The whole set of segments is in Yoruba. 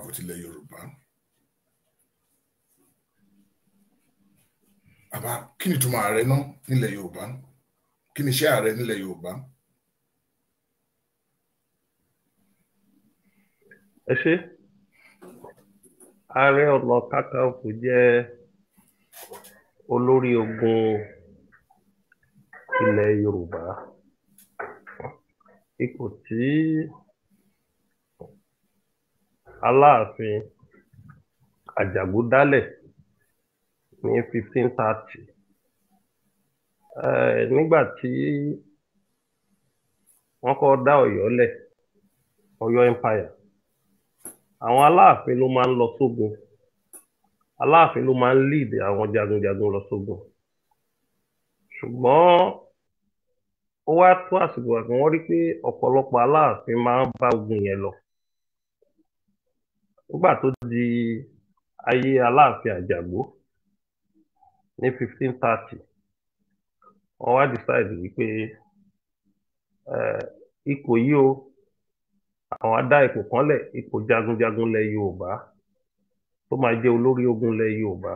Kakanfò tilẹ̀ Yorùbá. Bàbá, kí ni ìtumọ̀ ààrẹ náà nílẹ̀ Yorùbá? Kí ni iṣẹ́ ààrẹ nílẹ̀ Yorùbá? Ẹ ṣé. Ààrẹ Ọ̀nà Kakanfò jẹ́ olórí ogun ilẹ̀ Yorùbá. Ipò tí Aláàfin Àjàgbó dálẹ̀ ní 1530. Nígbà tí wọ́n kọ́ dá Ọ̀yọ́ lẹ̀, Ọ̀yọ́ Empire, àwọn Aláàfin ló máa ń lọ sógun. Aláàfin ló máa ń lead àwọn jagunjagun lọ sógun. Ṣùgbọ́n ó wá tó àsìkò àti wọ́n rí pé ọ̀pọ̀lọpọ̀ Aláàfin máa ń bá ogun yẹn lọ. Nígbà tó di ayé Aláàfin Àjàgbó ní 1530, wọ́n wá decide wípé ipò yìí o, àwọn á dá ipò kan lẹ̀, ipò jagunjagun lẹ̀ Yorùbá tó máa jẹ́ olórí ogun lẹ̀ Yorùbá.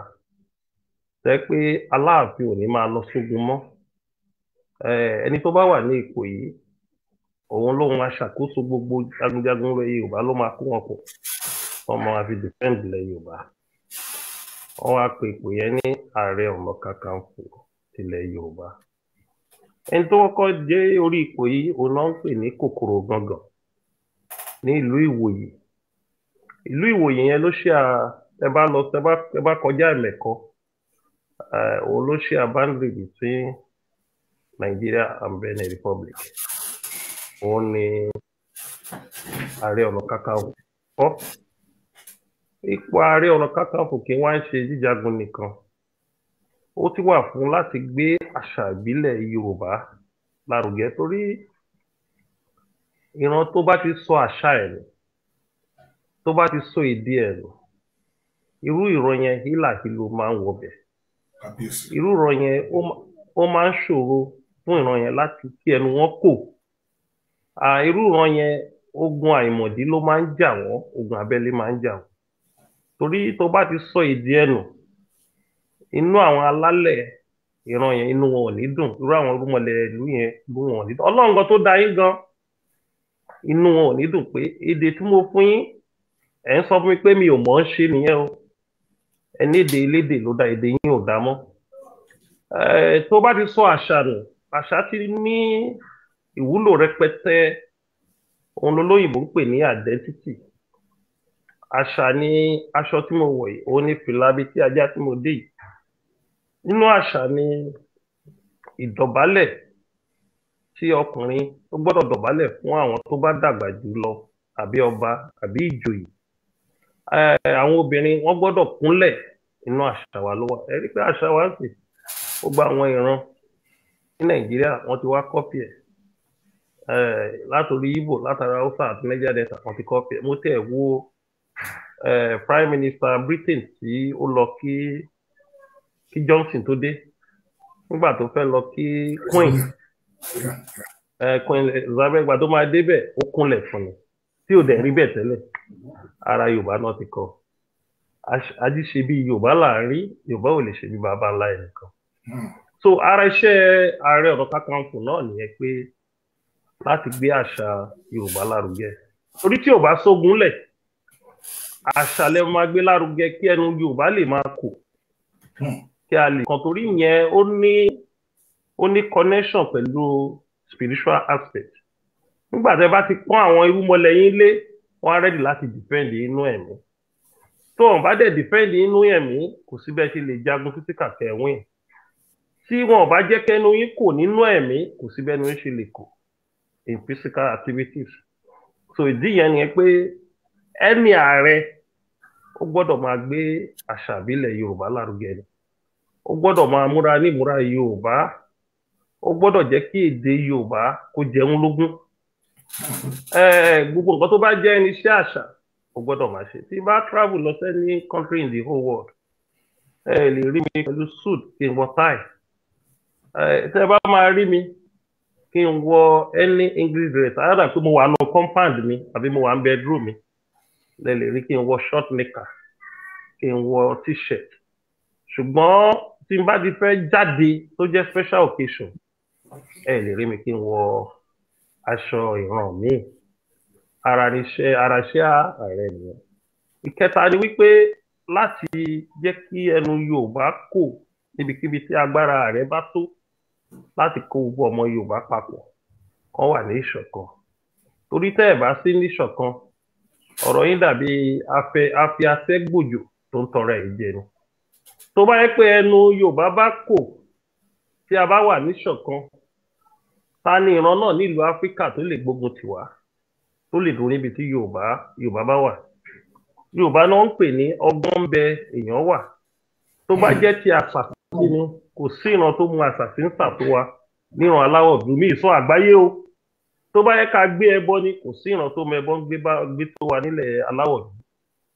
Tẹ́ pé Aláàfin ò ní máa lọ sógun mọ́. Ẹni tó bá wà ní ipò yìí, òun ló máa ṣàkóso gbogbo jagunjagun lẹ̀ Yorùbá, ló máa kó wọn pọ̀, wọ́n máa fi defend lẹ̀ Yorùbá. Wọ́n wá pe ipò yẹn ní Ààrẹ Ọ̀nà Kakanfò tilẹ̀ Yorùbá. Ẹni tó kọ́kọ́ dé orí ipò yìí, òun ló ń pè ní Kòkòrò Gangan ní ìlú Ìwòyè. Ìlú Ìwòyè yẹn ló ṣe ẹ bá lọ, ẹ bá kọjá Ẹ̀mẹ̀kọ, òun ló ṣe boundary between Nigeria and Benin Republic. Òun ni Ààrẹ Ọ̀nà Kakanfò kọ́. Ipò Ààrẹ Ọ̀nà Kakanfò kì í wá ń ṣe jíjagun nìkan. Ó ti wà fún láti gbé àṣà ìbílẹ̀ Yorùbá lárugẹ, torí ìran tó bá ti sọ àṣà ẹ̀ nù, tó bá ti sọ èdè ẹ̀ nù, irú ìran yẹn hílàhílo máa ń wọbẹ̀. Irú ìran yẹn ó máa ń ṣòro fún ìran yẹn láti kí ẹnu wọn kò. Irú ìran yẹn ogun àìmọ̀dí ló máa ń jà wọ́n, ogun abẹ́lé máa ń jà wọ́n. Torí tó bá ti sọ èdè ẹ̀ nù, inú àwọn alálẹ̀ ìran yẹn, inú wọn ò ní dùn. Irú àwọn irúnmọlẹ̀ ìlú yẹn, inú wọn ò ní dùn. Ọlọ́run gan tó dá yín gan, inú wọn ò ní dùn pé èdè tí mo fún yín, ẹ̀ ń sọ fún mi pé mi ò mọ̀ ọ́n ṣe nìyẹn o. Ẹni èdè elédè ló dá, èdè yín ò dá mọ́. Tó bá ti sọ àṣà nù, àṣà ti ní ìwúlò rẹpẹtẹ. Òun lolóyìnbó ń pè ní identity. Àṣà ni aṣọ tí mo wọ̀ yìí, òun ni fìlà bíi tí ajá tí mo dé yìí. Nínú àṣà ni ìdọ̀bálẹ̀ tí ọkùnrin tó gbọ́dọ̀ dọ̀bálẹ̀ fún àwọn tó bá dàgbà jù lọ, àbí ọba àbí ìjòyè. Àwọn obìnrin wọ́n gbọ́dọ̀ kúnlẹ̀. Inú àṣà wa ló wà. Ẹ rí pé àṣà wa ń sìn, gbogbo àwọn ìran ní Nàìjíríà wọ́n ti wá kọ́pì ẹ̀. Látòrí Igbo, látara Hausa àti Niger Delta wọ́n ti kọ́pì ẹ̀. Mo tẹ̀ wo Prime Minister Britain tí ó lọ kí Johnson tó dé, nígbà tó fẹ́ lọ kí Queen Queen Elizabeth, ìgbà tó máa débẹ̀ ó kúnlẹ̀ fún ni, tí ò dẹ̀ rí bẹ́ẹ̀ tẹ́lẹ̀. Ara Yorùbá náà ti kọ́. Ají ṣe bí Yorùbá là ń rí, Yorùbá ò lè ṣe bí baba ńlá ẹnìkan. So ara iṣẹ́ Ààrẹ Ọ̀nà Kakanfò náà nìyẹn, pé láti gbé àṣà Yorùbá lárugẹ. Torí tí ò bá sógun lẹ̀, àṣà lẹ máa gbé lárugẹ kí ẹnu Yorùbá lè máa kò, kí a lè kàn. Torí yẹn ó ní connection pẹ̀lú spiritual aspect. Nígbà tẹ́ bá ti pọ́n àwọn irúnmọlẹ̀ yín lé, wọ́n á ready láti defend inú ẹ̀mí. Tó wọn bá dẹ̀ defend inú ẹ̀mí, kò sí bẹ́ẹ̀ ṣe lè jagun physical kẹwìn. Tí wọn ò bá jẹ́ kẹ́nu yín kò nínú ẹ̀mí, kò sí bẹ́ẹ̀ ni wọ́n ṣe lè kò in physical activities. So ìdí yẹn ni pé ẹni ààrẹ ó gbọ́dọ̀ máa gbé àṣà ìbílẹ̀ Yorùbá lárugẹ ni. Ó gbọ́dọ̀ máa múra ní ìmúra Yorùbá. Ó gbọ́dọ̀ jẹ́ kí èdè Yorùbá kó jẹun lógún. Gbogbo nǹkan tó bá jẹ́ ẹni iṣẹ́ àṣà, ó gbọ́dọ̀ máa ṣe. Tí bá travel lọ sí any country in the whole world, ẹ lè rí mi pẹ̀lú suit kí n wọ tie. Tẹ́ bá máa rí mi kí n wọ any English dress, either pé mo wà nù compound mi àbí mo wà ní bedroom mi. Lẹ lè rí kí n wọ short knicker, kí n wọ t-shirt, ṣùgbọ́n tí n bá ti fẹ́ jáde tó jẹ́ special occasion, ẹ lè rí mi kí n wọ aṣọ ìran míì. Ara níṣẹ́, ara iṣẹ́ ààrẹ nìyẹn. Ìkẹta ni wípé láti jẹ́ kí ẹnu Yorùbá kò níbikíbi tí agbára ààrẹ bá tó, láti kó gbogbo ọmọ Yorùbá papọ̀ kán wà ní ìṣọ̀kan, torí tẹ́ ẹ̀ bá sí ní ìṣọ̀kan, ọ̀rọ̀ yín dàbí afi afẹ́gbòjò tó ń tọrọ ẹ̀ jẹ ni. Tó bá yẹ pé ẹnu Yorùbá bá kò, tí a bá wà níṣọ̀kan, ta ni ìran náà nílùú Áfíríkà tó lè gbógun tiwa, tó lè dúró níbi tí Yorùbá bá wà? Yorùbá náà ń pè ní ọgbọ́n ń bẹ èèyàn wà. Tó bá jẹ́ ti àṣàsí ni, kò sí ìran tó mú àṣàsí ń sà tó wa níran aláwọ̀ dúdú ní ìsọ àgbáyé o. Tó bá yẹ ká gbé ẹbọ ni, kò sí ìran tó mọ ẹbọ ń gbé tó wa nílẹ̀ aláwọ̀ dúdú.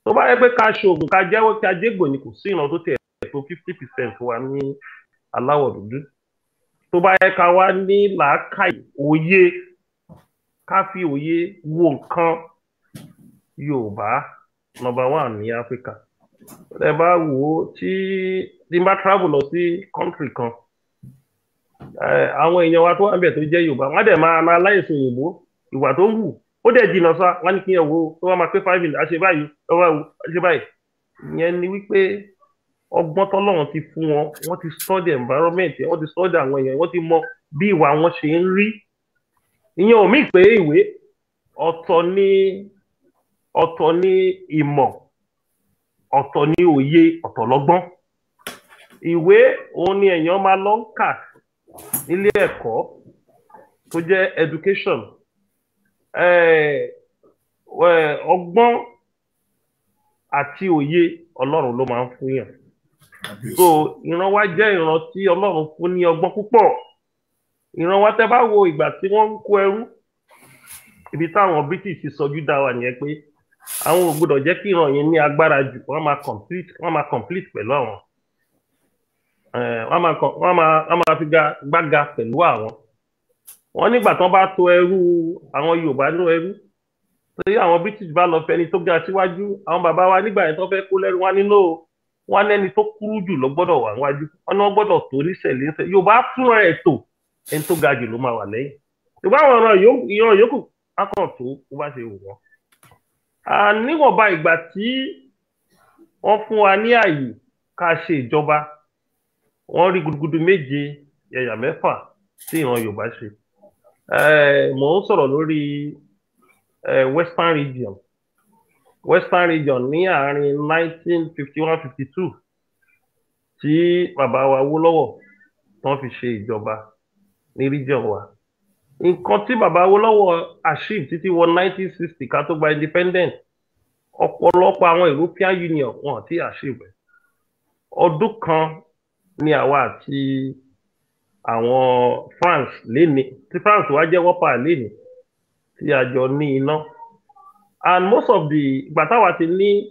Tó bá yẹ pé ká ṣoògùn, ká jẹ́wọ́, ká jégbò ni, kò sí ìran tó tẹ̀ tó 50% wa ní aláwọ̀ dúdú. Tó bá yẹ ká wá ní làákàyè, òye, ká fi òye wo nǹkan, Yorùbá number one ní Áfíríkà. Ẹ bá wò ó, tí n bá travel lọ sí country kan, àwọn èèyàn wa tó wà níbẹ̀ tó jẹ́ Yorùbá, wọ́n á dẹ̀ máa analyse òyìnbó, ìwà tó ń wù ó dẹ̀ jìnnà sá. Wọ́n ní kí ẹ wo tó wá máa pé 5 minutes, àṣẹ báyìí, ẹ wá wò àṣẹ báyìí. Ìyẹn ni wípé ọgbọ́n tọ́lọ́run ti fún wọn, wọ́n ti study environment, wọ́n ti study àwọn èèyàn, wọ́n ti mọ bí ìwà wọn ṣe ń rí. Ìyẹn ò mí pé ìwé ọ̀tọ̀ ní, ọ̀tọ̀ ní ìmọ̀, ọ̀tọ̀ ní òye, ọ̀tọ̀ lọ́gbọ́n. Ìwé òun ni èèyàn máa lọ ń kà nílé ẹ̀kọ́ tó jẹ́ education. Ọgbọ́n àti òye, Ọlọ́run ló máa ń fún yàn. So ìran wa jẹ́ ìran tí Ọlọ́run fún ní ọgbọ́n púpọ̀. Ìran wa, tẹ́ bá wo ìgbà tí wọ́n ń kó ẹrú, ibi táwọn British ti sọjú dá wa nìyẹn, pé àwọn ò gbọ́dọ̀ jẹ́ kí ìran yẹn ní agbára jù. Wọ́n máa complete pẹ̀lú àwọn, wọ́n máa fi gbága pẹ̀lú àwọn. Wọ́n nígbà tí wọ́n bá to ẹrú, àwọn Yorùbá ní ẹrú, tí àwọn British bá lọ fẹ́ni tó ga síwájú, àwọn bàbá wa nígbà yẹn tó fẹ́ kó lẹ́rú, wọn nínú wọn lẹ́ni tó kúrú jù ló gbọ́dọ̀ wà níwájú. Wọn ní wọ́n gbọ́dọ̀ tó níṣẹ̀lẹ̀ níṣẹ̀. Yorùbá fúnra ẹ̀ tò, ẹni tó ga jù ló máa wà lẹ́yìn. Ṣùgbọ́n àwọn ìran yòókù á kàn tó bó bá ṣe wù wọ́n. Níwọ̀nba ìgbà tí wọ́n fún wa ní àyè ká ṣe ìjọba, wọ́n rí gudugudu méje yàyà mẹ́fà tí ìran Yorùbá ṣe. Mò ń sọ̀rọ̀ lórí Western Region. Western Region ní àárín 1951-52 tí bàbá wa Awólọ́wọ̀ tán fi ṣe ìjọba ní region wa, nǹkan tí bàbá Awólọ́wọ̀ achieve títí wọ 1960 ká tó gba independent, ọ̀pọ̀lọpọ̀ àwọn European Union wọn ti achieve ẹ̀. Ọdún kan ní àwa àti àwọn France léni, tí France wá jẹ́ wọ́pà léni, tí a jọ ní iná. And most of the ìgbà táwa ti ní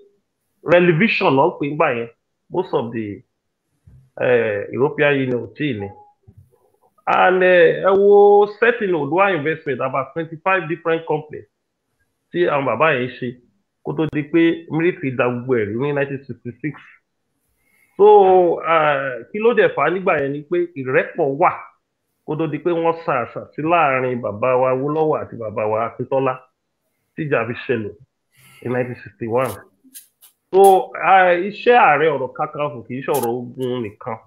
television náà pé ńgbà yẹn, most of the European Union ò tí ì ní. And ẹ wo setting Oòduà Investment, about 25 different companies tí àwọn bàbá yẹn ṣe kó tó di pé military da gbogbo ẹ̀rí ní 1966. So kí ló dẹ̀ fà á nígbà yẹn ni pé ìrẹ́pọ̀ wà kó tó di pé wọ́n sa àṣà sí láàrin bàbá wa Awólọ́wọ̀ àti bàbá wa Akíntọ́lá tíjà fi ṣẹlẹ̀ ní 1961. So iṣẹ́ Ààrẹ Ọ̀nà Kakanfò kì í ṣọ̀rọ̀ ogun nìkan,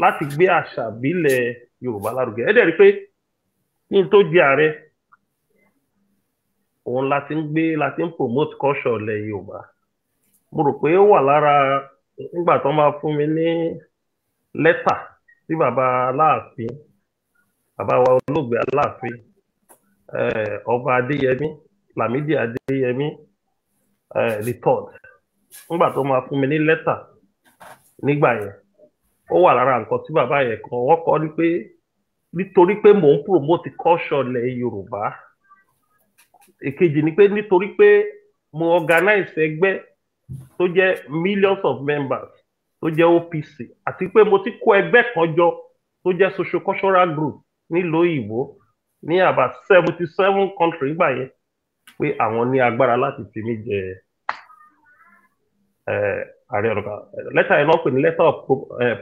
láti gbé àṣà ìbílẹ̀ Yorùbá lárugẹ. Ẹ dẹ̀ rí i pé kí n tó di ààrẹ, òun la ti ń gbé, la ti ń promote culture ilẹ̀ Yorùbá. Mo rò pé ó wà lára nígbà tó máa fún mi ní lẹ́tà tí bàbá Aláàfin, bàbá wa olóògbé Aláàfin, Ọba Adéyẹmí Lámídì Adéyẹmí the third, nígbà tó máa fún mi ní lẹ́tà nígbà yẹn, ó wà lára nǹkan tí bàbá yẹn kan wọ́n kọ́ ni pé nítorí pé mò ń promote culture ilẹ̀ Yorùbá. Èkejì ni pé nítorí pé mo organize ẹgbẹ́ tó jẹ́ millions of members tó jẹ́ OPC, àti pé mo ti kó ẹgbẹ́ kan jọ tó jẹ́ social cultural group nílùú òyìnbó ní about 77 country nígbà yẹn, pé àwọn ní agbára láti fi mí jẹ. Ààrẹ Ọ̀nà Kakanfò, lẹ́tà yẹn náà pè ní letter of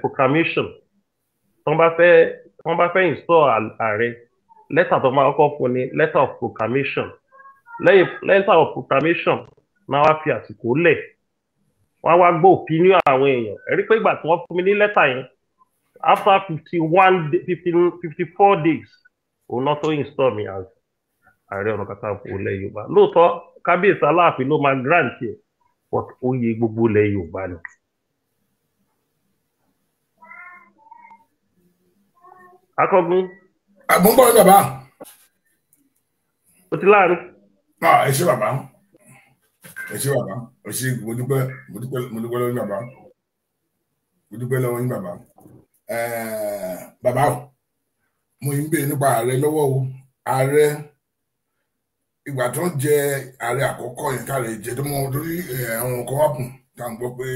proclamation. Tí wọ́n bá fẹ́ install ààrẹ, lẹ́tà tó máa kọ́kọ́ fún ni letter of proclamation. Lẹ́yìn letter of proclamation náà, wá fi àsìkò lẹ̀, wọ́n á wá gbọ́ opinion àwọn èèyàn. Ẹ rí pé ìgbà tí wọ́n fún mi ní lẹ́tà yẹn, after 51, 54 days, òun náà tó install me as Ààrẹ Ọ̀nà Kakanfò ilẹ̀ Yorùbá. Lóòótọ́, Kábíyèsí Aláàfin ló máa grant ẹ̀, but oyè gbogbo ilẹ̀ Yorùbá ni. Akọ́gun. Àgbọ̀ngbọ̀n ní bàbá. O ti láàánú. Ẹ ṣé bàbá, ẹ ṣé bàbá, ẹ ṣé. Mo dúpẹ́, mo dúpẹ́, mo dúpẹ́ lọ́wọ́ yín bàbá, mo dúpẹ́ lọ́wọ́ yín bàbá. Bàbá o, mo ń béèrè nípa ààrẹ lọ́wọ́ o. Ààrẹ, ìgbà tó ń jẹ ààrẹ àkọ́kọ́ yẹn, káàrẹ jẹ tó mọ torí àwọn kan wà kùn tá à ń gbọ́ pé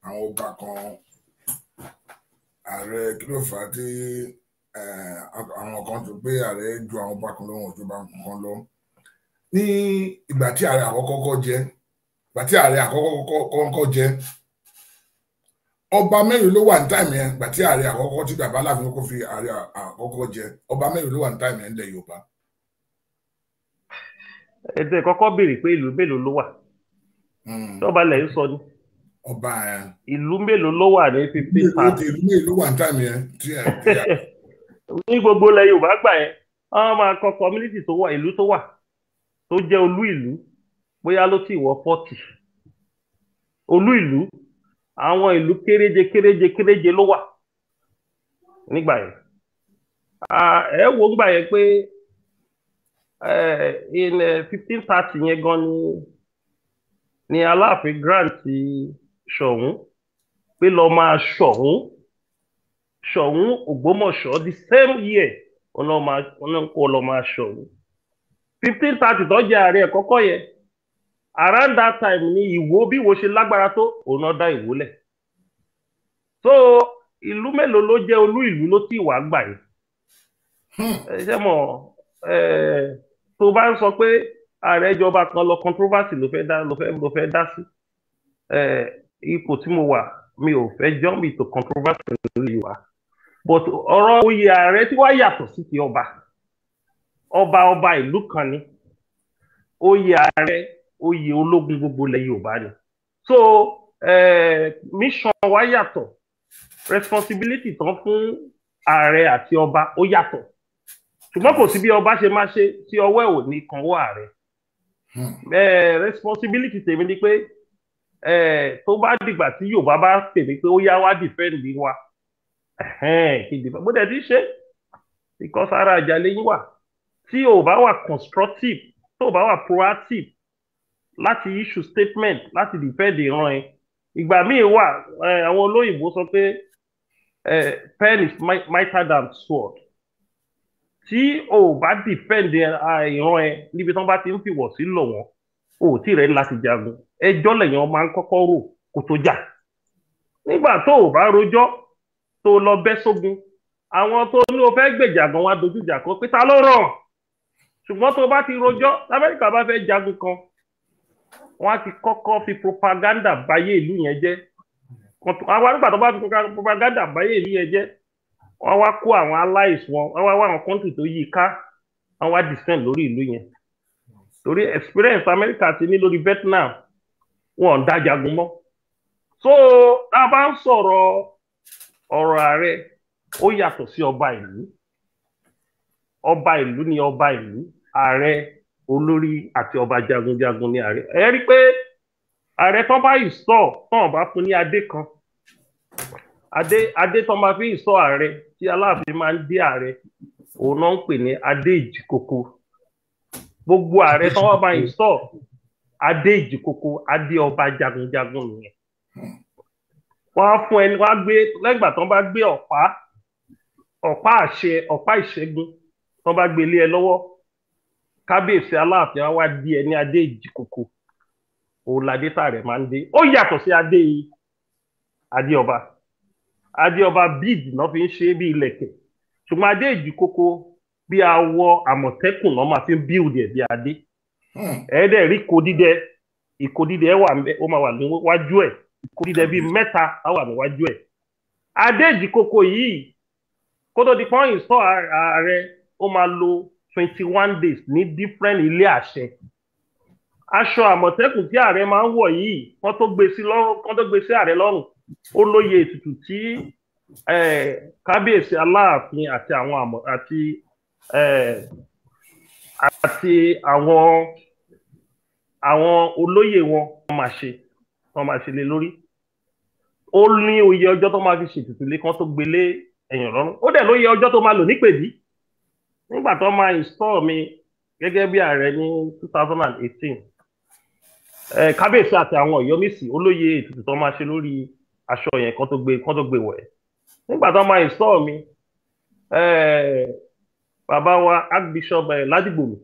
àwọn ọba kan, ààrẹ, kí ló fà á tí àwọn kan tó pé ààrẹ ju àwọn ọba kan lọ́wọ́, ju ọba kan lọ ní ìgbà tí ààrẹ àkọ́kọ́ kọ́ jẹ? Ìgbà tí ààrẹ àkọ́kọ́ kọ́kọ́ jẹ, ọba mẹ́rin ló wà ní time yẹn? Ìgbà tí ààrẹ àkọ́kọ́, tí bàbá Aláàfin kọ́kọ́ fi ààrẹ àkọ́kọ́ jẹ, ọba mẹ́rin ló wà ní time yẹn nílẹ̀ Yorùbá? Ètò ìkọ́kọ́ béèrè pé ìlú mélòó ló wà? Tọ́ba lẹ̀ ń sọ ni. Ọba ẹ̀. Ìlú mélòó ló wà ní 1530? Ìlú mélòó ló wà ní time yẹn tí ẹ̀? Ní gbogbo ilẹ̀ Yorùbá gbà yẹn, wọ́n máa kọ community tó wà, ìlú tó wà tó jẹ́ olú ìlú, bóyá ló ti wọ 40 olú ìlú. Àwọn ìlú kéréje kéréje kéréje ló wà nígbà yẹn. Ẹ wo nígbà yẹn pé in 1530 yẹn gan ni Aláàfin grant Ṣọ̀ún pé lọ́ọ́ máa Ṣọ̀ún, Ṣọ̀ún Ògbómọ̀ṣọ́. The same year ọ̀nà kó lọ́ọ́ máa Ṣọ̀ún. 1530 tó jẹ́ ààrẹ ẹ̀kọ́kọ́ yẹn, around that time ni Ìwó, bí Ìwó ṣe lágbára tó, òun náà dá Ìwó lẹ̀. So ìlú mélòó ló jẹ́ olú ìlú ló tí wàá gbà yìí? Ẹ ṣe mọ̀, tó bá ń sọ pé ààrẹ ìjọba kan lọ, controversy ló fẹ́ dá sí. Ipò tí mo wà, mi ò fẹ́ jump into controversy lórí Yorùbá, but ọ̀rọ̀ oyè ààrẹ tí wàá yàtọ̀ sí ti ọba. Ọba, ọba ìlú kan ni. Oyè ààrẹ, oyè ológun gbogbo ilẹ̀ Yorùbá ni. So mission wa yàtọ̀, responsibility tán fún ààrẹ àti ọba ó yàtọ̀, ṣùgbọ́n kò sí bí ọba ṣe máa ṣe tí ọwọ́ ẹ̀ ò ní kan wọ́ ààrẹ. Responsibility tèmi ni pé tó bá dìgbà tí Yorùbá bá pè mí pé ó yá, wá defend wa, kí n defend. Bó dẹ̀ ti ṣe, because ara àjà lẹ́yìn wà. Tí o bá wà constructive, tó o bá wà proactive láti issue statement láti defend ìran ẹ, ìgbà míì wà, àwọn olóyìnbó sọ pé pen is mightier than sword. Tí o bá defend ìran ẹ níbi tí wọ́n bá ti ń fìwọ̀ sí lọ̀ wọ́n, o ò tí rẹ̀ láti jagun. Ẹjọ́ lèèyàn máa ń kọ́kọ́ rò kó tó jà. Nígbà tó o bá rojọ́, tó o lọ bẹ́ sógun, àwọn tó ní o fẹ́ gbèjà gan wá dojú ìjà kọ pé ta ló ràn. Ṣùgbọ́n tó o bá ti rojọ́, Lamẹ́ríkà bá fẹ́ jagun kan, wọ́n á ti kọ́kọ́ fi propaganda báyé ìlú yẹn jẹ́. Àwọn nígbà tó bá fi propaganda báyé ìlú yẹn jẹ́, wọ́n wá kó àwọn allies wọn, wọ́n wá wá àwọn country tó yí i ká, wọ́n wá descend lórí ìlú yẹn. Torí experience Amẹ́ríkà ti ní lórí Vietnam, wọn ò dá jagun mọ́. So tá a bá ń sọ̀rọ̀ ọ̀rọ̀ ààrẹ, ó yàtọ̀ sí ọba ìlú. Ọba ìlú ni ọba ìlú, ààrẹ olórí àti ọba jagunjagun ni ààrẹ. Ẹ rí i pé ààrẹ tó bá ìsọ tán bá fún ní adé kan, adé tó máa fi ìsọ ààrẹ tí Aláàfin máa ń dé ààrẹ, òun náà ń pè ní adé ìjìkòkò. Gbogbo ààrẹ tó wá bá ìsọ adé ìjìkòkò, adé ọba jagunjagun nìyẹn. Wọ́n á fún ẹni, wọ́n á gbé lẹ́gbàá tó bá gbé ọ̀pá àṣẹ, ọ̀pá ìṣẹ́gun, tó bá gbé lé ẹ lọ́wọ́, Kábíyèsí Aláàfin á wá dé ẹ ní adé ìjìkòkò. Òun ládé tààrẹ máa ń dé. Ó yàtọ̀ sí adé ọba. Adé ọba, bead náà fi ń ṣe bí ilẹ̀kẹ̀, ṣùgbọ́n adé ìjìkòkò, bí awọ àmọ̀tẹ́kùn náà máa fi ń build ẹ̀ bí adé. Ẹ̀ẹ́dẹ̀ rí ko dídẹ. Ìkódídẹ wà ó máa wà níwájú ẹ̀, ìkódídẹ bíi 3 á wà níwájú ẹ̀. Adé ìjìkòkò yìí, kó tó di pọ́n install ààrẹ, ó máa lo 21 days ní different ilé àṣẹ. Aṣọ àmọ̀tẹ́kùn tí ààrẹ máa ń wọ̀ yìí, kán tó gbé sí lọ́rùn, kán tó gbé sí ààrẹ lọ́rùn, ó lóye ètùtù tí kábíyèsí aláàfin àti àwọn àmọ̀ àti àti àwọn olóyè wọn máa ṣe lé lórí. Ó ní oye ọjọ́ tó máa fi ṣètùtù lé kán tó gbélé ẹ̀yàn lọ́rùn. Ó dẹ̀ lóye ọjọ́ tó máa lò nípèbí. Nígbà tó máa install mi gẹ́gẹ́ bí ààrẹ ní 2018, kábíyèsí àti àwọn Ọ̀yọ́mèsì, olóye ètùtù tó máa ṣe lórí aṣọ yẹn kán tó gbé wọ̀ ẹ́. Nígbà tó máa install mi, bàbá wa Archbishop Ládìgbòlù,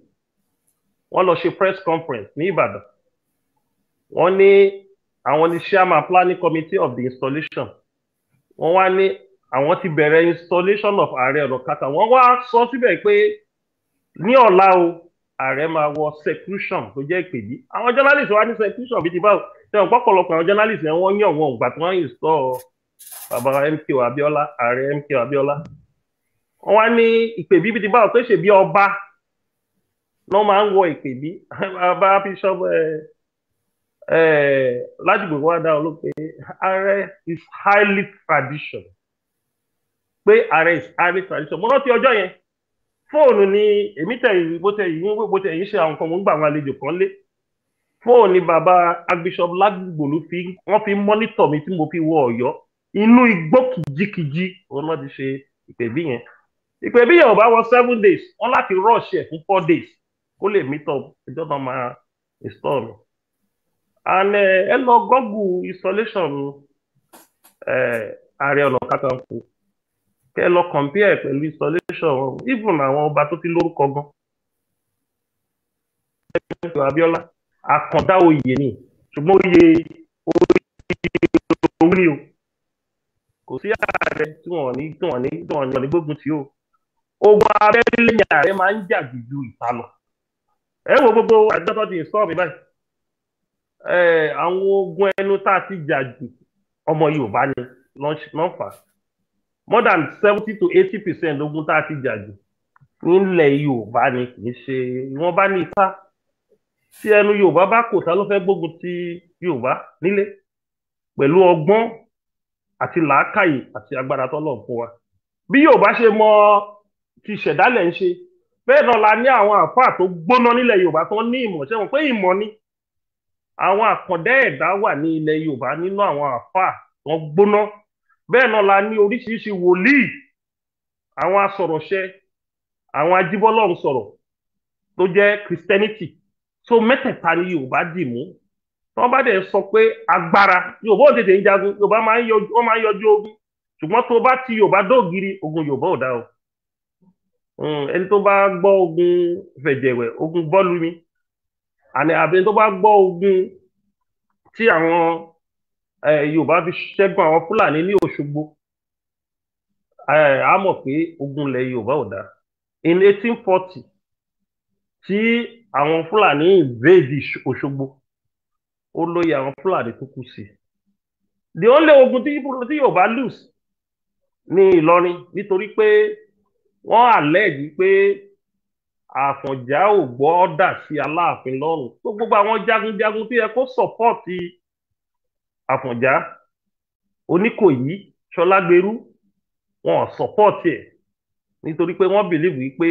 wọ́n lọ ṣe press conference ní Ìbàdàn. Wọ́n ní àwọn ní chairman planning committee of the installation. Wọ́n wá ní àwọn ti bẹ̀rẹ̀ installation of Ààrẹ Ọ̀nà Kakanfò. Wọ́n wá sọ síbẹ̀ pé ní ọ̀la o, ààrẹ máa wọ seclusion tó jẹ́ ìpèbí. Àwọn journalist wá ní seclusion bíi ti báwo? Ṣé wọn pọ̀pọ̀lọpọ̀ àwọn journalist yẹn, wọ́n yàn wọn ògbà tí wọ́n install bàbá MKO Abiola, ààrẹ MKO Abiola. Wọ́n wá ní ìpèbí bíi ti báwo, pé ṣèbí ọba náà máa ń wọ ìpèbí? Bàbá Bishop Ládìgbò wá dá ọ ló pé ààrẹ is highly tradition, pé ààrẹ is highly tradition. Mo rántí ọjọ́ yẹn, fóònù ni èmi tẹ̀ yìí, bó tẹ̀ yìí ṣe àwọn nǹkan, mo ń gbà àwọn àlejò kan lé. Fóònù ni bàbá Archbishop Ládìgbòlù fi wọ́n fi monitor mi tí mo fi wọ Ọ̀yọ́, inú igbó kìjikìji. Òun náà ti ṣe ìpèbí yẹn. Ìpèbí yẹn ò bá wọ 7 days, wọ́n láti rush ẹ̀ fún 4 days kó lè meet up ìjọ náà máa install mi. And ẹ lọ google installation Ààrẹ Ọ̀nà Kakanfò, kẹ́ ẹ lọ compare pẹ̀lú installation even àwọn ọba tó ti lórúkọ gan. Abíọ́lá, àkàndá oyè ni, ṣùgbọ́n oyè owó ni o. Kò sí ààrẹ tí wọ́n ní gbógun tí o. Ogun abẹ́lé ni ààrẹ máa ń jà jù ju ìta lọ. Ẹ wo gbogbo àjọ tó ti install mi báyìí, àwọn ogun ẹnu tá a ti jà jù, ọmọ Yorùbá ni lọ́n fà á. More than 70 to 80% ogun tá a ti jà jù nílẹ̀ Yorùbá ni, kì í ṣe wọ́n bá ní ifá. Tí ẹnu Yorùbá bá kò, tá ló fẹ́ gbógun ti Yorùbá nílé pẹ̀lú ọgbọ́n àti làákàyè àti agbára tọ́lọ̀ fún wa? Bí Yorùbá ṣe mọ ti ṣẹ̀dálẹ̀ ń ṣe, bẹ́ẹ̀ náà la ní àwọn àfáà tó gbóná nílẹ̀ Yorùbá tó ní ìmọ̀. Ṣé wọn pé ìmọ̀ ni àwọn àkàndá ẹ̀dá wà ní ilẹ̀ Yorùbá nínú àwọn àfáà tó gbóná. Bẹ́ẹ̀ náà la ní oríṣiríṣi wòlíì, àwọn asọ̀rọ̀ṣẹ, àwọn ajíbọ́lọ́run sọ̀rọ̀ tó jẹ́ Christianity. So mẹ́tẹ̀ẹ̀ta ni Yorùbá dì mú. Tí wọ́n bá dẹ̀ sọ pé agbára Yorùbá ò tètè ń jagun, Yorùbá máa ń yọjú, wọ́n máa ń yọjú ogun. Ṣùgbọ́n tó bá ti Yorùbá dóògiri, ogun Yorùbá ò dá o. Ẹni tó bá gbọ́ ogun fẹ̀jẹ̀wẹ̀, ogun bọ́ọ̀lù mi àní, àbí ẹni tó bá gbọ́ ogun tí àwọn Yorùbá fi ṣẹ́gun àwọn Fúlàní ní Òṣogbo, á mọ̀ pé ogun ilẹ̀ Yorùbá ò dáa. In 1840 tí àwọn Fúlàní invade Òṣogbo, ó lóye àwọn Fúlàní tó kú sí. The only ogun tí Yorùbá lose ní Ìlọrin, nítorí pé wọ́n allege pé Àfọ̀njá ò gbọ́ ọ́dà sí Aláàfin lọ́rùn tó gbogbo àwọn jagunjagun tó yẹ kó support Àfọ̀njá, Oníkòyí, Ṣọlágbèrú, wọn ò support ẹ̀ nítorí pé wọ́n believe wípé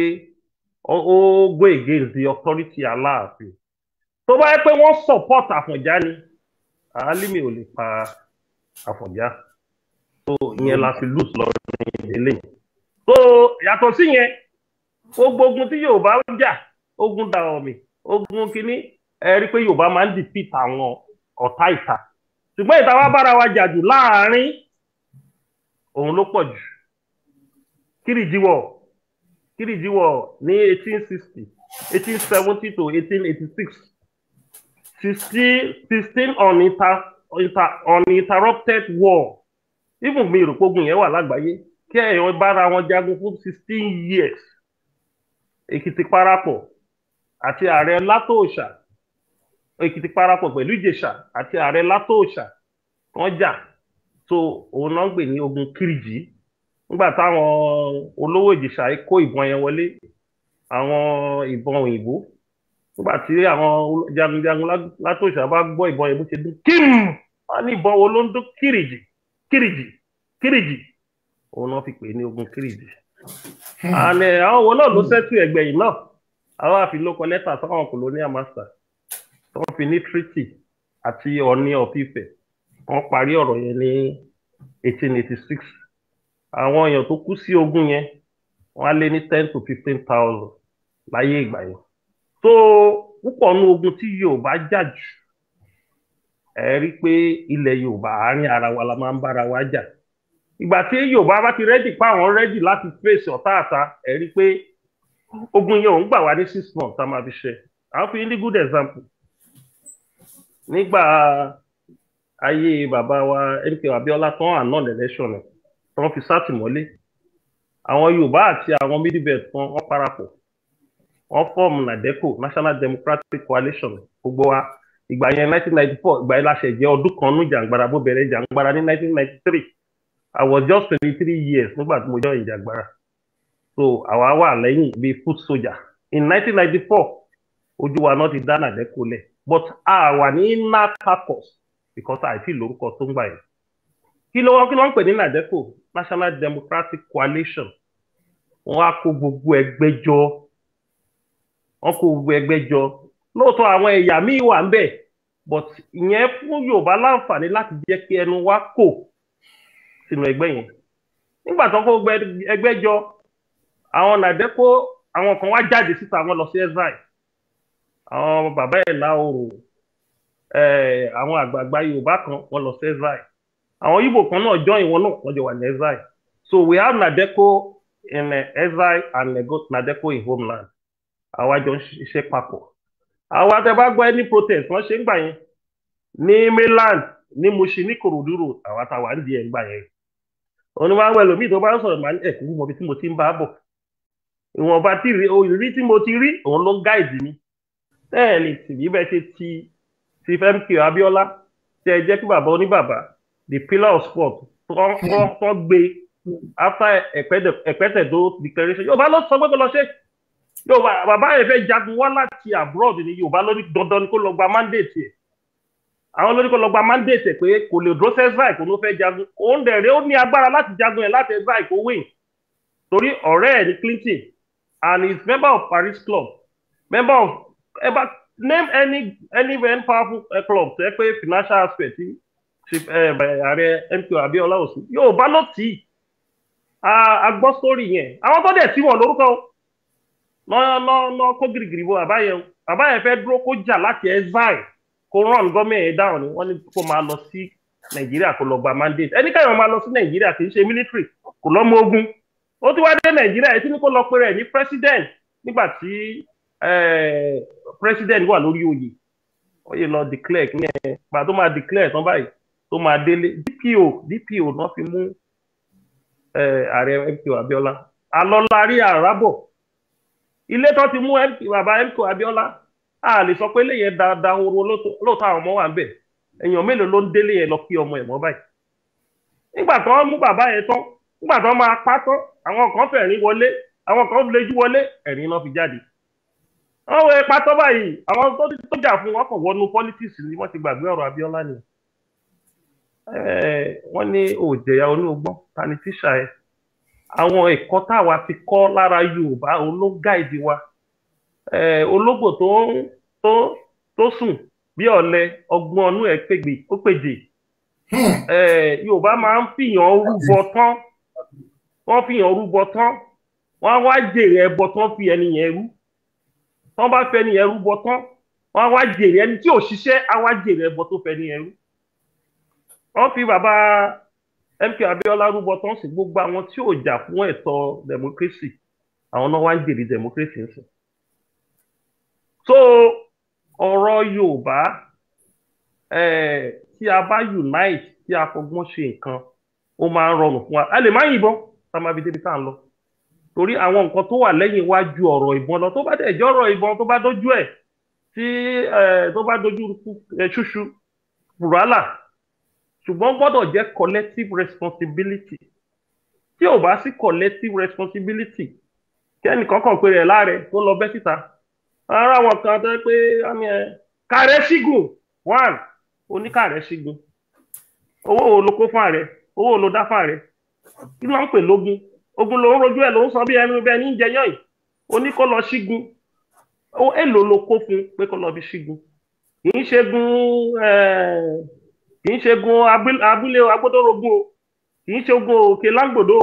ó go against the authority Aláàfin. Tó bá yẹ pé wọ́n support Àfọ̀njá ni, Álímì ò lè pa Àfọ̀njá. So ìyẹn la fi lose lọ ní ìdílé. So yàtọ̀ sí yẹn, gbogbo ogun tí Yorùbá ń jà, ogun Dahomey, ogun kínní, ẹ rí i pé Yorùbá máa ń defeat àwọn ọ̀tá ìta, ṣùgbọ́n ìta wa bára wa jà jù láàárín òun ló pọ̀ jù. Kírìjí War ní 1860, 1870 to 1886, 16 uninterrupted war. Even mi rò pé ogun yẹn wà lágbàáyé, kí èèyàn bára wọn jagun fún 16 years. Èkìtì parapọ̀ àti ààrẹ Látòòṣà. Èkìtì parapọ̀ pẹ̀lú Ìjẹ̀ṣà àti ààrẹ Látòòṣà wọ́n jà. So òun náà ń pè ní ogun Kìrìjì. Nígbà táwọn olówó Ìjẹ̀ṣà kó ìbọn yẹn wọlé, àwọn ìbọn òyìnbó, nígbà tí àwọn jagunjagun Látòòṣà bá gbọ́ ìbọn yẹn bó ṣe dún kíìm, wọ́n ní ìbọn wo ló ń dún Kìrìjì Kìrìjì Kìrìjì, òun náà fi pè ní ogun Kìrìjì. And àwọn wo náà ló sẹ́tù ẹgbẹ̀yìn náà, àwọn àfi ló kọ lẹ́tà sáwọn colonial master tó fi ní treaty àti Ọọ̀ni of Ifẹ̀. Wọ́n parí ọ̀rọ̀ yẹn ní 1886. Àwọn èèyàn tó kú sí ogun yẹn wọ́n á lé ní 10,000 to 15,000 láyé ìgbà yẹn. So púpọ̀ nínú ogun tí Yorùbá jà jù, ẹ rí pé ilẹ̀ Yorùbá, àárín ara wa la máa ń bára wa jà. Ìgbà tí Yorùbá bá ti ready pa àwọn ready láti face ọ̀tá àta, ẹ rí pé ogun yẹn ò ń gbà wá ní 6 months tá a máa fi ṣe. Àwọn fi ní good example nígbà ayé bàbá wa MKO Abiola tán annul election ẹ̀ tán fi sátìmọ́lé. Àwọn Yorùbá àti àwọn Middle Belt kan, wọ́n parapọ̀, wọ́n form NADECO, National Democratic Coalition. Gbogbo wa ìgbà yẹn, 1994, ìgbà yẹn la ṣe jẹ́ ọdún kan nú jàǹgbara. Bó bẹ̀rẹ̀ jàǹgbara ní 1993, I was just 23 years nígbà tí mo join jàǹgbara. So àwa wà lẹ́yìn bíi foot soldier. In 1994, ojú wa náà ti dá NADECO lẹ̀, but a wà ní inner caucus because àìsí lórúkọ tó ń gbà yẹn. Kí ló ń pè ní NADECO? National Democratic Coalition. Wọ́n á kó gbogbo ẹgbẹ́ jọ, wọ́n kó gbogbo ẹgbẹ́ jọ. Lóòótọ́, àwọn ẹ̀yà míì wà ń bẹ̀, but ìyẹn fún Yorùbá láǹfààní láti jẹ́ kí ẹnu wa kò sínú ẹgbẹ́ yẹn. Nígbà tó kó gbogbo ẹgbẹ́ jọ, àwọn NADECO, àwọn kan wá jáde síta, wọ́n lọ sí exile. Àwọn bàbá ẹ̀ láòrò, àwọn àgbààgbà Yorùbá kan, wọ́n lọ sí exile. Àwọn Igbo kan náà join wọn náà, wọ́n jọ wà ní exile. So we have NADECO in exile and NADECO in homeland. Àwa jọ ń ṣiṣẹ́ papọ̀. Àwa tẹ bá gbọ́ any protest wọ́n ṣe ń gbà yẹn ní mainland, ní Mushin, ní Ìkòròdú road, àwa tá wà ń di ẹ̀ ń gbà yẹn. Onímọ̀ ẹlòmíì tó bá ń sọ̀rọ̀ máa ń ẹ̀kú mọ̀ bí tí mo ti ń bá bọ̀. Ìwọ̀nba tí ìrírí tí mo ti rí, òun ló ń guide mi. Tẹ́ẹ̀lì tì bí bẹ́ẹ̀ ṣe ti ti MK Abiola, tẹ́ ẹ jẹ́ kí bàbá oníbàbà, the pillar of sport, tó gbé after Ẹ̀pẹ́tẹ̀dó declaration. Yorùbá ló sọ pé kó lọ ṣe. Yorùbá, bàbá yẹn fẹ́ jagun wá láti abroad ni. Yorùbá ló ní dandan ni kó lọ gba mandate ẹ̀. Àwọn ló ní kó lọ gba mandate ẹ̀ pé kò lè dúró sẹ́sàì, kò ló fẹ́ jagun. Òun dẹ̀ rẹ́, ó ní agbára láti jagun ẹ̀ láti exile kó win, torí ọ̀rẹ́ ẹ̀ ní Clinton and he is member of Paris Club, member of eba name any very powerful club tó yẹ pé financial aspect tí ààrẹ MKO Abiola òsì. Yorùbá ló tì í. A gbọ́ sórí yẹn. Àwọn tó dẹ̀ tí wọ́n lórúkọ lọ kó girigiri bo bàbá yẹn. Bàbá yẹn fẹ́ dúró kó jà láti exile, kó run gọ́ọ̀mẹ̀ yẹn down ni. Wọ́n ní kó máa lọ sí Nàìjíríà kó lọ gba mandate. Ẹni káyọ̀ máa lọ sí Nàìjíríà, kì í ṣe military, kò lọ́mọ ogun. Ó ti wá dé Nàìjíríà, etí ní kó lọ pé rẹ̀ ní president nígbà tí president wà lórí oyè. Ó yẹ lọ declare kí ẹ gbà tó máa declare tán báyìí, tó máa délé, DPO DPO náà fi mú ààrẹ MKO Abiola. Alọ́lárí àràbọ̀ ilé tó ti mú bàbá MKO Abiola, a lè sọ pé léyìn dáadáa horo. Lóòótọ́, àwọn ọmọ wà ń bẹ̀. Èèyàn mélòó ló ń délé yẹn lọ kí ọmọ ẹ̀ mọ́ báyìí? Nígbà tó ń mú bàbá yẹn tán, nígbà tó máa pa tán, àwọn kan fẹ̀rín wọlé, àwọn kan lejú wọlé, ẹ̀rín náà fi jáde. Wọ́n wọ ipa tán báyìí, àwọn tó jà fún wọn kàn wọnú politics ni wọ́n ti gbàgbé ọ̀rọ̀ Abiola ni. Wọ́n ní òjẹ̀yà onúgbọ́n ta ni tíṣà ẹ̀. Àwọn ẹ̀kọ́ táwa ti kọ́ lára Yorùbá, òun ló guide wa. Ológbò tó sùn bí ọ̀lẹ, ọgbọ́n ọnú ẹ̀ pègbè ó pèjè. Yorùbá máa ń fìyàn rúbọ tán, wọ́n fìyàn rúbọ tán, wọ́n á wá jèrè ẹbọ tán fi ẹni yẹn rú. Tán bá fẹ́ ẹni yẹn rúbọ tán, wọ́n á wá jèrè. Ẹni tí ò ṣiṣẹ́ á wá jèrè ẹbọ tó fẹ́ ẹni yẹn rú. Wọ́n fi bàbá MK Abiola rúbọ tán sí gbogbo àwọn tí ò jà fún ẹ̀tọ́ democracy, àwọn náà wá ń jèrè democracy ń sìn. So ọ̀rọ̀ Yorùbá, tí a bá unite, tí a fọgbọ́n ṣe nǹkan, ó máa ń rọrùn fún wa. A lè má yìnbọn tá a máa fi débi tá à ń lọ, torí àwọn nǹkan tó wà lẹ́yìn iwájú ọ̀rọ̀ ìbọn lọ. Tó bá dẹ̀ jẹ́ ọ̀rọ̀ ìbọn, tó bá dójú ẹ̀ Tí tó bá dojú ṣúṣú fùrálà, ṣùgbọ́n gbọ́dọ̀ jẹ́ collective responsibility. Tí ò bá sí collective responsibility, kẹ́nìkan kàn pé rẹ̀ láàrẹ̀ tó lọ bẹ́ síta. Ara àwọn kan tó pé kàrẹ́ sígùn one oníkàrẹ́ sígùn, owó wo ló kó fún ààrẹ, owó wo ló dá fún ààrẹ, kí ló ń pè lógún? Ogun ló ń rojú ẹ ló ń sọ bí ẹnu bẹ́ẹ̀ ní jẹyàn yìí. Oní kó lọ sígun, èlò ló kó fún pé kó lọ fi sígun? Kì í ṣe gun, kì í ṣe gun abúlé agbódórógún o, kì í ṣe ogun òkè lágbòdo.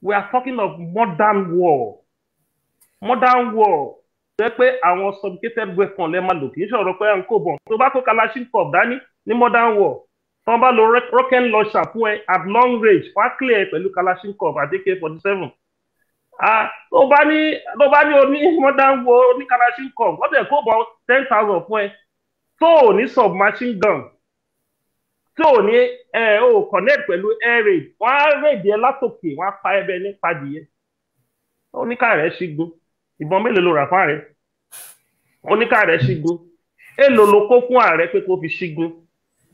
We are talking of modern war. Modern war jẹ́ pé àwọn sophisticated weapon lẹ́ máa lò. Kì í ṣọ̀rọ̀ pé à ń kó bọ̀. Tó bá kó Kalashnikov dání ní modern war, tí wọ́n bá lo rocket launcher fún ẹ at long range, wọ́n á clear ẹ pẹ̀lú Kalashnikov àti AK-47. Tó bá ní oní modern war, ní Kalashnikov, wọ́n tẹ̀ kó bọ̀ 10,000 fún ẹ, tó ò ní submachine gun, tó ò ní ẹ ò connect pẹ̀lú air raid, wọ́n á raid ẹ látòkè, wọ́n á pa ẹ bẹ́ẹ̀ ní padìyẹ. Oníkàrẹ̀ ṣígun, ìbọn mélòó ló rà fún ààrẹ? Oníkàrẹ̀ ṣígun, èlò ló kó fún ààrẹ pé kó fi ṣígun?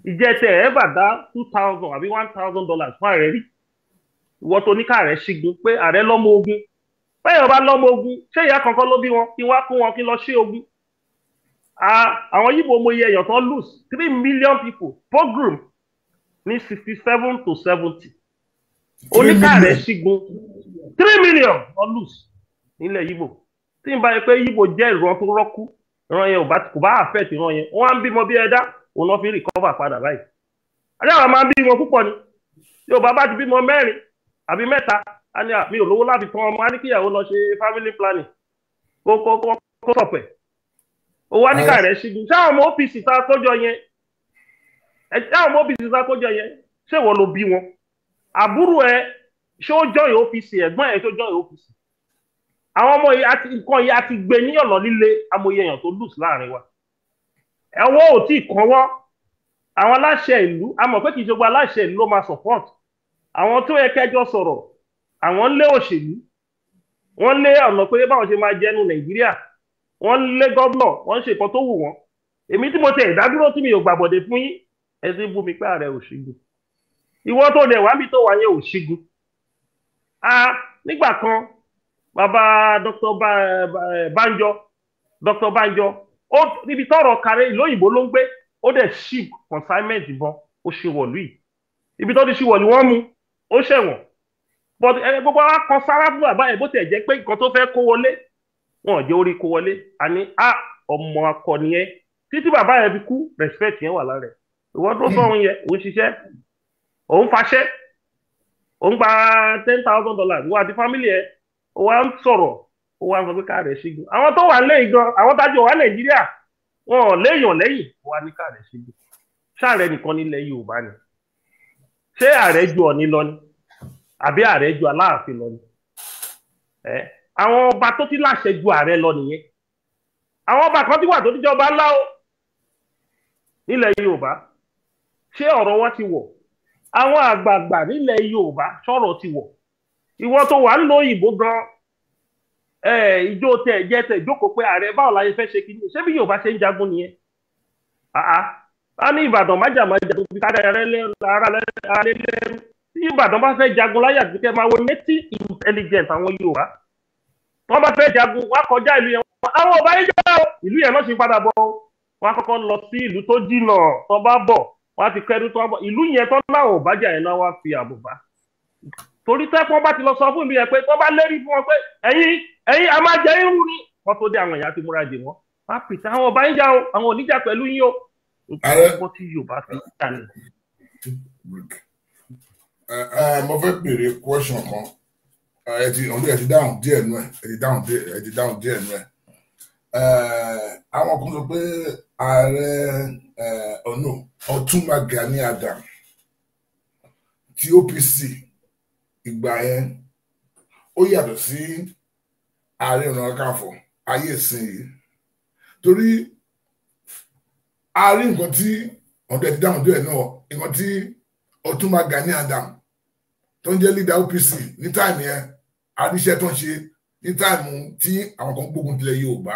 Ìjẹtẹ ẹ bá dá 2,000 àbí $1,000 fún ààrẹ rí? Ìwọ tó oníkàrẹ̀ ṣígun pé ààrẹ lọ́mọ ogun, bẹ́ẹ̀ ọba lọ́mọ ogun, ṣé ìyá kankan ló bí wọn kí wọ́n á kó wọn kí lọ sí ogun? Àwọn Yíbo, mo yẹ èèyàn tán lose, 3 million people, pogrom ní 67 to 70. Oníkàrẹ̀ ṣígun, 3 million wọ́n lose nílẹ̀ Yíbo. Tí n bá yẹ pé Yíbo jẹ́ ìran tó rọ́kú, ìran yẹn kò bá affect ìran yẹn. Wọ́n á ń bímọ bí ẹ̀dá, òun náà fi recover padà báyìí. Ajáwa máa ń bímọ púpọ̀ ni. Yorùbá bá ti bímọ mẹ́rin àbí mẹ́ta, á ní mi ò lówó láti tán ọmọ, á ní kíyàwó lọ ṣe family planning kó sọ̀pẹ̀. Ó wá ní kàrẹ́ ṣígun. Ṣáwọn ọmọ OPC tá a kójọ yẹn, ṣáwọn ọmọ OPC tá a kójọ yẹn, ṣé ìwọ ló bí wọn? Àbúrò ẹ, ṣé ó join OPC? Ẹ̀gbọ́n ẹ, ṣé ó join OPC? Àwọn ọmọ yìí àti nǹkan yìí àti gbé ní ọ̀nà líle. Amòye èèyàn tó lose láàrin wa, ẹ̀wọ́ ò tí ì kọ́wọ́ àwọn aláṣẹ ìlú. A mọ̀ pé kì í ṣe gbogbo aláṣẹ ìlú ló máa support. Àwọn tó yẹ kẹjọ sọ̀rọ̀, àwọn ń lé òṣèlú, wọ́n lé ọ̀nà pé báwọn ṣe máa jẹnu Nàìjíríà, wọ́n lé gómìnà, wọ́n ń ṣe nǹkan tó wù wọ́n. Èmi tí mo tẹ ìdádúró tí mi ò gbàbọ̀dé fún yín, ẹ ti bú mi pé ààrẹ ò ṣígun. Ìwọ tó dẹ̀ wá bí tó wà yẹn ò ṣígun. A nígbà kan, bàbá Dr. Banjo, Dr. Banjo, ó níbi tọ́rọ̀ kárẹ, ìlú òyìnbó ló ń gbé, ó dẹ̀ ship consignment ìbọn, ó ṣe wọ̀lú yìí. Ibi tó ti ṣe wọ̀lú, wọ́n mú, ó ṣẹ̀wọ̀n. But gbogbo wa kan sára fún bàbá ẹ̀, bó tiẹ̀ jẹ́ pé nǹkan tó fẹ́ kó wọlé, wọn ò jẹ́ orí kó wọlé. Àní a ọmọ akọni ẹ títí bàbá yẹn fi kú, respect yẹn wà lára ẹ̀. Ìwọ tó sọ òun yẹn, òun ṣiṣẹ́, òun faṣẹ́, òun gba $10,000, ìwọ àti family ẹ̀, ó wá ń sọ̀rọ̀, ó wá ń sọ pé káàrẹ̀ ṣígun. Àwọn tó wà lẹ́yìn gan, àwọn tájú wà Nàìjíríà, wọn ò léèyàn lẹ́yìn. Ó wá ní káàrẹ̀ ṣígun. Ṣáàrẹ̀ nìkan nílẹ̀ Yorùbá ni? Ṣé ààrẹ ju Ọ̀ní lọ ni, àbí ààrẹ ju Aláàfin lọ ni? Ẹ àwọn ọba tó ti láṣẹ ju ààrẹ lọ nìyẹn. Àwọn ọba kan ti wà tó ti jọba ńlá o nílẹ̀ Yorùbá. Ṣé ọ̀rọ̀ wọn ti wọ̀? Àwọn àgbààgbà nílẹ̀ Yorùbá, sọ̀rọ̀ ti wọ̀? Ìwọ tó wà ń lo òyìnbó gan, ìjó tẹ jẹ tẹ jókòó pé ààrẹ, báwo la ṣe fẹ́ ṣe kíní? Ṣé bí Yorùbá ṣe ń jagun nìyẹn? A ní Ìbàdàn májàmájà tó fi kárí ara lẹ́rú. Tí Ìbàdàn bá fẹ́ jagun láyà àti kẹ́ máa wo native intelligent àwọn Yorùbá, wọ́n bá fẹ́ jagun, wọ́n á kọjá ìlú yẹn, àwọn ọba yìí jẹ́ ìlú yẹn náà ṣe padà bọ̀. Wọ́n á kọ́kọ́ lọ sí ìlú tó jìnnà, tó bá bọ̀, wọ́n á ti kẹ́rù tó bọ̀. Ìlú yẹn tó láwọn ò bá jà yẹn náà, wọ́n á fi ààbò bá. Torí tẹ́pọ́n bá ti lọ sọ fún ìlú yẹn pé tó bá lérí fún wọn pé ẹ̀yin a máa jẹ irú ni, wọ́n tó dé, àwọn èèyàn ti múra dè wọ́n, wọ́n á pèsè àwọn ọba yín jà o, àwọn oníjà pẹ̀lú yín o. Nǹkan tí Yorùbá fi ń jà ní. Mo fẹ́ béèrè question kan. Ẹ ti ọdún, ẹ ti dáhùn díẹ̀ nú ẹ, ẹ ti dáhùn díẹ̀ nú ẹ. Àwọn kan sọ pé ààrẹ ọ̀nà Ọ̀túnba Gani Adams tí OPC ìgbà yẹn, ó yàtọ̀ sí Ààrẹ Ọ̀nà Kakanfò ayé ìsìn yìí, torí a rí nǹkan tí ọ̀dọ̀ ẹ̀ ti dáhùn díẹ̀ náà, nǹkan tí Ọ̀túnba Gani Adams tó ń jẹ́ leader OPC ní time yẹn, àríṣẹ́ tó ń ṣe ní time tí àwọn kan gbógun tilẹ̀ Yorùbá.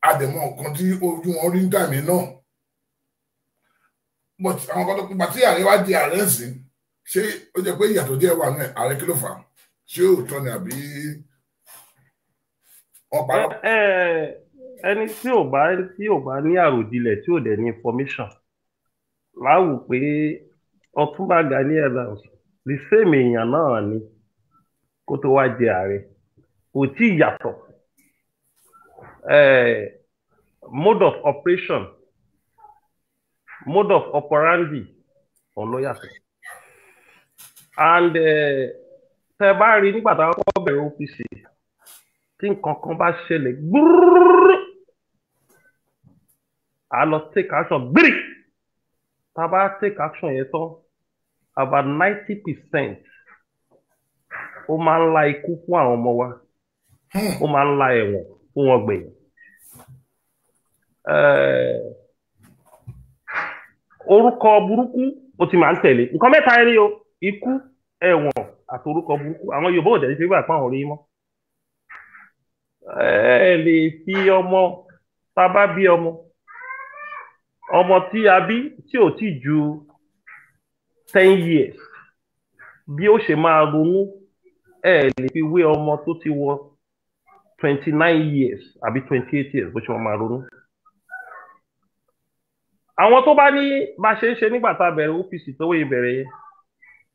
Àdẹ̀mọ̀ nǹkan tí ojú wọn rí ń dàmí náà. But àwọn kan tó pa tí ààrẹ wá di ààrẹ sí, ṣé ó jẹ́ pé ìyàtọ̀ díẹ̀ wà náà? Ààrẹ kí ló fà á? Ṣé òótọ́ ni àbí wọ́n parọ́? Ẹni tí ò bá ní àròjinlẹ̀, tí ò dẹ̀ ní information, láwù pé Ọ̀túnba Gani Adams the same èèyàn náà ni kó tó wá jẹ ààrẹ, kò tí ì yàtọ̀. Mode of operation, mode of operandi òun ló yàtọ̀. And tẹ bá rí nígbà táwọn kọ́ bẹ̀rẹ̀ OPC, tí nǹkan kan bá ṣẹlẹ̀ gbúrúrú, a lọ take action gbírí. Tá a bá take action yẹn tán, about 90% ó máa ń la ikú fún àwọn ọmọ wa, ó máa ń la ẹ̀wọ̀n fún wọn gbẹ̀yìn. Orúkọ burúkú ó ti máa ń tẹ̀lé nǹkan mẹ́ta ẹni o: ikú, ẹ̀wọ̀n àti orúkọ burúkú. Àwọn Yorùbá ò dẹ̀ ní fi gbà pa àwọn orí mọ́. Ẹ lè fi ọmọ tá a bá bí, ọmọ tí a bí tí ò tí ju 10 years, bí ó ṣe máa ronú, ẹ lè fi wé ọmọ tó ti wọ 29 years àbí 28 years bó ṣe máa ronú. Àwọn tó bá ní bá ṣe ń ṣe nígbà tá a bẹ̀rẹ̀ OPC tó wéyìn bẹ̀rẹ̀ yẹn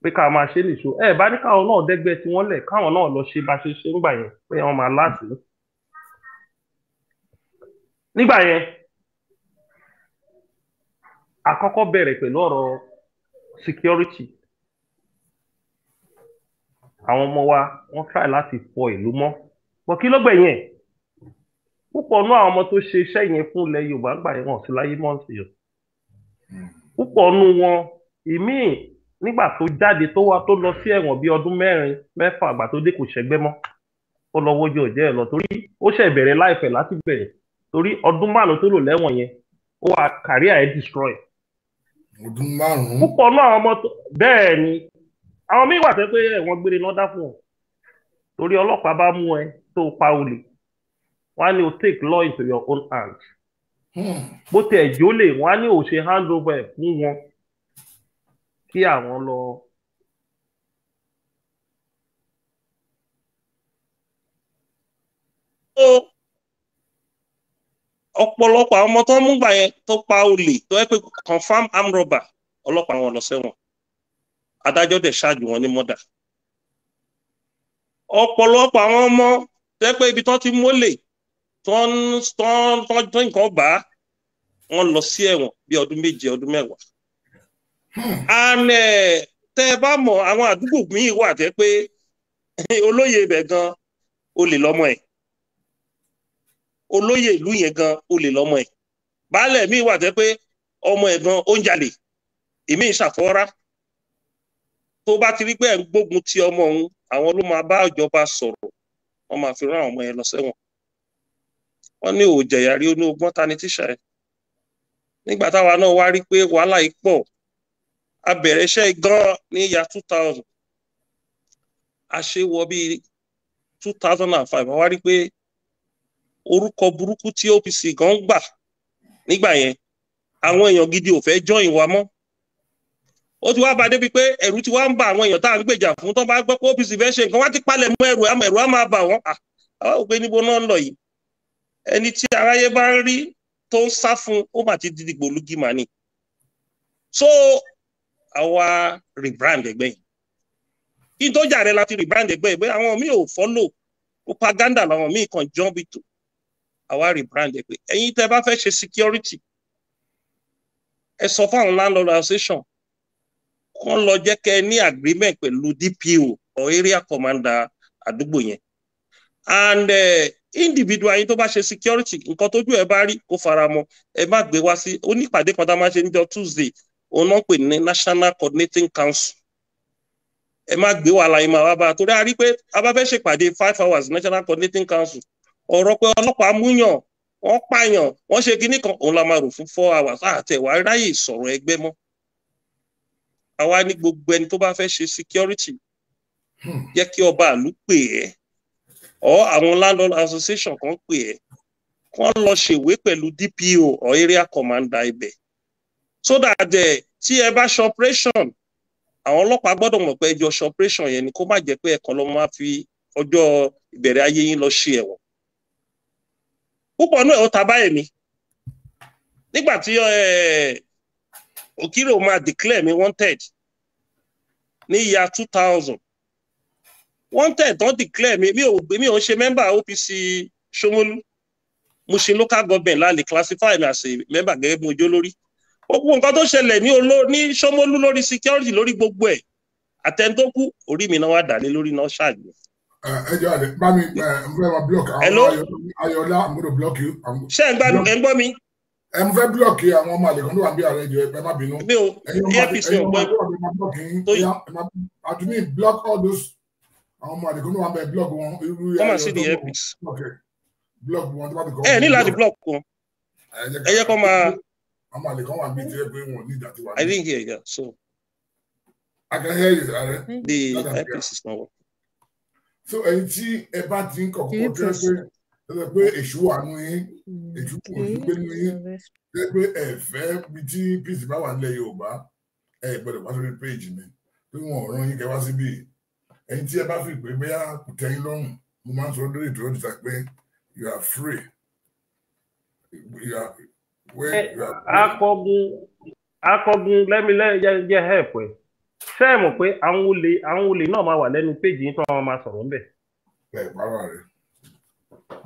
pé ká máa ṣe nìṣó, ẹ bá ní káwọn náà dẹ́gbẹ́ tí wọ́n lẹ̀, káwọn náà lọ ṣe bá ṣe ṣe nígbà yẹn pé wọ́n máa láti. Nígbà yẹn, àkọ́kọ́ bẹ̀rẹ̀ pẹ̀lú ọ̀rọ̀ security. Àwọn ọmọ wa wọ́n try láti fọ ìlú mọ́, bọ́ kí ló gbẹ̀yìn ẹ̀? Púpọ̀ nú àwọn ọmọ tó ṣe iṣẹ́ yẹn fún ilẹ̀ Yorùbá gbà yẹn, wọ́n sí láyé mọ́ sí o. Púpọ̀ nú wọn, ìmíì nígbà tó jáde tó wá tó lọ sí ẹ̀wọ̀n bíi ọdún 4, 6, àgbà tó dé kò ṣẹgbẹ́ mọ́, ó lọ wójú ọ̀jẹ́ ẹ̀ lọ, torí ó ṣẹ̀ bẹ̀rẹ̀ láìpẹ́ láti bẹ̀rẹ̀, torí ọdún 5 tó lò lẹ́wọ̀n yẹn, ó wà career ẹ̀ destroy. Ọdún 5. Púpọ̀ nú àwọn ọmọ tó bẹ́ẹ̀ ni, àwọn míì wà tẹ́ pé ẹ̀wọ̀n gbére náà dá fún wọn, torí ọlọ́pàá bá mú ẹ tó pa olè, wọ́n á ní o take law into your own hands. Bó tiẹ̀ jólè, wọ́n á ní o ṣe hand over ẹ̀ fún wọn kí àwọn lọ. Ọ̀pọ̀lọpọ̀ àwọn ọmọ tó ń mú gbà yẹn tó pa olè, tó yẹ pé confam armed robber, ọlọ́pàá wọn lọ sẹ́wọ̀n, adájọ́ dẹ̀ ṣáàjù wọn ní mọ́dà. Ọ̀pọ̀lọpọ̀ àwọn ọmọ tó yẹ pé ibi tó ti mólè tó ń nǹkan bá wọn lọ sí ẹ̀wọ̀n bí ọdún 7, ọdún 10. And tẹ́ ẹ bá mọ̀, àwọn àdúgbò míì wà tẹ́ pé olóyè ibẹ̀ gan olè lọ́mọ ẹ̀, olóyè ìlú yẹn gan olè lọ́mọ ẹ̀, baálẹ̀ míì wà tẹ́ pé ọmọ ẹ̀ gan ó ń jalè, èmi ń ṣàfọ́rá. Tó bá ti rí pé ẹ̀ ń gbógun ti ọmọ òun, àwọn ló máa bá ìjọba sọ̀rọ̀, wọ́n máa fi rán àwọn ọmọ yẹn lọ sẹ́wọ̀n. Wọ́n ní òjẹ̀yà rí onú ọgbọ́n ta ni tíṣà ẹ̀. Nígbà táwa náà wá rí pé wàhálà yìí pọ̀, a bẹ̀rẹ̀ iṣẹ́ gan ní ìyá 2000, a ṣe wọ bíi 2005, a wá rí pé orúkọ burúkú tí OPC gan gbà nígbà yẹn, àwọn èèyàn gidi ò fẹ́ join wa mọ́. Ó ti wá bá débi pé ẹ̀rù ti wá ń bà àwọn èèyàn tá à ń gbèjà fún, tó bá gbọ́ pé OPC fẹ́ ṣe nǹkan, wá ti palẹ̀ mọ́ ẹrù, àmọ́ ẹ̀rù á máa bà wọ́n. Àwa ò pé níbo náà ń lọ yìí, ẹni tí aráyé bá ń rí tó ń sá fún, ó mà ti di dìgbòlugi mà ni. So àwa rebrand ẹgbẹ́ yìí, kí n tó jàre láti rebrand ẹgbẹ́ yìí, pé àwọn míì ò follow propaganda làwọn míì kan jump into. Àwa rebrand ẹgbẹ́, ẹ̀yin tẹ́ bá fẹ́ ṣe security, ẹ sọ fáwọn landlord association kán lọ jẹ́ kẹ́ ní agreement pẹ̀lú DPO or area commander àdúgbò yẹn. And individual yín tó bá ṣe security, nǹkan tójú ẹ bá rí kó fara mọ́, ẹ má gbé wá sí onípàdé kan tá a máa ṣe níjọ́ Tuesday, òun náà pè ní National Coordinating Council. Ẹ má gbé wàhálà yìí máa wá bá a, torí a rí pé a bá fẹ́ ṣèpàdé 5 hours National Coordinating Council, ọ̀rọ̀ pé ọlọ́pàá múyàn, wọ́n pààyàn, wọ́n ṣe kinní kan, òun la máa rò fún 4 hours, àti ẹ̀wà ráyè sọ̀rọ̀ ẹgbẹ́ mọ́. Àwa ní gbogbo ẹni tó bá fẹ́ ṣe security, jẹ́ kí ọba ìlú pè ẹ́, or àwọn landlord association kan pè ẹ́, Kán lọ ṣèwé pẹ̀lú DPO or area commander ibẹ̀, so that tí ẹ bá ṣe operation, àwọn ọlọ́pàá gbọ́dọ̀ mọ̀ pé ẹ jọ ṣe operation yẹn ni, kó má jẹ́ pé ẹ̀kan ló máa fi ọjọ́ ìbẹ̀rẹ̀ ayé yín lọ ṣe ẹ̀wọ̀n. Púpọ̀ náà ó ta báyìí mi nígbà tí Okiro máa declare me wanted ní year 2000. Wanted don declare mi, mi ò ń ṣe member OPC Ṣómólú. Mo ṣe local government la lè classify me as a member gẹ́gẹ́ bí mo jó lórí. Gbogbo nǹkan tó ṣẹlẹ̀ ní oló ní Ṣómólú lórí security, lórí gbogbo ẹ̀, àtẹnitókù orí mi náà wà dálé lórí náà ṣáàgbé. Ẹ jọ àlẹ bá mi, ẹ n fẹ́ máa block àwọn Ayọ̀lá. I'm gonna block you. Ṣé ẹ ń gbádùn, ẹ ń gbọ́ mi? Ẹ ń fẹ́ block àwọn ọmọ àlè kan tó wà bí ààrẹ jọ, ẹ má bínú. Mi ò earpiece, mi ò gbọ́. Tó yìí àtúní block all those àwọn ọmọ àlè kan tó wà bẹ, block wọn. Come and see the earpiece. Block wọn tó bá ti kọ́. Ẹ ní láti block wọn, ẹ jẹ́ kó máa. Ọmọ àlè kan wà bí tí ẹ pé wọn ní ìdá tí wà. I didn't hear you, so. I can hear you, ààrẹ. The earpiece is not working. So ẹni tí ẹ bá ti ń kọ̀kọ́ tó ẹ pé èṣù wà nù yín, èṣù kò sí pé nù yín, tó yẹ pé ẹ fẹ́ bí tí peace bá wà nílẹ̀ Yorùbá, ẹ gbọ́dọ̀ wá sórí péèjì mi pé wọn ò rán yín kẹ́ wá síbí. Ẹni tí ẹ bá fi pé bóyá kò tẹ́ yín lọ́rùn, mo máa ń sọ lórí ìdúró níta pé you are free, you are where you are free. Akọgun, akọgun, lẹ́mílẹ́ jẹ́ help ẹ̀. Ṣé ẹ mọ̀ pé àwọn olè náà máa wà lẹ́nu péjì yín tí wọ́n máa sọ̀rọ̀ ńbẹ̀? Ẹ pàrọ̀ rẹ̀.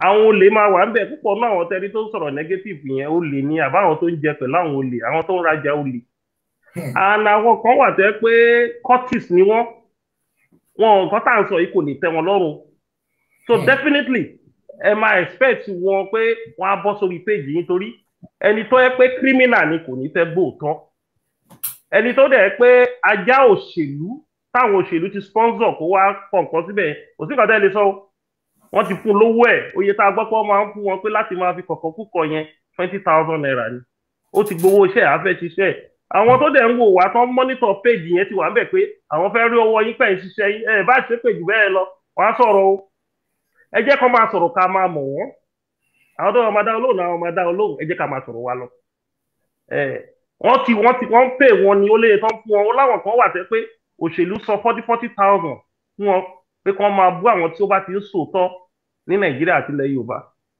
Àwọn olè máa wà ńbẹ̀ púpọ̀ náà. Àwọn tẹ́rí tó ń sọ̀rọ̀ negative yẹn, olè ni, àbáwọn tó ń jẹ pẹ̀lú àwọn olè, àwọn tó ń rajà olè. And àwọn kan wà tẹ́ pé cultist ni wọ́n. Wọn nǹkan tá à ń sọ yìí kò lè tẹ́ wọn lọ́rùn, so definitely ẹ máa expect wọn pé wọ́n á bọ́ sórí péjì yín, torí ẹni tó yẹ pé criminal ni kò ní fẹ́ gbóòótọ́. Ẹni tó dẹ̀ pé ajá òṣèlú táwọn òṣèlú ti sponsor kó wá kọ nǹkan síbẹ̀, kò sí nǹkan tẹ́ lè sọ o. Wọ́n ti fún lówó ẹ̀. Oye tá a gbọ́ pé wọ́n máa ń fún wọn pé láti máa fi kọ̀kọ́ kúkọ yẹn, ₦20,000 ni. Ó ti gbowó iṣẹ́ àfẹ́ ṣiṣẹ́. Àwọn tó dẹ̀ ń wò wá tán monitor page yẹn ti wà ń bẹ̀ pé àwọn fẹ́ rí ọwọ́ yín pẹ̀ ń ṣiṣẹ́ yín. Ẹ̀ bá ṣe pé jù bẹ́ẹ̀ lọ, wọ́n á sọ̀rọ̀ o. Ẹ jẹ́ kó máa sọ̀rọ̀, ká máa mọ̀ wọ́n. Àwọn tó máa dá olóhùn náà máa dá olóhùn. Ẹ jẹ́ ká máa sọ̀rọ̀ wa lọ. Wọ́n ti wọ́n ń pè wọ́n ní ó léye tán fún wọn. Ó láwọn kan wà tẹ́ pé òṣèlú sọ 40,000 fún wọn pé kí wọ́n máa bú àwọn tí ó bá ti ń sòótọ́ ní Nàìjíríà àti ilẹ̀ Yorùbá.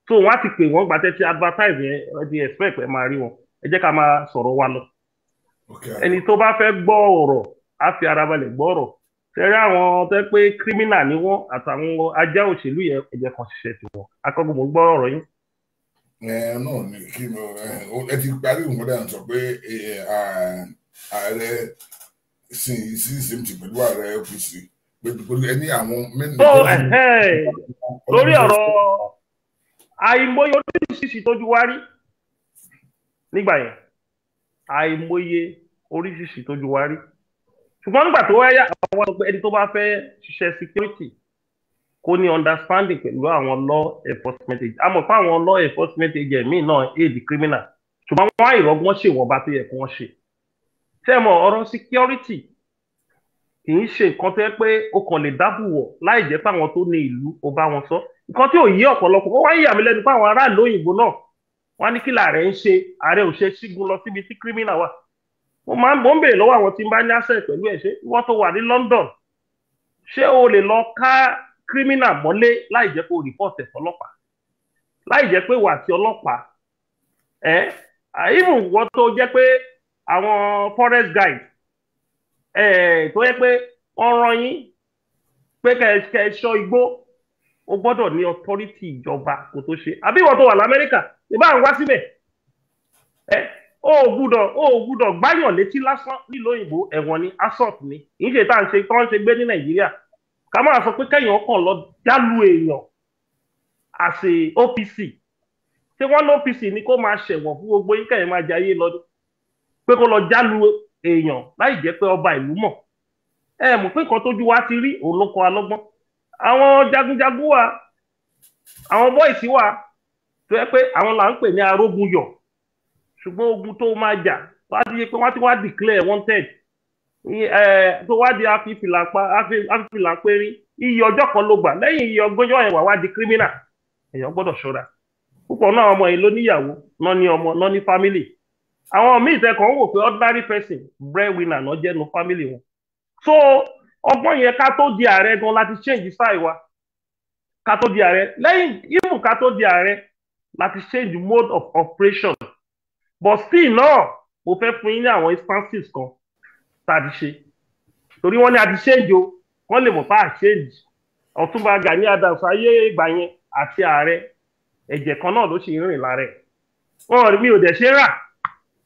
So wọ́n á ti pè wọ́n gbàtẹ́ tí advertise yẹn, ẹ ti expect ẹ máa rí wọn. Ẹ jẹ́ ká máa sọ̀rọ̀ wa lọ. Ẹni tó bá fẹ́ gbọ́ ọ̀rọ̀ á fi ara balẹ̀ gbọ́ ọ̀rọ̀. Ṣẹ́rí àwọn tẹ́ pé criminal ni wọ́n àtàwọn ajá òṣèlú yẹn, ẹ jẹ́ kan ṣiṣẹ́ tiwọn. Akọ́gun, mo gbọ́ ọ̀rọ̀ yín. Ẹ náà ni kí mo ẹ ti parí nǹkan dáhùn sọ pé ààrẹ sin sí same pẹ̀lú ààrẹ OPC pé ẹni àwọn. Tó lórí ọ̀rọ̀ àìmọye oríṣiríṣi tójú wá rí nígbà yẹn, àìmọye oríṣiríṣi tójú wá rí. Ṣùgbọ́n nígbà tó wáyà, àwọn sọ pé ẹni tó bá fẹ́ ṣiṣẹ́ security kó ní understanding pẹ̀lú àwọn law enforcement agent. A mọ̀ pé àwọn law enforcement agent míì náà aid criminal, ṣùgbọ́n wọ́n á ìrọ́gbọ́n ṣèwọ̀nba tó yẹ kí wọ́n ṣe. Ṣé mọ̀, ọ̀rọ̀ security kì í ṣe nǹkan tó yẹ pé o kàn lè dábò wọ̀ láì jẹ́ pé àwọn tó ní ìlú o bá wọn sọ. Nǹkan tí ò yí ọ̀pọ̀lọpọ̀, ó wá yà mí lẹ́nu pé àwọn aráàlú òyìnbó náà wọ́n á ní kí làárẹ̀ ń ṣe, ààrẹ ò ṣe sígun lọ síbi tí criminal wà. Mo máa ń bọ́ ń bèèrè lọ́wọ́ àwọn tí ń bá ní access pẹ̀lú ẹ̀, ṣé wọ́n tó wà ní London, ṣé o lè lọ ká criminal mọ́lé láì jẹ́ pé o report ẹ̀ fọlọ́pàá, láì jẹ́ pé wà àti ọlọ́pàá ẹ̀, even wọ́n tó jẹ́ pé àwọn forest guide ẹ̀ tó yẹ pé wọ́n rán yín pé kẹ́ ẹ ṣọ́ igbó, o gbọ́dọ̀ ní authority ìjọba kó tó ṣe? Àbí ìwọ tó wà l'Amẹ́ríkà, ìbá ń wá síbẹ̀ ẹ, o ò gbúdọ̀ gbáyàn létí lásán nílùú òyìnbó, ẹ̀wọ̀n ni, assault ni. Kì í ṣe tá à ń ṣe tó ń ṣe gbé ní Nàìjíríà, ká máa sọ pé kẹ́yìn ọkàn lọ jálù èèyàn as a OPC. Ṣé wọ́n ní OPC ni kó máa ṣẹ̀wọ̀n fún gbogbo yín, kẹ́yìn máa jayé lọ, pé kó lọ jálù èèyàn láì jẹ́ pé ọba ìlú mọ̀? Ẹ mọ̀ pé nǹkan tójú wa ti rí òun ló kọ́ alọ́gbọ́n. Àwọn jagunjagun wa, àwọn boys wa tó yẹ pé àwọn là ń pè ní arógunyọ̀, ṣùgbọ́n ogun tó máa jà wá ti yẹ pé wọ́n ti wá declare wanted tó wá di àfìfìlà pérín, iye ọjọ́ kan ló gbà. Lẹ́yìn iye ọgbọ́njọ́ yẹn, wà wá di criminal. Èèyàn gbọ́dọ̀ ṣọ́ra. Púpọ̀ náà ọmọ yìí ló níyàwó, náà ní ọmọ, náà ní family. Àwọn míì tẹkọ̀ ń wò pé ordinary person, breadwinner náà jẹ́ nu family wọn. So ọgbọ́n yẹn, ká tó di ààrẹ gan láti change style wa. Ká tó di ààrẹ, lẹ́yìn even ká tó di ààrẹ láti change mode of operation. But still náà, mo fẹ́ fún yín ní àwọn instances kan tá a ti ṣe, torí wọ́n ní a ti change o, wọ́n lè mọ̀ pa à change. Ọ̀túnba Gani Adams ayé ìgbà yẹn àti ààrẹ, ẹ̀jẹ̀ kan náà ló ṣì ń rìn lára ẹ̀. Wọn mi ò dẹ̀ ṣe rà.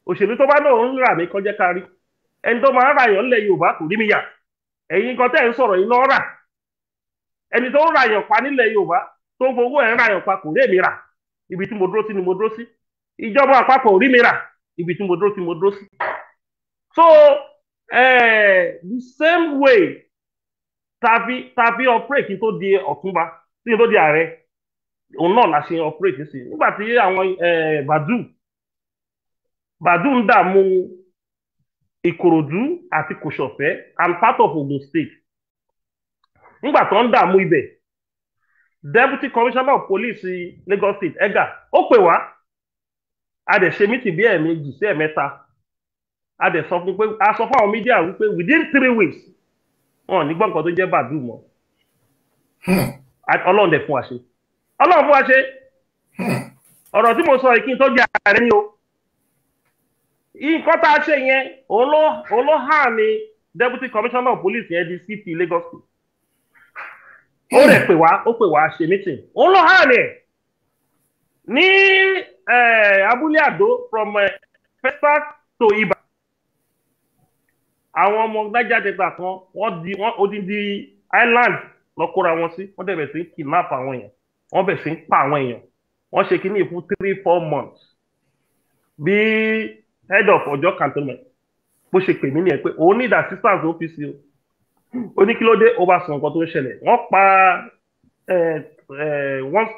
Òṣèlú tó bá náà ń rà mí kọjá kárí, ẹni tó máa ń ràyàn ńlẹ̀ Yorùbá kò rí mi yà. Ẹ̀yin kan tẹ́ ń sọ̀rọ̀ yìí náà rà. Ẹni tó ń ràyàn pa nílẹ̀ Yorùbá, tó ń fowó ẹ̀ ń ràyàn pa, kò rí èmi rà. Ibi tí mo dúró sí ni mo dúró sí. Ìjọba àpapọ̀ ò rí mi rà. Ibi tí mo dúró sí mo dúró sí. So the same way tàbí operate kí n tó di ọ̀túnba, kí n tó di ààrẹ, òun náà la ṣe operate sí nígbà tí àwọn Badu ń dààmú Ìkòròdú àti Kòsọ̀fẹ́ and part of Ogun State. Nígbà tó ń dààmú ibẹ̀, Deputy Commissioner of Police Lagos State, Ega, ó pè wá. A dẹ̀ ṣe meeting bí ẹ̀ẹ̀mejì sí ẹ̀ẹ̀mẹ́ta. A dẹ̀ sọ fún pé, a sọ fún àwọn media wípé within 3 weeks, wọn ò ní gbọ́ nǹkan tó jẹ́ Badu mọ́. Ọlọ́run dẹ̀ fún wa ṣe, Ọlọ́run fún wa ṣe. Ọ̀rọ̀ tí mo sọ yìí, kí n tó jẹ́ ààrẹ ni o. Nǹkan tá a ṣe yẹn, òun ló hàn ní Deputy Commissioner of Police yẹn di CP Lagos State. Ó rẹ̀ pè wá, ó pè wá ṣe meeting. Òun ló hàn ní ẹ̀ ní Abúlé Àdó, from Festac to Ibà. Àwọn ọmọ Niger Delta kan, wọ́n di wọ́n odindi island lọ kóra wọn sí. Wọ́n dẹ̀ bẹ̀ sí kidnap àwọn èèyàn, wọ́n bẹ̀ sí ń pa àwọn èèyàn. Wọ́n ṣe kínní fún 3-4 months. Bí head of Ọjọ́ Cantonment bó ṣe pè mí nìyẹn pé òun need assistance OPC o. Ó ní kí ló dé? Ó bá sọ nǹkan tó ń ṣẹlẹ̀. Wọ́n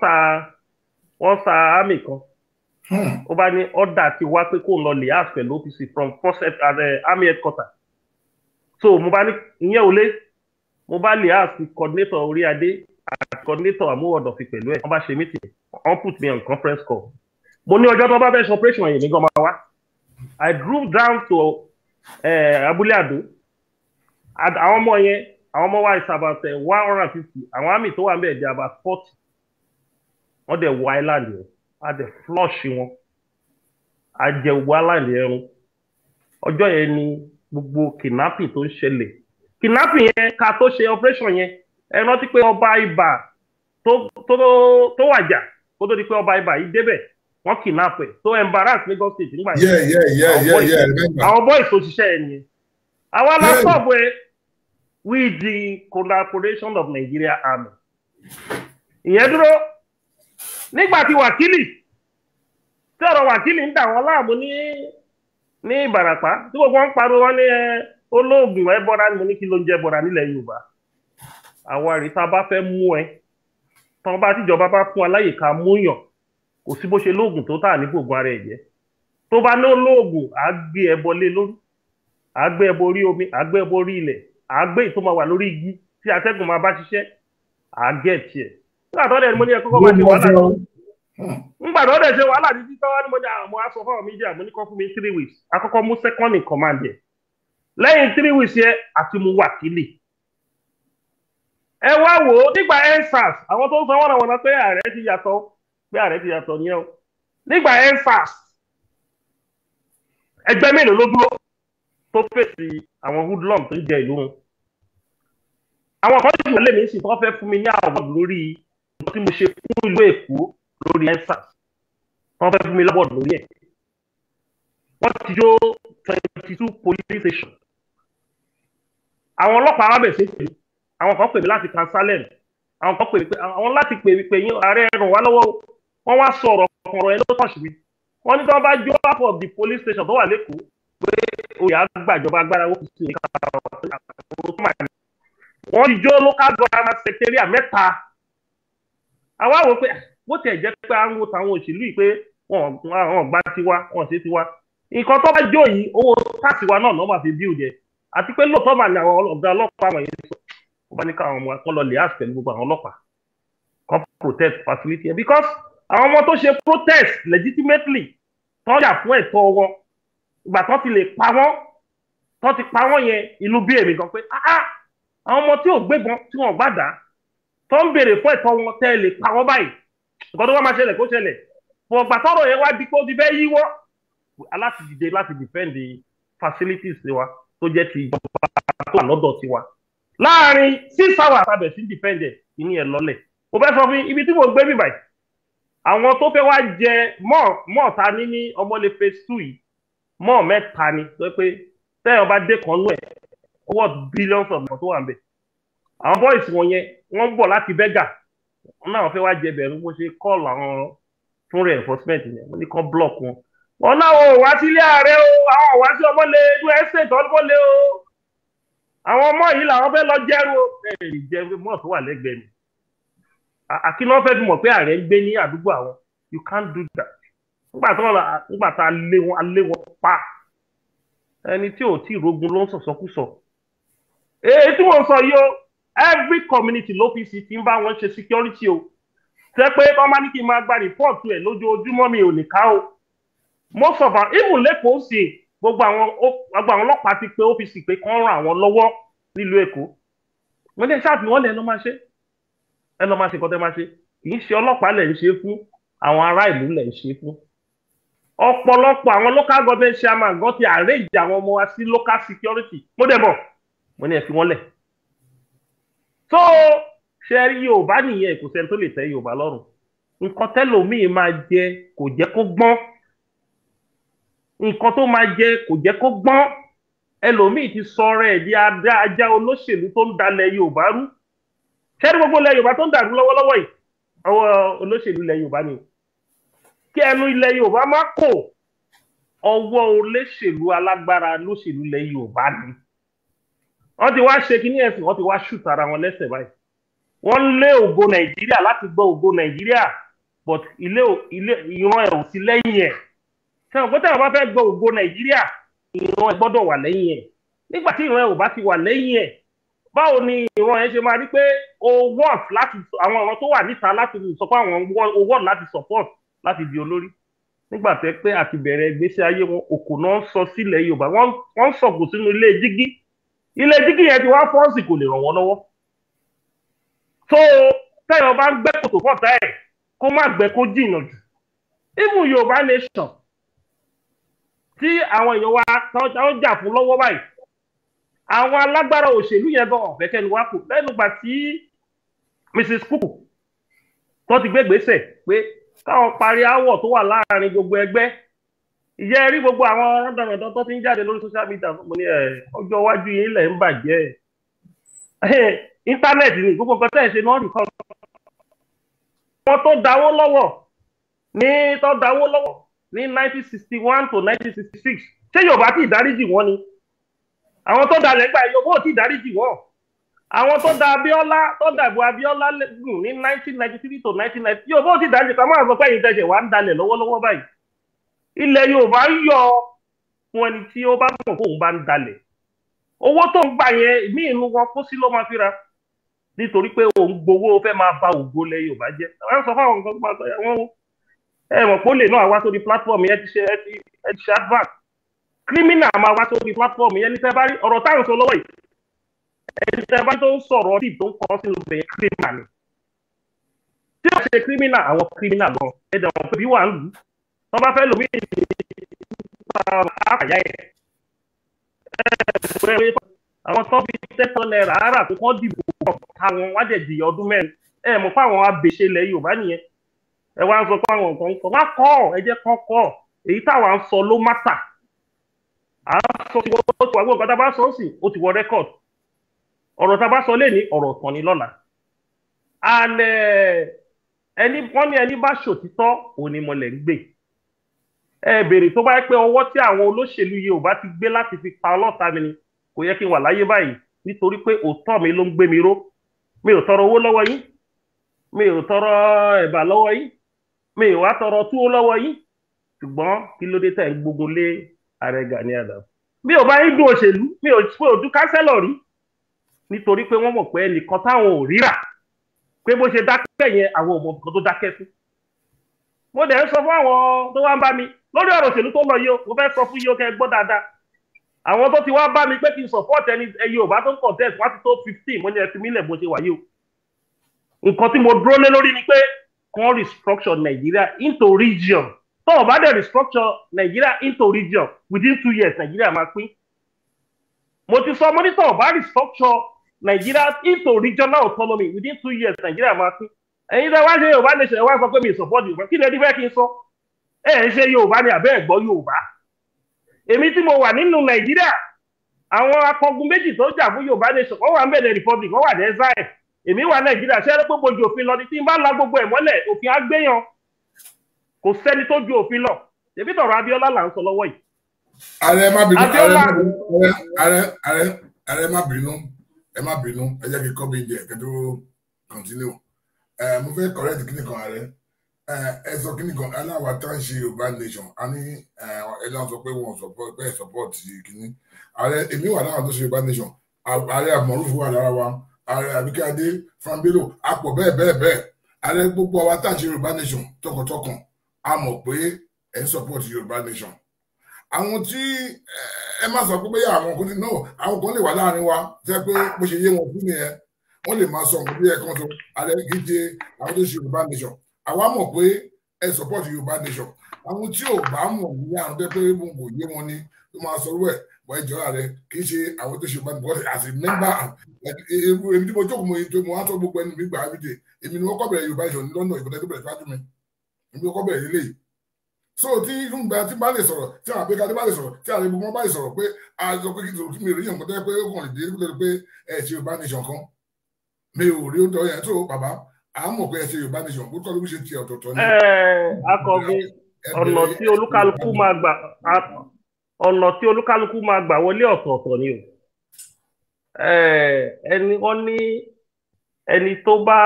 pa one star army kan. Ó bá ní order ti wá pé kó lọ liaise pẹ̀lú OPC from first army headquarter. So mo bá ní ìyẹn ò lé. Mo bá liaise coordinator orí adé àti coordinator àmúwọ̀dọ̀fi pẹ̀lú ẹ̀. Wọ́n bá ṣe meeting, wọ́n put me on conference call. Mo ní ọjọ́ tó bá fẹ́ ṣe operation yìí ní gan máa wá. I drove down to Abúlé Àdó. Àwọn ọmọ yẹn, àwọn ọmọ wa is about 150. Àwọn army tó wà ń bẹ̀ di about 40. Wọ́n dẹ̀ wọ island yẹn, a dẹ̀ flush wọn, a jẹ gbogbo island yẹn run. Ọjọ́ yẹn ni gbogbo kidnapping tó ń ṣẹlẹ̀, kidnapping yẹn, ká tó ṣe operation yẹn, ẹ rántí pé ọba Ibà tó wàjà, kó tó di pé ọba Ibà yìí débẹ̀, wọ́n kidnap ẹ̀, tó embarrass Lagos State nígbà yẹn. Yeah, I remember. Àwọn boys tó ṣiṣẹ́ ẹ̀ nìyẹn. Àwa la stop ẹ with the collaboration of Nigeria Army. Ìyẹn dúró. Nígbà tí Wákìlì, tí ọ̀rọ̀ Wákìlì ń dà wọ́n láàmú ní Ìbàràpá, tí gbogbo wọn ń pariwo, wọn ní ẹ olóògùn ẹ bọ́ra. Ni mo ní kí ló ń jẹ́ bọ́ra nílẹ̀ Yorùbá? Àwa rí tá a bá fẹ́ mú ẹ tán, bá tíjọba bá fún aláyè ká múyàn, kò sí bó ṣe lóògùn tó tà ní gbogbo ara ẹ̀ jẹ́. Tó bá ní olóògùn, á gbé ẹbọ lé lórí, á gbé ẹbọ orí omi, á gbé ẹbọ orí ilẹ̀, á gbé ìtò máa wà lórí igi tí atẹ́gùn máa bá ṣiṣẹ́, á gẹ̀ tiẹ̀. Nígbà tó dẹ̀ ni mo ní ẹ kọ́kọ́ máa ṣe wàhálà. Nígbà tó dẹ̀ ṣe wàhálà títí tọ́wọ́ ni mo ní àwọn aṣọ fáwọn media. Mo ní kọ́ fún mi 3 weeks. Àkọ́kọ́ mú second in command yẹ. Lẹ́yìn 3 weeks yẹ, àti mú Wákìlì. Ẹ wá wò ó, nígbà EndSARS, àwọn tó ń sọ wọ́n náà pé ààrẹ ti yàtọ̀, pé ààrẹ ti yàtọ̀ nìyẹn o. Nígbà EndSARS, ẹgbẹ́ mélòó ló dúró tó fèsì àwọn hoodlum tó ń jẹ ìlú wọn? Àwọn kan jù lẹ́mìí sì tó fẹ́ fún mi ní àwọn lórí nǹkan tí mo ṣe fún ìlú Èkó lórí EndSARS. Wọ́n fẹ́ fún mi l'award lórí ẹ̀. Wọ́n ti jó 22 police station. Àwọn ọlọ́pàá wá bẹ̀ sí pè mí. Àwọn kan pè mí láti Kansalem, àwọn kan pè mí pé àwọn láti pè mí pé yín, ààrẹ, ràn wá lọ́wọ́. Wọ́n wá sọ̀rọ̀ kan, ọ̀rọ̀ yẹn ló tọ̀sí mi. Wọ́n ní tí wọ́n bá jó half of the police station tó wà lẹ́kọ̀ọ́, pé oyè àgbàjọba agbára ó fi sí ìka. Wọ́n ti jó local government secretariat mẹ́ta. Àwa wò pé bó tiẹ̀ jẹ́ pé à ń wo tàwọn òṣèlú yìí pé wọ́n gbá tiwa, wọ́n ṣe tiwa, nǹkan tó bá jó yìí, owó tax wa náà ló máa fi build ẹ̀. Àti pé lóòótọ́ mà ní àwọn ọ̀gá ọlọ́pàá wọ̀nyí sọ. Ó bá ní káwọn ọmọ kan lọ liaise pẹ̀lú gbogbo àwọn ọlọ́pàá kan protect facility ẹ̀ because Àwọn ọmọ tó ṣe protest legitimately tó jà fún ẹ̀tọ́ wọn, ìgbà tó ti lè pa wọ́n, tó ti pa wọ́n yẹn, inú bí èmi gan pé àwọn ọmọ tí ò gbébọn tí wọ́n gbàdá tó ń béèrè fún ẹ̀tọ́ wọn tẹ́ ẹ lè pa wọ́n báyìí, nǹkan tó bá máa ṣẹlẹ̀ kó ṣẹlẹ̀. Fún ọgbà tọ́rọ̀ yẹn wá di pé ó ti fẹ́ yíwọ́, aláti dìde láti defend the facilities wa tó jẹ́ ti ìjọba tó wà lọ́dọ̀ tiwa. Láàárín 6 hours abẹ̀ sí defend ẹ̀, ìní ẹ̀ lọ́lẹ̀. Mo fẹ́ sọ fún ibi tí mo gbé bíbáyìí, àwọn tó fẹ́ wá jẹ mọ́ ta ní Ọmọlé phase 2 yìí, mọ́ mẹ́ta ni tó pé tẹ́yọ̀ bá dé kan nú ẹ̀, worth billions of naira tó wà ń bẹ̀. Àwọn boys wọn yẹn, wọ́n ń bọ̀ láti Berger, wọn náà fẹ́ wá jẹ bẹ̀rù. Bó ṣe call àwọn fún reinforcement yẹn, wọ́n ní kán block wọn. Wọn náà ò wá sílé ààrẹ o, àwọn ò wá sí Ọmọlé inú estate Ọmọlé o, àwọn ọmọ yìí làwọn fẹ́ lọ jẹ́rú o. Ẹ̀ lè jẹ́ mọ́ tó wà lẹ́gbẹ̀ẹ́ mi, àkínú wọn fẹ́ fi mọ̀ pé ààrẹ ń gbé ní àdúgbò àwọn. You can't do that. Nígbà tó nígbà tá a lé wọn, a lé wọn pa. Ẹni tí ò tí ì rogun ló ń sọ̀sọ́kùsọ. Èyí tí wọ́n sọ yìí o, every community l'OPC ti ń bá wọn ṣe security o. Ṣe pé wọ́n máa ní kí n máa gba report ẹ̀ lójoojúmọ́, mi ò lè ká o. Most of our, even l'Ékòó sí, gbogbo àwọn ọlọ́pàá ti pe OPC pé kán ràn àwọn lọ́wọ́ nílùú Èkó. Wọ́n ní ṣáàfì wọ́n lẹ̀, ẹ lọ́ máa ṣe, ẹ lọ́ máa ṣe nǹkan tẹ́ máa ṣe. Kì í ṣe ọlọ́pàá lẹ̀ ń ṣe fún, àwọn ará ìlú lẹ̀ ń ṣe fún. Ọ̀pọ̀lọpọ̀ àwọn local government chairman gan ti arrange àwọn ọmọ wa sí local security. Mo dẹ̀ bọ̀, mo ní ẹ fi wọ́n lẹ̀. So ṣe rí Yorùbá nìyẹn, kò sẹ́ni tó lè tẹ́ Yorùbá lọ́rùn. Nǹkan tẹ́lòmíì máa jẹ kò jẹ́ kó gbọ́n, nǹkan tó máa jẹ kò jẹ́ kó gbọ́n. Ẹlòmíì ti sọ̀rọ̀ ẹ̀ di ajá olóṣèlú tó ń dalẹ̀ Yorùbá rú. Ṣé ní gbogbo ilẹ̀ Yorùbá tó ń dàrú lọ́wọ́lọ́wọ́ yìí, ọwọ́ olóṣèlú ilẹ̀ Yorùbá ni. Kí ẹnu ilẹ̀ Yorùbá má kò, ọwọ́ olóṣèlú alágbára lóṣèlú ilẹ̀ Yorùbá ni. Wọ́n ti wá ṣe kíní ẹ̀sìn, wọ́n ti wá shoot ara wọn lẹ́sẹ̀ báyìí. Wọ́n lé ògo Nàìjíríà láti gbọ́ ògo Nàìjíríà, but ilé ilé ìran ẹ̀ ò sí lẹ́yìn ẹ̀. Sẹ́wọ̀n pé tẹ́wọ̀n bá fẹ́ gbọ́ ògo Nàìjíríà, ìran ẹ̀ gbọ́dọ̀ wà lẹ́yìn ẹ̀? Nígbà tí ìran ẹ̀ ò bá ti wà lẹ́yìn ẹ̀, báwo ni ìran ẹ̀ ṣe máa rí pé o worth láti àwọn ọ̀ràn tó wà níta láti sọ pé àwọn o worth láti support láti di olórí, nígbà tẹ́ pé àti bẹ̀rẹ̀ ìgbésí ayé wọn, òkò náà ń sọ sílẹ̀ Yorùbá, wọ́n ń sọ̀kò sínú ilé jígí. Ilé jígí yẹn ti wá fọ́ọ̀sì, kò lè ràn wọ́n lọ́wọ́. So tẹ́yọ̀ bá ń gbẹ́ kòtò fọ́ta ẹ̀, kó má gbẹ́ kó jìnnà jù. Even Yorùbá nation tí àwọn èèyàn wa táwọn jà fún lọ́wọ́ báyìí, àwọn alágbára òṣèlú yẹn gan ọ̀fẹ́ kẹ́ni wá kù lẹ́nu gbà tí Mrs Kuku tó ti gbé gbèsè pé káwọn parí aáwọ̀ tó wà láàrin gbogbo ẹgbẹ́. Ìyẹn rí gbogbo àwọn rọ́ndọ̀rọ̀dọ̀ tó ti ń jáde lórí social media, mo ní ẹ ọjọ́ iwájú yín lẹ̀ ń bàjẹ́. Internet ni gbogbo nǹkan tẹ́ ẹ̀ ṣe náà record. Wọn tó dáwó lọ́wọ́ ní tó dáwó lọ́wọ́ ní 1961 to 1966, ṣé Yorùbá tí ìdáríjì wọn ni? Àwọn tó dalẹ̀ gbà, Yorùbá ò tí ìdáríjì wọn. Àwọn tó da Abíọ́lá, tó dàbò Abíọ́lá gùn ní 1993 to 1990, Yorùbá ò tí ìdáríjì. Ká máa sọ pé ẹ̀yin tẹ̀sẹ̀ wà ń dalẹ̀ lọ́wọ́lọ́wọ́ báyìí, ilẹ̀ Yorùbá ń yọ fún ẹni tí ó bá mọ̀ kóun bá ń dalẹ̀. Owó tó ń gbà yẹn, ìmí inú wọn kó sí ló máa fi ra, nítorí pé òun gbowó fẹ́ máa ba ògo ilẹ̀ Yorùbá jẹ́. Wọ́n sọ fáwọn nǹkan tó máa sọ wọ́n, ẹ mọ̀ pé ó lè náà wá sórí platform yẹn, ti ṣe ẹ ti ṣe advert criminal máa wá sórí platform yẹn. Ní tẹ́ bá rí ọ̀rọ̀ táwọn sọ lọ́wọ́ yìí, ẹni tẹ́ bá tó ń sọ̀rọ̀ tí tó ń kọ́ sínú bẹ̀yẹn, criminal ni. Tí ó ṣe criminal, àwọn criminal lọ ẹ̀dẹ̀ wọn pé bí wà ń lù ú tó bá fẹ́ lòmí àyà ẹ̀. Àwọn tó fi 10 naira ara tó kọ́ dìbò káwọn wá dẹ̀ jìyà ọdún 4, ẹ mọ̀ fún àwọn abèṣe ilẹ̀ Yorùbá nìyẹn. Ẹ wá ń sọ pé àwọn nǹkan ń sọ wá kọ́, ẹ jẹ́ kọ́ kọ́. Èyí táwa ń sọ ló matter. À ń sọ tí wọ́n ti wà, gbọ́n nǹkan tá a bá sọ sí, ó ti wọ record. Ọ̀rọ̀ tá a bá sọ lé ní ọ̀rọ̀ ọ̀tàn ni lọ́la. And ẹni wọ́n ní ẹni bá ṣòtítọ́ òní mọ̀lẹ́ ń gbé. Ẹ béèrè, tó bá yẹ pé ọwọ́ tí àwọn olóṣèlú yìí ò bá ti gbé láti fi pa ọlọ́ta mi ni, kò yẹ kí n wà láyé báyìí, nítorí pé òótọ́ mi ló ń gbé mi ró. Mi ò tọrọ owó lọ́wọ́ yín, mi ò tọrọ ẹ̀bà lọ́wọ́ yín, mi ò wá tọrọ túwó lọ́wọ́ yín. Ṣùgbọ́n kí ló dé tẹ̀ ń gbógun lé ààrẹ Gani Adams? Mi ò bá yín dún òṣèlú, mi ò dún councillor rí, nítorí pé wọ́n mọ̀ pé ẹnìkan táwọn ò ríra pé bó ṣe dákẹ́ yẹn, àwọn ò mọ nǹkan tó dákẹ́ fún. Mo dẹ̀ ń sọ fún àwọn tó wá ń bá mi lórí ọ̀rọ̀ òṣèlú tó lọ yìí o, mo fẹ́ sọ fún yìí o, kẹ́ ẹ gbọ́ dáadáa. Àwọn tó ti wá bá mi pé kí n support ẹni Yorùbá tó ń contest wá ti tó 15. Mo ní ẹ fi mí lẹ̀ bó ṣe wà yìí o. Nǹkan tí mo dúró lé lórí ni pé kàn restructure Nigeria into region. Tó o bá dẹ̀ restructure Nigeria into region within 2 years, Nigeria máa pín. Mo ti sọ, mo ní tó o bá restructure Nigeria into regional autonomy within 2 years, Nigeria máa pín. Ẹ̀yin tẹ́ wá ṣe Yorùbá nation, ẹ wá sọ pé mi support Yorùbá. Kí ni ẹni fẹ́ kí n sọ? Ẹ ń ṣe Yorùbá ni àbẹ́ ẹ̀gbọ́ Yorùbá? Èmi tí mo wà nínú Nàìjíríà, àwọn akọgun méjì tó jà fún Yorùbá nation, wọ́n wà ní Benin Republic, wọ́n wà ní exile. Èmi wà Nàìjíríà. Ṣé ẹ pé mo ju òfin lọ ni? Tí n bá la gbogbo ẹ̀ mọ́lẹ̀, òfin á gbéyàn. Kò sẹ́ni tó ju òfin lọ. Èmi tọ̀rọ̀ Abíọ́lá là ń sọ lọ́wọ́ yìí. Ààrẹ, má bínú. Ààrẹ, má bínú. Ààrẹ, ààrẹ, ààrẹ, má bínú, ẹ má bínú. Ẹ jẹ́ kí n kọ́ mi jẹ kí n tó continue. Ẹ mo fẹ́ correct kíní kan. Ààrẹ, ẹ sọ kíní kan, aláwa tá ń ṣe Yorùbá nation, a ní ẹ náà sọ pé wọ́n support pé ẹ support kíní. Ààrẹ, èmi wà láwọn tó ṣe Yorùbá nation. Ààrẹ Àmọ̀rúfù wà lára wa, ààrẹ Àbíkẹ́ Fambelo àpọ̀, bẹ́ẹ̀ bẹ́ẹ̀ bẹ́ẹ̀. Ààrẹ, gbogbo àwa tá ń ṣe Yorùbá nation tọkàntọkàn, a mọ̀ pé ẹ ń support Yorùbá nation. Àwọn tí ẹ má sọ pé bóyá àwọn kan ní no, àwọn kan lè wà láàrin wa jẹ́ pé bó ṣe yé wọn fún nìyẹn, wọ́n lè máa sọ nǹkan bí ẹ kan tó. Ààrẹ, kì í ṣe àwọn tó ṣe Yorùbá nation. Àwa mọ̀ pé ẹ support Yorùbá nation. Àwọn tí ò bá mọ̀ ní àwọn tó pé wọn kò yé wọn ni tó máa sọ ẹ̀ bọ́. Ẹ jọ, ààrẹ, kì í ṣe àwọn tó ṣe Yorùbá nation, because as a member, èmi tí mo jókòó, mo tó mo wá tó gbogbo ẹnu mi gbà everyday. Èmi ni wọ́n kọ́ bẹ̀rẹ̀ Yorùbá nation ní London. Ìkọ́tẹ́ tó bẹ̀rẹ̀ síwájú mi, èmi ni wọ́n kọ́ bẹ̀rẹ̀ lélẹ́yìí. So tí ìgbà tí bá lè sọ̀rọ̀, tí àwọn àgbékalẹ̀ bá lè sọ̀rọ̀, tí àwọn gbogbo wọn bá lè sọ̀rọ̀ pé a sọ pé kí mi ò rí nǹkan tó yẹ pé ó kàn lè dé lórí pé ẹ ṣe Yorùbá nation kan, mi ò rí oúnjẹ yẹn tó. Bàbá, à ń mọ̀ pé ẹ ṣe Yorùbá nation kó tọ́ ló ṣe tiẹ̀ ọ̀tọ̀ọ̀tọ̀ ni. Akọ̀wé, ọ̀nà tí olúkálukú máa gbà wọlé ọ̀tọ̀ọ̀tọ̀ ni o. Ẹni wọ́n ní ẹni tó bá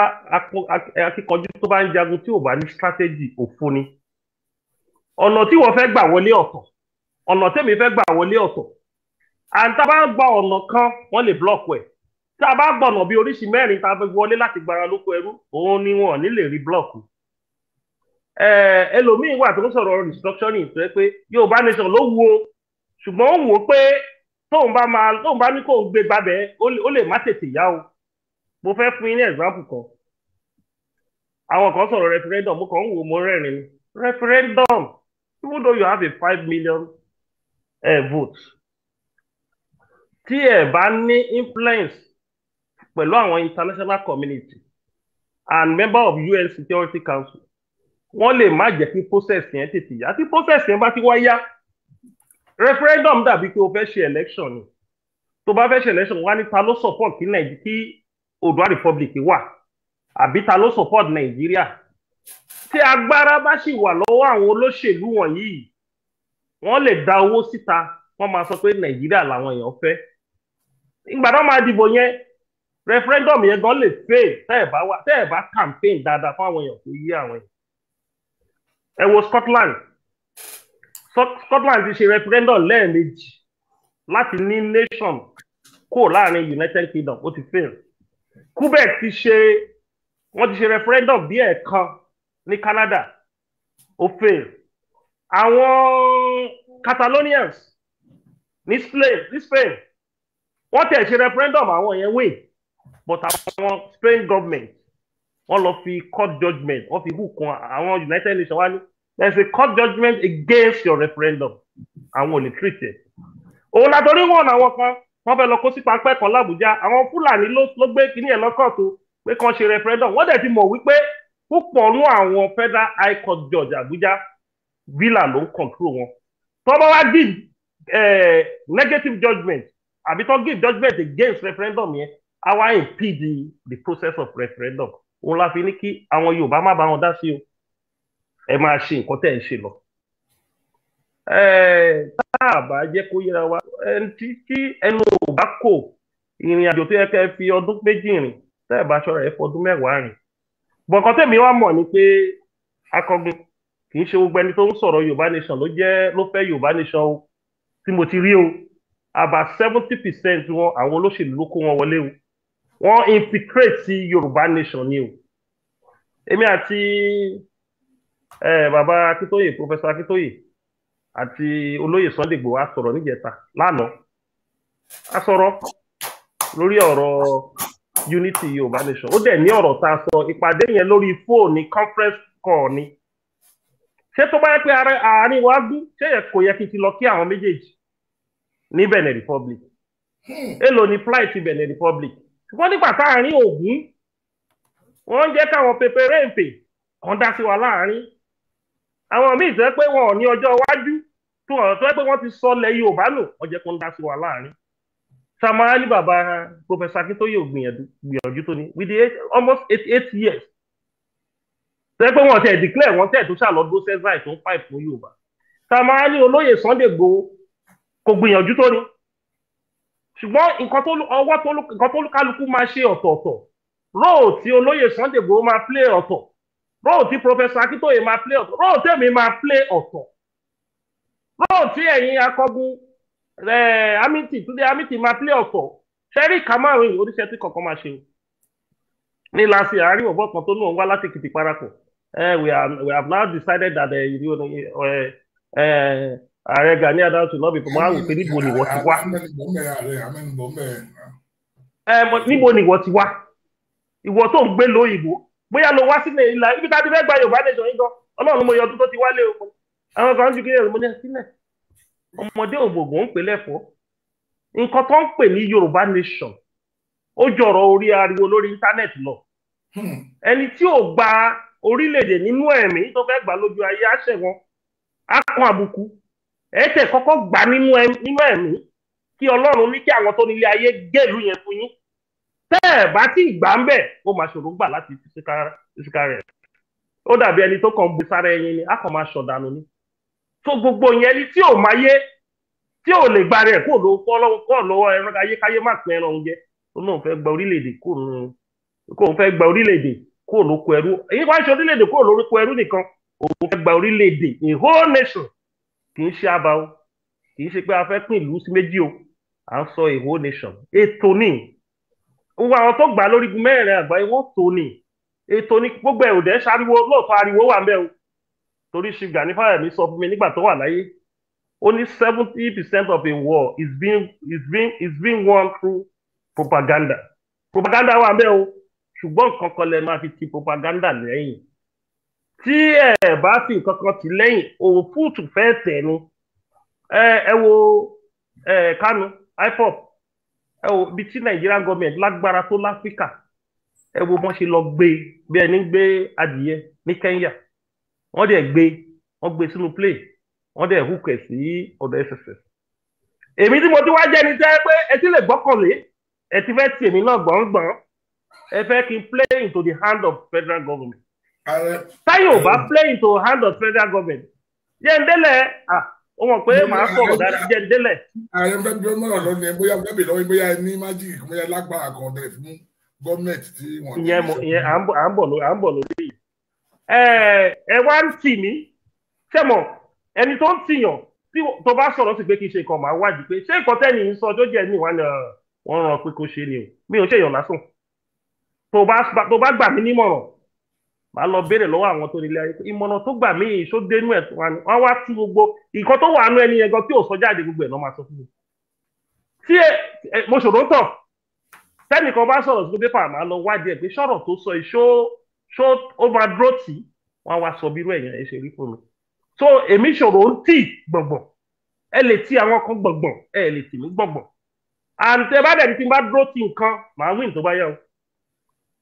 akíkanjú tó bá ń jagun tí ò bá ní strategy, òfo ni. Ọ̀nà tí wọ́n fẹ́ gbà wọlé ọ̀tọ̀, ọ̀nà tẹ́mi fẹ́ gbà wọlé ọ̀tọ̀. And tá a bá gba ọ̀nà kan, wọ́n lè block ẹ̀. Tá a bá gbọ̀nà bí oríṣi mẹ́rin tá a fẹ́ wọlé láti gbára lóko ẹrú, òun ni wọn ò ní lè rí block. Ẹlòmíín wà tó ń sọ̀rọ̀ restructuring tó yẹ pé Yorùbá nation ló wo, ṣùgbọ́n ó wò ó pé tóun bá máa tóun bá ní kóun gbé gbàbẹ́, ó lè má tètè yá o. Mo fẹ́ fún yín ní example kan. Àwọn kan sọ̀rọ̀ referendum, mo kàn ń wò, mo rẹ́rìn ni. Referendum, even though you have a 5 million votes, tí ẹ bá ní influence pẹ̀lú àwọn international community and member of UN Security Council, wọ́n lè má jẹ́ kí process yẹn tètè yá. Tí process yẹn bá ti wá yá, referendum dàbí pé o fẹ́ ṣe election ni. Tó bá fẹ́ ṣe election, wá ní ta ló support kí Nàìjíríà, kí Oòduà Republic wà, àbí ta ló support Nàìjíríà. Tí agbára bá sì wà lọ́wọ́ àwọn olóṣèlú wọ̀nyí, wọ́n lè da owó síta, wọ́n máa sọ pé Nàìjíríà làwọn èèyàn fẹ́. Ìgbà tó máa dìbò yẹn, referendum yẹn gan lè fail tẹ́ ẹ̀ bá campaign dáadáa fún àwọn èèyàn tó yí àwọn èèyàn. Ẹ wo Scotland. Scotland ti ṣe referendum lẹ́ẹ̀mejì láti ní nation kó láàrin United Kingdom, ó ti fail. Quebec ti ṣe, wọ́n ti ṣe referendum bí ẹ̀ẹ̀kan ní Canada, ó fail. Àwọn Catalonians ní Spain, wọ́n tẹ̀ ṣe referendum, àwọn yẹn win, but àwọn Spain government, wọ́n lọ fi court judgement, wọ́n fi hook wọn. Àwọn United Nations wá ní there is a court judgement against your referendum, àwọn ò lè treat ẹ̀. Òun látọrí wọn, àwọn kan wọ́n fẹ́ lọ kó sí pápẹ́ kan l'Àbújá. Àwọn Fúlàní ló gbé kínní ẹ̀ lọ́kọ̀tún pé kàn ṣe referendum. Wọ́n dẹ̀ ti mọ̀ wípé púpọ̀ nú àwọn Federal High Court judge Àbújá, villa ló ń control wọn. Tó bá wá give negative judgement àbí tó give judgement against referendum yẹn, á wá impede the process of referendum. Òun la fi ní kí àwọn Yorùbá má bá wọn dá sí o. Ẹ máa ṣe nǹkan tẹ́ ẹ̀ ń ṣe lọ. Tá a bá jẹ́ kó yẹra wa, tí ẹnu ò bá kò, ìrìn àjò tó yẹ kẹ́ ẹ fi ọdún 2 rìn, tẹ́ ẹ bá ṣọ́ra, ẹ fọdún 10 rìn. Bọ̀ǹkan tẹ̀mí wá mọ̀ ni pé, akọgun, kì í ṣe gbogbo ẹni tó ń sọ̀rọ̀ Yorùbá nation ló jẹ́ ló fẹ́ Yorùbá nation o. Tí mo ti rí o, about 70% wọn, àwọn olóṣèlú ló kó wọn wọlé o. Wọ́n infiltrate sí Yorùbá nation ni o. Èmi àti Bàbá Akíntóyè, Professor Akíntóyè àti olóyè Sunday Igboho a sọ̀rọ̀ níjẹta lánàá, a sọ̀rọ̀ lórí ọ̀rọ̀ unity Yorùbá nation. Ó dẹ̀ ní ọ̀rọ̀ tá a sọ ìpàdé yẹn lórí fóònù conference call ni. Ṣé tó bá yẹ pé àárín wa gún, ṣé kò yẹ kí n ti lọ kí àwọn méjèèjì ní Benin Republic? Èló ni flight Benin Republic? Ṣùgbọ́n nígbà táàrin ògún, wọ́n ń jẹ́ káwọn pepperempe kan dá sí wa láàrin. Àwọn míì sọ pé wọn ò ní ọjọ́ iwájú, tó ọ̀rọ̀ tó yẹ pé wọ́n ti sọ lẹ̀ Yorùbá nù, wọ́n jẹ́ kó ń dá sí wa láàrin. Samuel, bàbá Professor Akintoye ò gbìyànjú tó ní with the age, almost 88 years, tó yẹ pé wọ́n tẹ̀ declare, wọ́n tẹ̀ tó ṣàlọ́dún sẹ́sáì tó ń fight fún Yorùbá. Samuel, olóyè Sunday Igboho kò gbìyànjú tó ní, ṣùgbọ́n nǹkan tó ọwọ́ tó nǹkan tó kálukú máa ṣe ọ̀tọ̀ọ̀tọ̀. Role tí olóyè Sunday Igboho máa play ọ̀tọ̀, role tí Professor Akintoye máa play ọ̀tọ̀, role tèmi máa play ọ̀tọ̀, role tí ẹ̀yin akọgun Amity, Túndé Amity máa play ọ̀tọ̀. Ṣẹ́rí kàmáàrin oníṣẹ́ tí kọ̀ọ̀kan máa ṣe o. Ní láti àárín ọ̀bọ̀ kan tó náà wá láti Èkìtì parapọ̀, we have now decided that Ààrẹ Gani Adams should not be. Mo á wò pé níbo ni ìwọ ti wá? Níbo ni ìwọ ti wá, ìwọ tó ń gbé lóyìnbó? Bóyá ló wá sílẹ̀ ilà ibi tá a ti fẹ́ gba Yorùbá nation yín gan. Ọlọ́run mo yọ ọdún tó ti wálé o. Àwọn kan ń ju kí ẹ̀rọ mo ní sílẹ̀. Ọmọdé ògbògbò ń pè lẹ́fọ̀ọ́. Nǹkan tó ń pè ní Yorùbá nation, ó jọ̀rọ̀ orí ariwo lórí íńtánẹ́ẹ̀tì lọ. Ẹni tí ò gba orílẹ̀-èdè nínú ẹ̀mí, tó fẹ́ gbà lójú ayé, á ṣẹ̀wọ̀n, á kan àbùkù. Ẹ tẹ̀ kọ́kọ́ gbà nínú ẹ̀mí, kí Ọlọ́run ní kí àwọn tó nílé ayé gẹ̀lú yẹn fún yín. Tẹ́ ẹ̀ bá tí gbà ń bẹ̀, ó máa ṣòro gbà láti physical rẹ̀. Ó dàbí ẹni tó kàn bu sára ẹyin ni, á kàn máa ṣọ̀dànù ni. Tó gbogbo yẹn, ni tí ò máa yé, tí ò lè gba rẹ̀ kó lọ́wọ́ ẹran ayékáyé má pín ẹran oúnjẹ, tó náà fẹ́ gba orílẹ̀-èdè kó òun fẹ́ gba orílẹ̀-èdè kó lóko ẹrú. Èyí wá ń ṣe orílẹ̀-èdè kó lórúkọ ẹrú nìkan, òun fẹ́ gba orílẹ̀-èdè, a whole nation. Kì í ṣe àbá o, kì í ṣe pé a fẹ́ pín ìlú sí méjì o, à ń sọ a whole nation. Ètò ní gbogbo àwọn tó gbà lórígun mẹ́rin àgbáyé, wọ́n tó ní ètò ní gbogbo ẹ̀. Òdẹ́ ṣariwo lóòótọ́, ariwo wà ń bẹ̀ o, torí Chief Gani Fáwẹ̀mí sọ fún mi nígbà tó wà láyé, ó ní 70% of a war is being won through propaganda. Propaganda wà ń bẹ̀ o, ṣùgbọ́n nǹkan kan lẹ máa fi ti propaganda lẹ́yìn. Tí ẹ bá fi nǹkan kan tì lẹ́yìn, òfúùtù fẹ́ tẹ̀ ni. Ẹ wo ẹ Kanu, IPOB, ẹ wo ibi tí Nigerian government lágbára tó láfíríkà. Ẹ wo bọ́n ṣe lọ gbé bí ẹni gbé adìyẹ ní Kenya. Wọ́n dẹ̀ gbé, wọ́n gbé sínú plane, wọ́n dẹ̀ hook ẹ̀ sí ọ̀dọ̀ SSS. Èmi tí mo ti wá jẹ́ ni tẹ́ pé ẹ ti lè gbọ́kànlé, ẹ ti fẹ́ tì èmi náà gbọ̀ngbọ̀n, ẹ fẹ́ kí n play into the hand of federal government. Táyọ̀ ò bá play into hand of federal government, jẹ́ ń délẹ̀. Ah, ó mọ̀ pé màá sọ̀rọ̀ dáadáa, jẹ́ ń délẹ̀. Ààrẹ fẹ́ bí mọ̀rọ̀ lọ́nà, bóyá fẹ́ bèèrè lọ́wọ́, bóyá ní magic, bóyá lágbára kan tẹ̀lé fún gọ́ọ̀mẹ̀ntì tí wọ́n. Ìyẹn mo ìyẹn à ń bọ̀ lórí yìí. Ẹ wá ń tì mí sẹ́mọ̀, ẹni tó ń tìyàn tí tó bá sọ̀rọ̀ sí pé kí n ṣe nǹkan, màá wádìí pé ṣé nǹkan tẹ́ni ń sọ tó jẹ́ ní ìwà ni wọ́n rán pé kó ṣe ni o. Mi ò ṣèyàn lásán. Tó bá gbà mí nímọ̀ràn, màá lọ béèrè lọ́wọ́ àwọn tó nílé ayé pé ìmọ̀ràn tó gbà mí, ìṣó dénú ẹ̀, wọ́n wá tú gbogbo nǹkan tó wà nú ẹni yẹn gan tí ò sọ jáde, gbogbo ẹ̀ náà máa sọ fún mi. Tí ẹ mo ṣòro ń tàn, tẹ́nìkan bá sọ̀rọ̀ sínú pépà, màá lọ wádìí ẹ̀ pé sọ̀rọ̀ tó sọ ìṣó ṣó ó máa dúró tì í. Wọ́n á wá sọ bírú ẹ̀yàn ẹ̀ ṣe rí fún mi. So èmi ṣòro ń tì gbọ̀ngbọ̀n. Ẹ lè ti àwọn kan gbọ̀ngbọ̀n, ẹ lè tì mí gbọ̀ngbọ̀n. And tẹ bá dẹ̀ tí n bá dúró tì nǹkan, màá win tó bá yẹ o,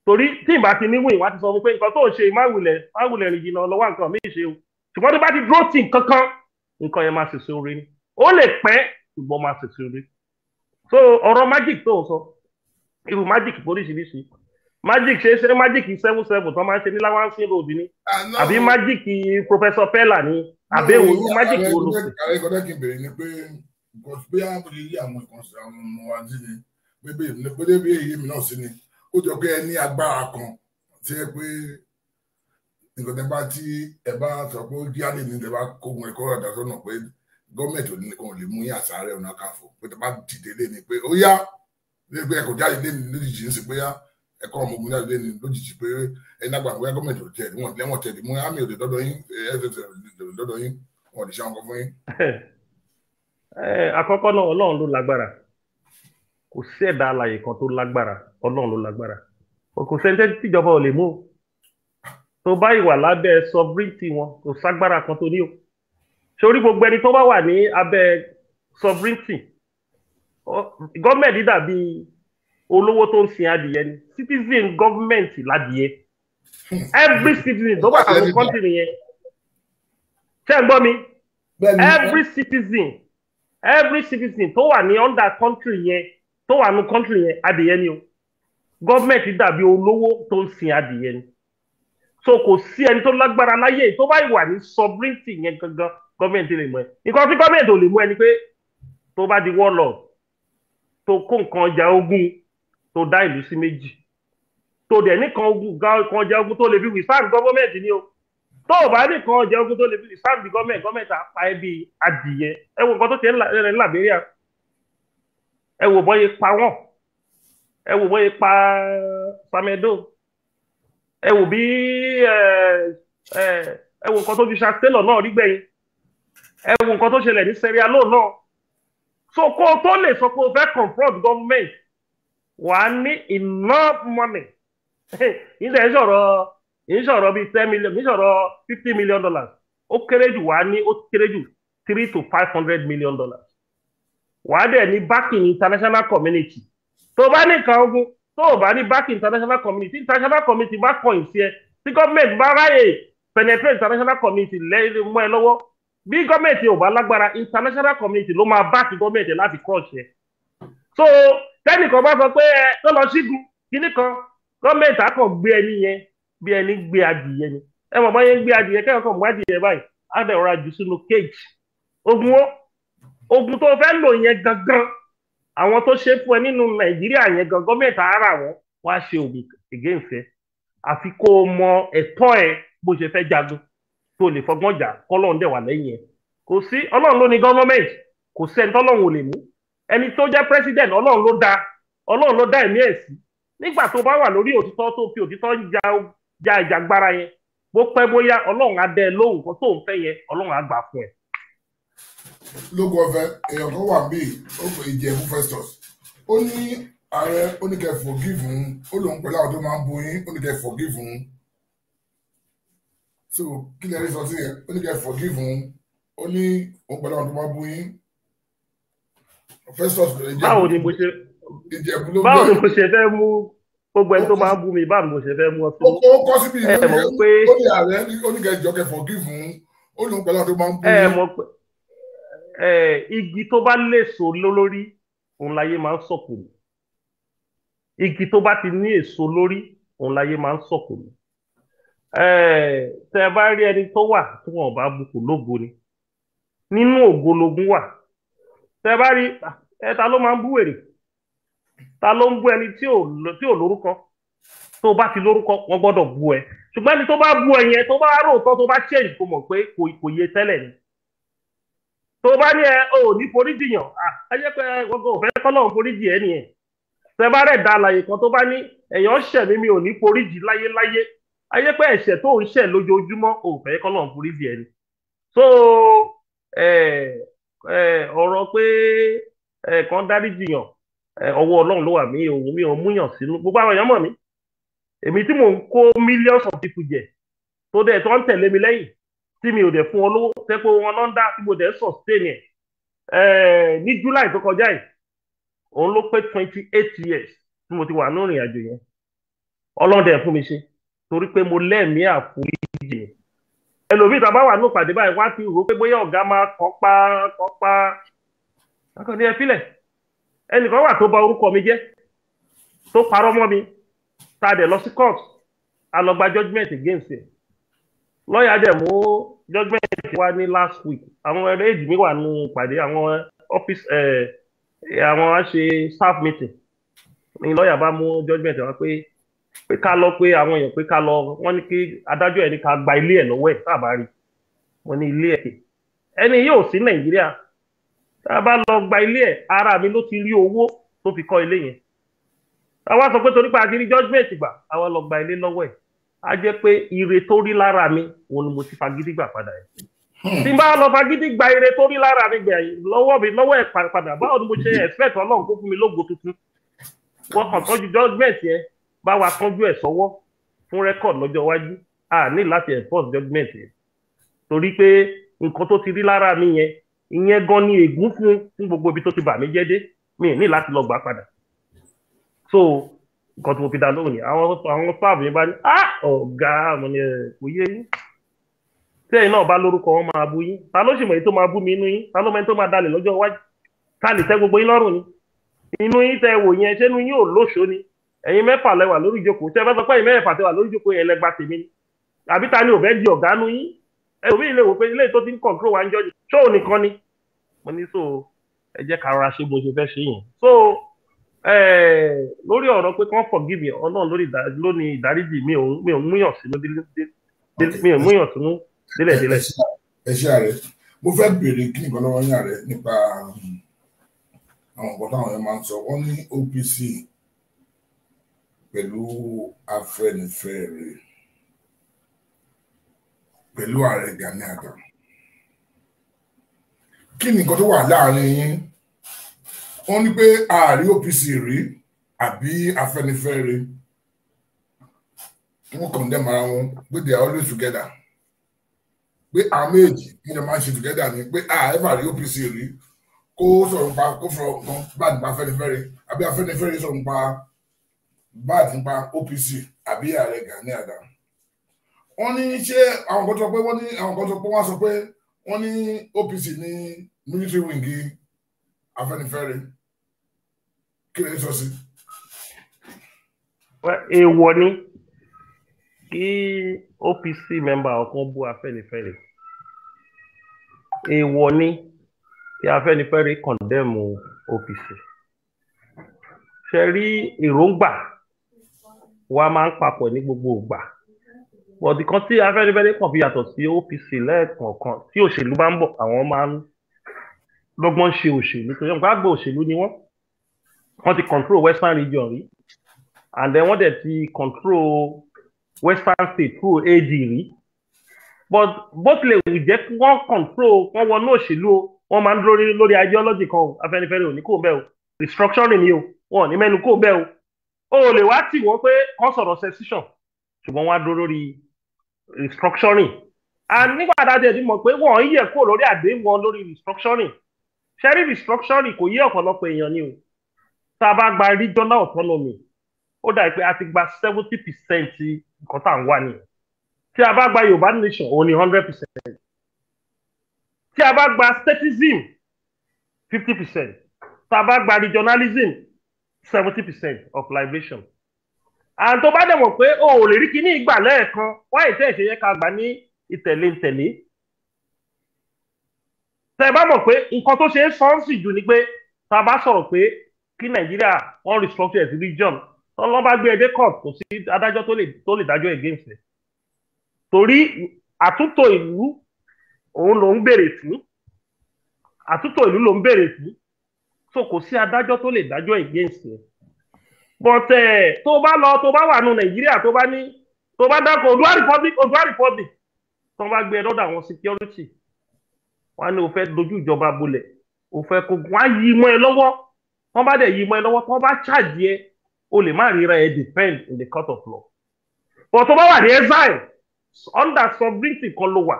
torí tí n bá ti ní win, wá ti sọ fún pé nǹkan tó ń ṣe, má wulẹ̀ rìn jìnnà lọ́wọ́, nǹkan míì ṣe o. Ṣùgbọ́n tó bá ti dúró tì nǹkan kan, nǹkan yẹn máa ṣèṣe oore ni. Ó lè pẹ́, ṣùgbọ́n máa ṣèṣe oore. So ọ̀rọ̀ magic tó ń sọ, irú magic oríṣiríṣi magic ṣe ṣe magic 77 tó máa ń ṣe ní Lawanson Road ni, àbí magic Professor Pella ni, àbí èwo irú magic wo ló pè? Ààrẹ kọ́dọ̀, kí n bèrè ni pé bóyá bó ṣe yí àwọn ìkànsí àwọn ọmọ wa sí ni, pé bí èyí mi náà sí ni, ó jọ pé ẹ ní agbára kan tí ẹ pé nǹkan tẹ bá tí ẹ bá sọ pé ó jí àlè ní tẹ bá kógun ẹ̀kọ́ ọ̀dà sọ́nà pé gọ́ọ̀mẹ̀ntì ò ní kàn lè mú yín àsáré ọ̀nà káfọ́, pé tẹ bá dìde lé ní pé ó yá, ní pé ẹ kò jáde lé ní lójijì ń sì pé yá. Ẹ̀kọ́ ọmọ ogun jáde ní lójijì pé ẹni àgbà wẹ́ gọ́ọ̀mẹ̀ntì ò tẹ̀ wọ́n lẹ́wọ̀n tẹ̀lé mú àmì òde dọ́dọ̀ yín, ẹ̀ẹ́dẹ̀ẹ̀dẹ̀ dọ́dọ̀ yín, wọn ò lè ṣe àwọn kan fún yín. Àkọ́kọ́ náà, Ọlọ́run ló lágbára. Kò sí ẹ̀dá alààyè kan tó lágbára, Ọlọ́run ló lágbára. Kò sẹ́ni tíjọba ò lè mú o. Tó bá ìwà lábẹ́ sovereignty wọn, kò ságbára kan tó ní o. Sórí gbogbo ẹni tó bá wà ní abẹ́ sovereignty gọ́ọ̀mẹ̀ntì, dàbí olówó tó ń sin adìyẹ ni. Citizen gọ́ọ̀mẹ̀ntì ládìyẹ. Every citizen tó bá àwọn country yẹn, ṣé ń gbọ́ mi? Every citizen tó wà ní under country yẹn, tó wà ní country yẹn, adìyẹ ni o. Gọ́ọ̀mẹ̀ntì dàbí olówó tó ń sin adìyẹ ni. So kò sí ẹni tó lágbára láyé tó bá wà ní sovereignty yẹn gangan, gọ́ọ̀mẹ̀ntì lè mú ẹ. Nǹkan tí gọ́ọ̀mẹ̀ntì ò lè mú ẹ ni pé tó bá di warlord, tó kó nǹkan ọjà ogun, tó dá ìlú sí méjì, tó dẹ̀ nìkan ogun, nǹkan ọjà ogun tó lè fi withstand gọ́ọ̀mẹ̀ntì ni o. Tó o bá nìkan ọjà ogun tó lè fi withstand gọ́ọ̀mẹ̀ntì, gọ́ọ̀mẹ̀ntì á pa ẹ́ bí adìyẹ. Ẹ wo nǹkan tó ṣe ń Liberia. Ẹ wò bọ́yé pa wọ́n, ẹ wò bọ́yé pa Samuel Doe, ẹ wò bí ẹ wò nǹkan tó fi Charles Taylor náà rí gbẹ̀yìn, ẹ wò nǹkan tó ṣẹlẹ̀ ní Sierra Leone náà. So kó o tó lè sọ pé o fẹ́ confront government, wà á ní enough money. Ìṣe ìṣọ̀rọ̀ ìṣọ̀rọ̀ bíi 10 million, ìṣọ̀rọ̀ $50 million. Ó kéré jù, wà á ní ó kéré jù $300 to $500 million. Wà á dẹ̀ ní backing international community. Tó bá ní nǹkan ogun, tó o bá ní backing international community, international community bá kọ̀yìn sí ẹ, tí government bá ráyè penetrate international community lẹ́yìn mọ́ ẹ lọ́wọ́, bí gọ́ọ̀mẹ̀ntì ò bá lágbára, international community ló máa back gọ́ọ̀mẹ̀ntì láti crush ẹ. So tẹ́nìkan bá sọ pé ẹ tó lọ sígun kíní kan, gọ́ọ̀mẹ̀ntì á kàn gbé ẹni yẹn bí ẹni gbé adìyẹ ni. Ẹ mọ̀ bá yẹn ń gbé adìyẹ, kẹ́kọ̀ọ́ kan mú adìyẹ báyìí, á dẹ̀ rọra jù sínú cage. Ogun ó ogun tó fẹ́ lò yẹn gangan, àwọn tó ṣe fún ẹ nínú Nàìjíríà yẹn gan, gọ́ọ̀mẹ̀ntì ara wọn wá ṣe ògùn against ẹ. Àfi kó o mọ ẹ̀tọ́ ẹ, bó ṣe fẹ́ jagun, tó lè fọgbọ́n jà, kọ́lọ́run dẹ̀ wà lẹ́yìn ẹ̀. Kò sí, Ọlọ́run ló ní gọ́ọ̀mẹ̀ntì. Kò sí ẹni tọ́lọ́run ò lè mú. Ẹni tó jẹ́ president, Ọlọ́run ló dá, Ọlọ́run ló dá ẹ̀mí ẹ̀ sí. Nígbà tó bá wà lórí òtítọ́, tó fi òtítọ́ ja ja ìjàgbára yẹn, bó pẹ́ bóyá, Ọlọ́run á dẹ́ ẹ lóhùn. Kan tó ń fẹ́ yẹn, Ọlọ́run á gbà fún ẹ. Lógo ọ̀fẹ́, èèyàn kan wà bíi ó pè Ìjẹ̀bú Festus. Ó ní ààrẹ, ó ní kẹ́ forgive òun. Ó lóun pẹ̀lú àwọn tó máa ń bu yín, ó ní kẹ́ forgive òun. So kí lè rí sọ sí yẹn? Ó ní kẹ́ forgive òun, ó ní òun pẹ̀lú àwọn tó máa ń bu yín. Festus lè jẹ́. Báwo ni mo ṣe Ìjẹ̀bú ló Báwo ni mo ṣe fẹ́ mú gbogbo ẹni tó máa ń bú mi? Báwo ni mo ṣe fẹ́ mú ọ sí? Ó kọ́ síbi Ẹ mọ̀ pé ó ní ààrẹ, ó ní kẹ́ jọ kẹ́ forgive òun, ó lóun pẹ̀lú àwọn tó máa ń bú Ẹ yín. mọ̀ pé igi tó bá léso lórí, òun láyé máa ń sọ̀kò lù. Igi tó bá ti ní èso lórí, òun láyé máa ń sọ̀kò lù. Tẹ bá rí ẹni tó wà tí wọn ò bá bukù lógo ni, nínú ògo logun wà. Tẹ bá rí ẹ, ta ló máa ń bú wèrè? Ta ló ń bú ẹni tí ò lórúkọ? Tó bá ti lórúkọ, wọn gbọ́dọ̀ bú ẹ. Ṣùgbọ́n ẹni tó bá bú ẹ yẹn, tó bá róòtọ́, tó bá change, kó mọ̀ pé kò yé tẹ́lẹ̀ ni. Tó bá ní ẹ ò ní foríjì yàn, ẹ jẹ́ pé gbogbo òfẹ́ kọ́lọ́run foríjì ẹ nìyẹn. Tẹ bá rẹ̀ da àlàyé kan tó bá ní èèyàn ṣẹ̀ mí, mi ò ní foríjì láyéláyé, ayé pé ẹ̀ṣẹ̀ tó ń ṣẹ̀ lójoojúmọ́, ò fẹ́ kọ́lọ́run foríjì ẹ ni. So ọ̀rọ̀ pé kan dáríjì yàn, ọwọ́ Ọlọ́run ló wà. Mí òun mi ò múyàn sínú. Gbogbo àwọn èèyàn mọ̀ mí, èmi tí mò ń kó millions of people jẹ, tó dẹ̀ tó ń tẹ̀lé mi lẹ́yìn, tí mi ò dẹ̀ fún wọn lówó, tẹ́ pé wọn náà ń dá, tí mo dẹ̀ sustain ẹ̀. Ní July tó kọjá yìí, òun ló pé 28 years tí mo ti wà ní ìrìn àjò yẹn. Ọlọ́run dẹ̀ fún mi ṣe, torí pé mo lẹ́mìí àforíjì yẹn. Ẹlòmíì tá a bá wà ní ìpàdé báyìí, wá ti rò pé bóyá ọ̀gá máa kọ́pa kọ́pa akọni ẹ filẹ̀. Ẹnìkan wà tó bà orúkọ mi jẹ́, tó parọ́ mọ́ mi, tá a dẹ̀ lọ sí court, a lọ gba judgement against ẹ̀. Lọ́ọ̀yà dẹ̀ mú judgement wá ní last week. Àwọn ẹ̀rọ èjì mi wà nù pàdé àwọn office ẹ̀, àwọn á ṣe staff meeting ní lọ́ọ̀yà bá mú judgement wá pé ká lọ pé àwọn èèyàn, pé ká lọ, wọ́n ní kí adájọ́ ẹ̀ ní ká gba ilé ẹ̀ lọ́wọ́ ẹ̀ tá a bá rí. Wọ́n ní ilé ẹ̀, ẹni yóò sí Nàìjíríà. Tá a bá lọ gba ilé ẹ̀, ara mi ló ti rí owó tó fi kọ́ ilé yẹn. Àwa sọ pé torí pé a ti rí judgement gbà, àwa lọ gba ilé lọ́wọ́ ẹ̀. Á jẹ́ pé ire tó rí lára mi òun ni mo ti fagídí gbà padà ẹ̀. Tí n bá lọ fagídí gba ire tó rí lára mi gbà lọ́wọ́ mi lọ́wọ́ ẹ̀ padà, báwo ni mo ṣe expect Ọlọ́run kó fún mi lógo tuntun? Wọ́n kàn tọ́jú judgement yẹn, bá wa tọ́jú ẹ̀ sọ́wọ́ fún record lọ́jọ́ iwájú. A ní láti enforce judgement yẹn torí pé nǹkan tó ti rí lára mi yẹn, ìyẹn gan ni ègún fún gbogbo ibi tó ti bà mí jẹ́ dé. Mi ní láti lọ gbà padà. So nǹkan tí mo fi dá lóhùn ni àwọn staff mi bá ní, ah, ọ̀gá, mo ní ẹ kò yé yín. Tí ẹ̀yin náà bá lórúkọ, wọn máa bú yín. Ta ló sì mọ̀ èyí tó máa bú mi inú yín? Ta ló mọ̀ ẹni tó máa dalẹ̀ lọ́jọ́ iwájú? Ta lè tẹ́ gbogbo yín lọ́rùn ni inú yín tẹ wò yẹn? Ṣé inú yín ò lóṣó ni? Ẹ̀yin mẹ́fà lẹ wà lórí ìjókòó. Ṣé ẹ fẹ́ sọ pé ẹ̀yin mẹ́fà tẹ wà lórí ìjókòó yẹn lẹ́gba tèmi ni? Àbí ta ni ò fẹ́ di ọ̀gá nu yín? Ẹlòmíì lè wò pé ilé tó ti ń control wa ń jọ́jú ṣó nìkan ni mo ní. So ẹ jẹ́ ká rọra ṣe bó ṣe fẹ́ ṣe yẹn. So lórí ọ̀rọ̀ pé kán forgive me, Ọlọ́run lóní ìdáríjì. Mi ò múyàn sínú, mi ò múyàn sínú délẹ̀délẹ̀. Ẹ ṣe, ààrẹ. Mo fẹ́ béèrè kí nǹkan lọ́wọ́ yín, ààrẹ, nípa àwọn nǹkan táwọn èèyàn máa ń sọ. Wọ́n ní OPC pẹ̀lú Afẹ́nifẹ́re pẹ̀lú ààrẹ Gani Adams, kí ni nǹkan tó wà láàrin yín? Wọ́n ní pé ààrẹ OPC rí àbí Afẹ́nifẹ́re, wọ́n condemn ara wọn pé they are always together, pé àwọn méjì wọ́n jọ máa ń ṣe together ni, pé ààrẹ rí OPC rí kó sọ̀rọ̀ nípa, kó sọ̀rọ̀ nǹkan bá nípa Afẹ́nifẹ́re, àbí Afẹ́nifẹ́re sọ̀rọ̀ nípa bá nípa OPC àbí ààrẹ Gani Adams. Wọ́n ní ṣé àwọn kan sọ pé wọ́n ní, àwọn kan sọ pé wọ́n sọ pé wọ́n ní OPC ní military wing Afẹ́nifẹ́re. Kí lè sọ sí? Èèwọ̀ ni kí OPC member ọ̀kan bú Afẹ́nifẹ́re. Èèwọ̀ ni kí Afẹ́nifẹ́re condemn OPC. Ṣe rí, èròǹgbà wa máa ń papọ̀ ní gbogbo ìgbà, bọ̀dì kan tí Afẹ́nifẹ́re kàn fi yàtọ̀ sí OPC, lẹ́ẹ̀kọ̀ọ̀kan tí òṣèlú bá ń bọ̀, àwọn máa ń lọ́gbọ́n ṣe òṣèlú torí wọn gbàgbọ́ òṣèlú ni wọ́n. Wọ́n ti control Western Region rí, and then wọ́n dẹ̀ ti control Western State through AD rí. But bó tilẹ̀ wù jẹ́ kí wọ́n control, wọ́n wọnú òṣèlú o, wọ́n máa ń dúró lórí ideology kan o. Afẹ́nifẹ́re ò ní kó bẹ́ẹ̀ o. Restructuring ni o, wọn ò ní mẹ́nu kó bẹ́ẹ̀ o. O lè wá tì wọ́n pé kán sọ̀rọ̀ secession, ṣùgbọ́n wọ́n á dúró lórí restructuring. And nígbà tá a ti mọ̀ pé wọ́n ń yẹ̀ kó lórí àdéhùn wọn lórí restructuring. Ṣẹ́rí, restructuring kò yé ọ̀pọ̀lọpọ̀ èèyàn ni o. Tá a bá gba regional autonomy, ó dàbí pé a ti gba 70% nǹkan tá à ń wá nìyẹn. Tí a bá gba Yorùbá nation, òun ni 100%. Tí a bá gba statism, 50%. Tá a bá gba regionalism, 70% of liberation. And tó bá dẹ̀ mọ̀ pé o ò lè rí kíní ìgbà lẹ́ẹ̀kan wáyé tẹ́ ẹ̀ ṣe yẹ ká gbà ní ìtẹ̀lé ìtẹ̀lé. Tẹ́ ẹ bá mọ̀ pé nǹkan tó ṣe é sọ́ọ̀sì jù ni pé tá a bá sọ̀rọ̀ pé kí Nàìjíríà wọ́n restructure sí region, tọ́lọ́ bá gbé ẹ dé court, kò sí adájọ́ tó lè dájọ́ against ẹ̀, torí àtúntò ìlú òun ló ń béèrè fún. Àtúntò ìlú ló ń béèrè fún, so kò sí adájọ́ tó lè dájọ́ against ẹ̀. But tó bá lọ, tó bá wà nù Nàìjíríà, tó bá ní, tó bá dákọ̀ Oòduà Republic, Oòduà Republic, tó bá gbé ẹ lọ́dọ̀ àwọn security, wọ́n á ní o fẹ́ dojú ìjọba bolẹ̀, o fẹ́ kó wọ́n á yí mọ́ ẹ lọ́wọ́. Wọ́n bá dẹ̀ yí mọ́ ẹ lọ́wọ́, tó bá charge ẹ, o lè má ríra ẹ defend in the court of law. But tó bá wà ní exile, under sovereignty kan ló wà.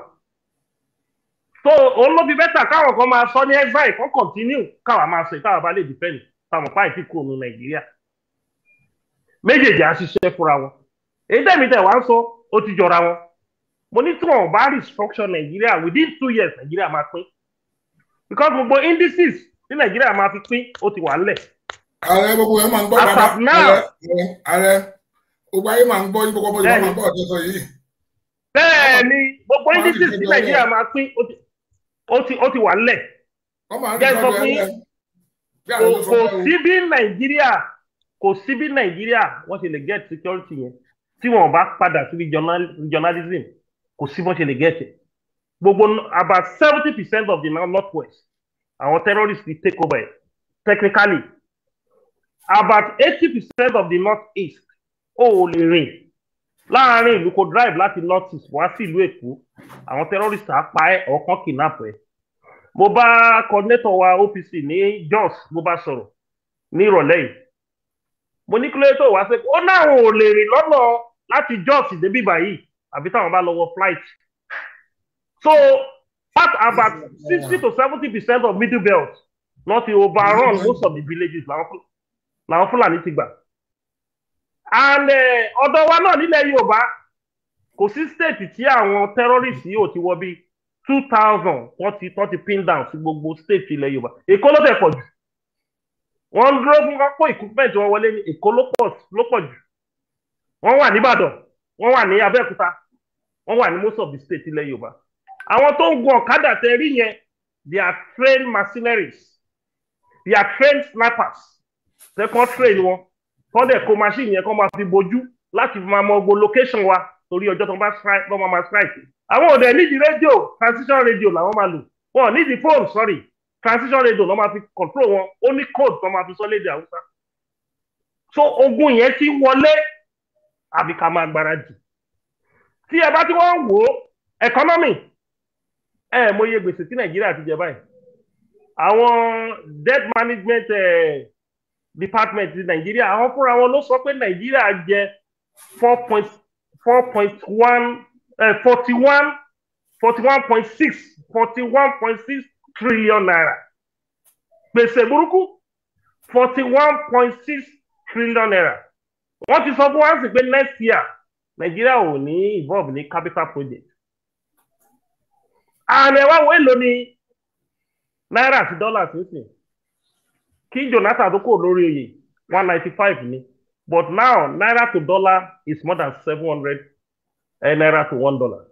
So òun ló fi better káwọn kan máa sọ ní exile, kan continue, káwa máa sọ ìtawà bá lè defend táwọn páì tí kúrò ní Nàìjíríà. Méjèèjì á ṣiṣẹ́ fúnra wọn. Èyí tẹ̀mí tẹ̀ wá ń sọ, ó ti jọra wọn. Mo ní tí wọn bá restructure Nàìjíríà within 2 years, Nàìjíríà máa pín, because gbogbo indices tí Nàìjíríà máa fi pín, ó ti wà ńlẹ̀. Ààrẹ, gbogbo ẹ máa ń gbọ́. Bàbá ààrẹ, gbogbo ayé máa ń gbọ́ yín, gbogbo ọmọ Yorùbá máa ń gbọ́ ọ̀tọ̀ sọ yìí. Bẹ́ẹ̀ ni, gbogbo indices tí Nàìjíríà máa pín, ó ti wà ńlẹ̀. Jẹ́ sọ fún yín, kò sí bí Nàìjíríà, kò sí bí Nàìjíríà wọ́n ṣe lè get security yẹn tí wọ́n bá padà sí regionalism. Kò sí bọ́n ṣe lè get it. Gbogbo about 70% of the north west, àwọn terrorists ti take over it technically. About 80% of the North East, ó ò lè rìn láàárín ìlú kó drive láti North East wá sí ìlú Èkó, àwọn terrorists á pa ẹ́, ọ̀kan kidnap ẹ́. Mo bá coordinator wa OPC ní Jos, mo bá sọ̀rọ̀ ní ìrọ̀lẹ́ yìí. Mo ní kílódé tó wá sí, ó náà ò lè rìn lọ́nà láti Jos débí báyìí àbí táwọn bá lọ wọ flight. So at about 60 to 70% of Middle Belt not ti overrun most of the villages, làwọn Fúlàní ti gbà. And ọ̀dọ̀ wa náà nílẹ̀ Yorùbá, kò sí state tí àwọn terrorists yìí ò ti wọ bí 2,000. Wọ́n ti pin down sí gbogbo state ilẹ̀ Yorùbá. Èkó ló tẹ̀ pọ̀ jù. Wọ́n ń dúró fún kó equipment wọn wọlé ní Èkó ló pọ̀ jù. Wọ́n wà nìbàdàn, wọ́n wà ní Abẹ́òkúta, wọ́n wà ní most of the state ilẹ̀ Yorùbá. Àwọn tó ń gun ọ̀kadà tẹ rí yẹn, they are trained mercenaries, they are trained snipers. Tẹ́kọ̀ train wọn, kọ́ dẹ̀ kó machine yẹn kọ́ máa fi bojú láti fi máa mọ gbogbo location wa, torí ọjọ́ tó bá strike tó máa strike. Àwọn ò dẹ̀ nídìí rédíò, transition radio làwọn máa lò. Wọn ò nídìí phone, sorry, transition radio lọ́ máa fi control wọn. Ó ní code tó máa fi sọ lédè Haúsá. So ogun yẹn ti wọlé, àbí ká máa gbáradì. Tí ẹ bá tí wọ́n ń wò ó, economy, ẹ mọ iye gbèsè tí Nàìjíríà ti jẹ báyìí. Àwọn debt management department ti Nàìjíríà, àwọn fúnra wọn ló sọ pé Nàìjíríà jẹ 4.4.1, 41, 41.6, ₦41.6 trillion. Gbèsè burúkú, ₦41.6 trillion. Wọ́n ti sọ fún wa sí pé next year, Nàìjíríà ò ní involve ní capital project. And ẹ wá wo, èlò ní náírà àti dọ́là sínsìn? Kí Jonathan tó kò lórí oyè, 195 ni, but now naira to dollar is more than 700 naira to $1.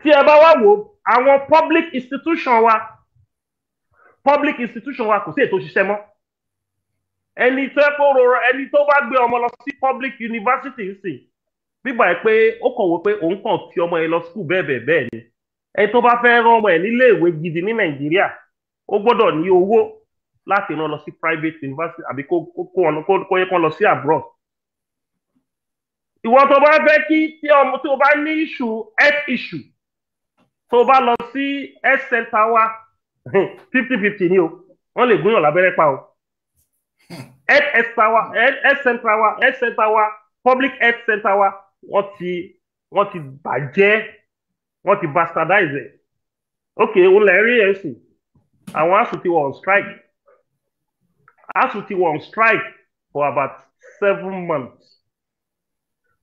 Tí ẹ bá wá wo àwọn public institution wa, public institution wa, kò sí ètò òṣìṣẹ́ mọ́. Ẹni tó kó rọrọ, ẹni tó bá gbé ọmọ lọ sí public university sí bíbà ẹ pé ó kàn wò pé òun kàn fi ọmọ yẹn lọ school bẹ́ẹ̀ bẹ́ẹ̀ bẹ́ẹ̀ ni. Ẹni tó bá fẹ́ rán ọmọ ẹ̀ nílé ìwé gidi ní Nàìjíríà, ó gbọ́dọ̀ ní owó láti rán lọ sí private university àbí kó yẹ kó lọ sí abroad. Ìwọ tó bá fẹ́ kí tí ọmọ tí o bá ní issue, health issue, tó bá lọ sí health center wa, 50-50 ni o, wọ́n lè gúnyàn lábẹ́rẹ́ pa o. Health center wa, health center wa, health center wa, public health center wa, wọ́n ti bàjẹ́, wọ́n ti bastardize ẹ̀. Ok, òun lè rí ẹ̀ sìn. Àwọn ASUU ti were on strike. ASUU ti were on strike for about 7 months.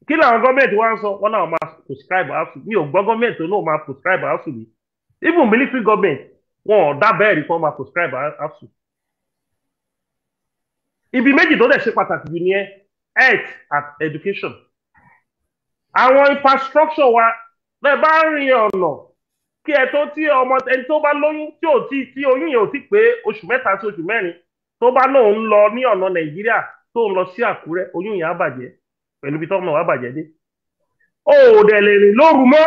Kí làwọn gọ́ọ̀mẹ̀ntì wá ń sọ? Wọ́n náà máa proscribe ASUU. Mi ò gbọ́ gọ́ọ̀mẹ̀ntì tó náà máa proscribe ASUU mi. Even military government, wọn ò dábàá ẹ̀rí kan máa proscribe ASUU. Ibi méjì tó dẹ̀ ṣe pàtàkì jù ní ẹ, health and education. Àwọn infrastructure wa, bẹ́ẹ̀ bá ń rin ọ̀nà kí ẹ tó tí ọmọ ẹni tó bá lóyún tí ò tí tí oyún yẹn ò tí pé oṣù 3 sí oṣù 4, tó bá lóun ń lọ ní ọ̀nà Nàìjíríà, tó ń lọ sí Àkúrẹ́, oyún yẹn á bàjẹ́ pẹ̀lú ibi tọ́mọ wa bàjẹ́ dé. O ò dẹ̀ lè rìn lóru mọ́.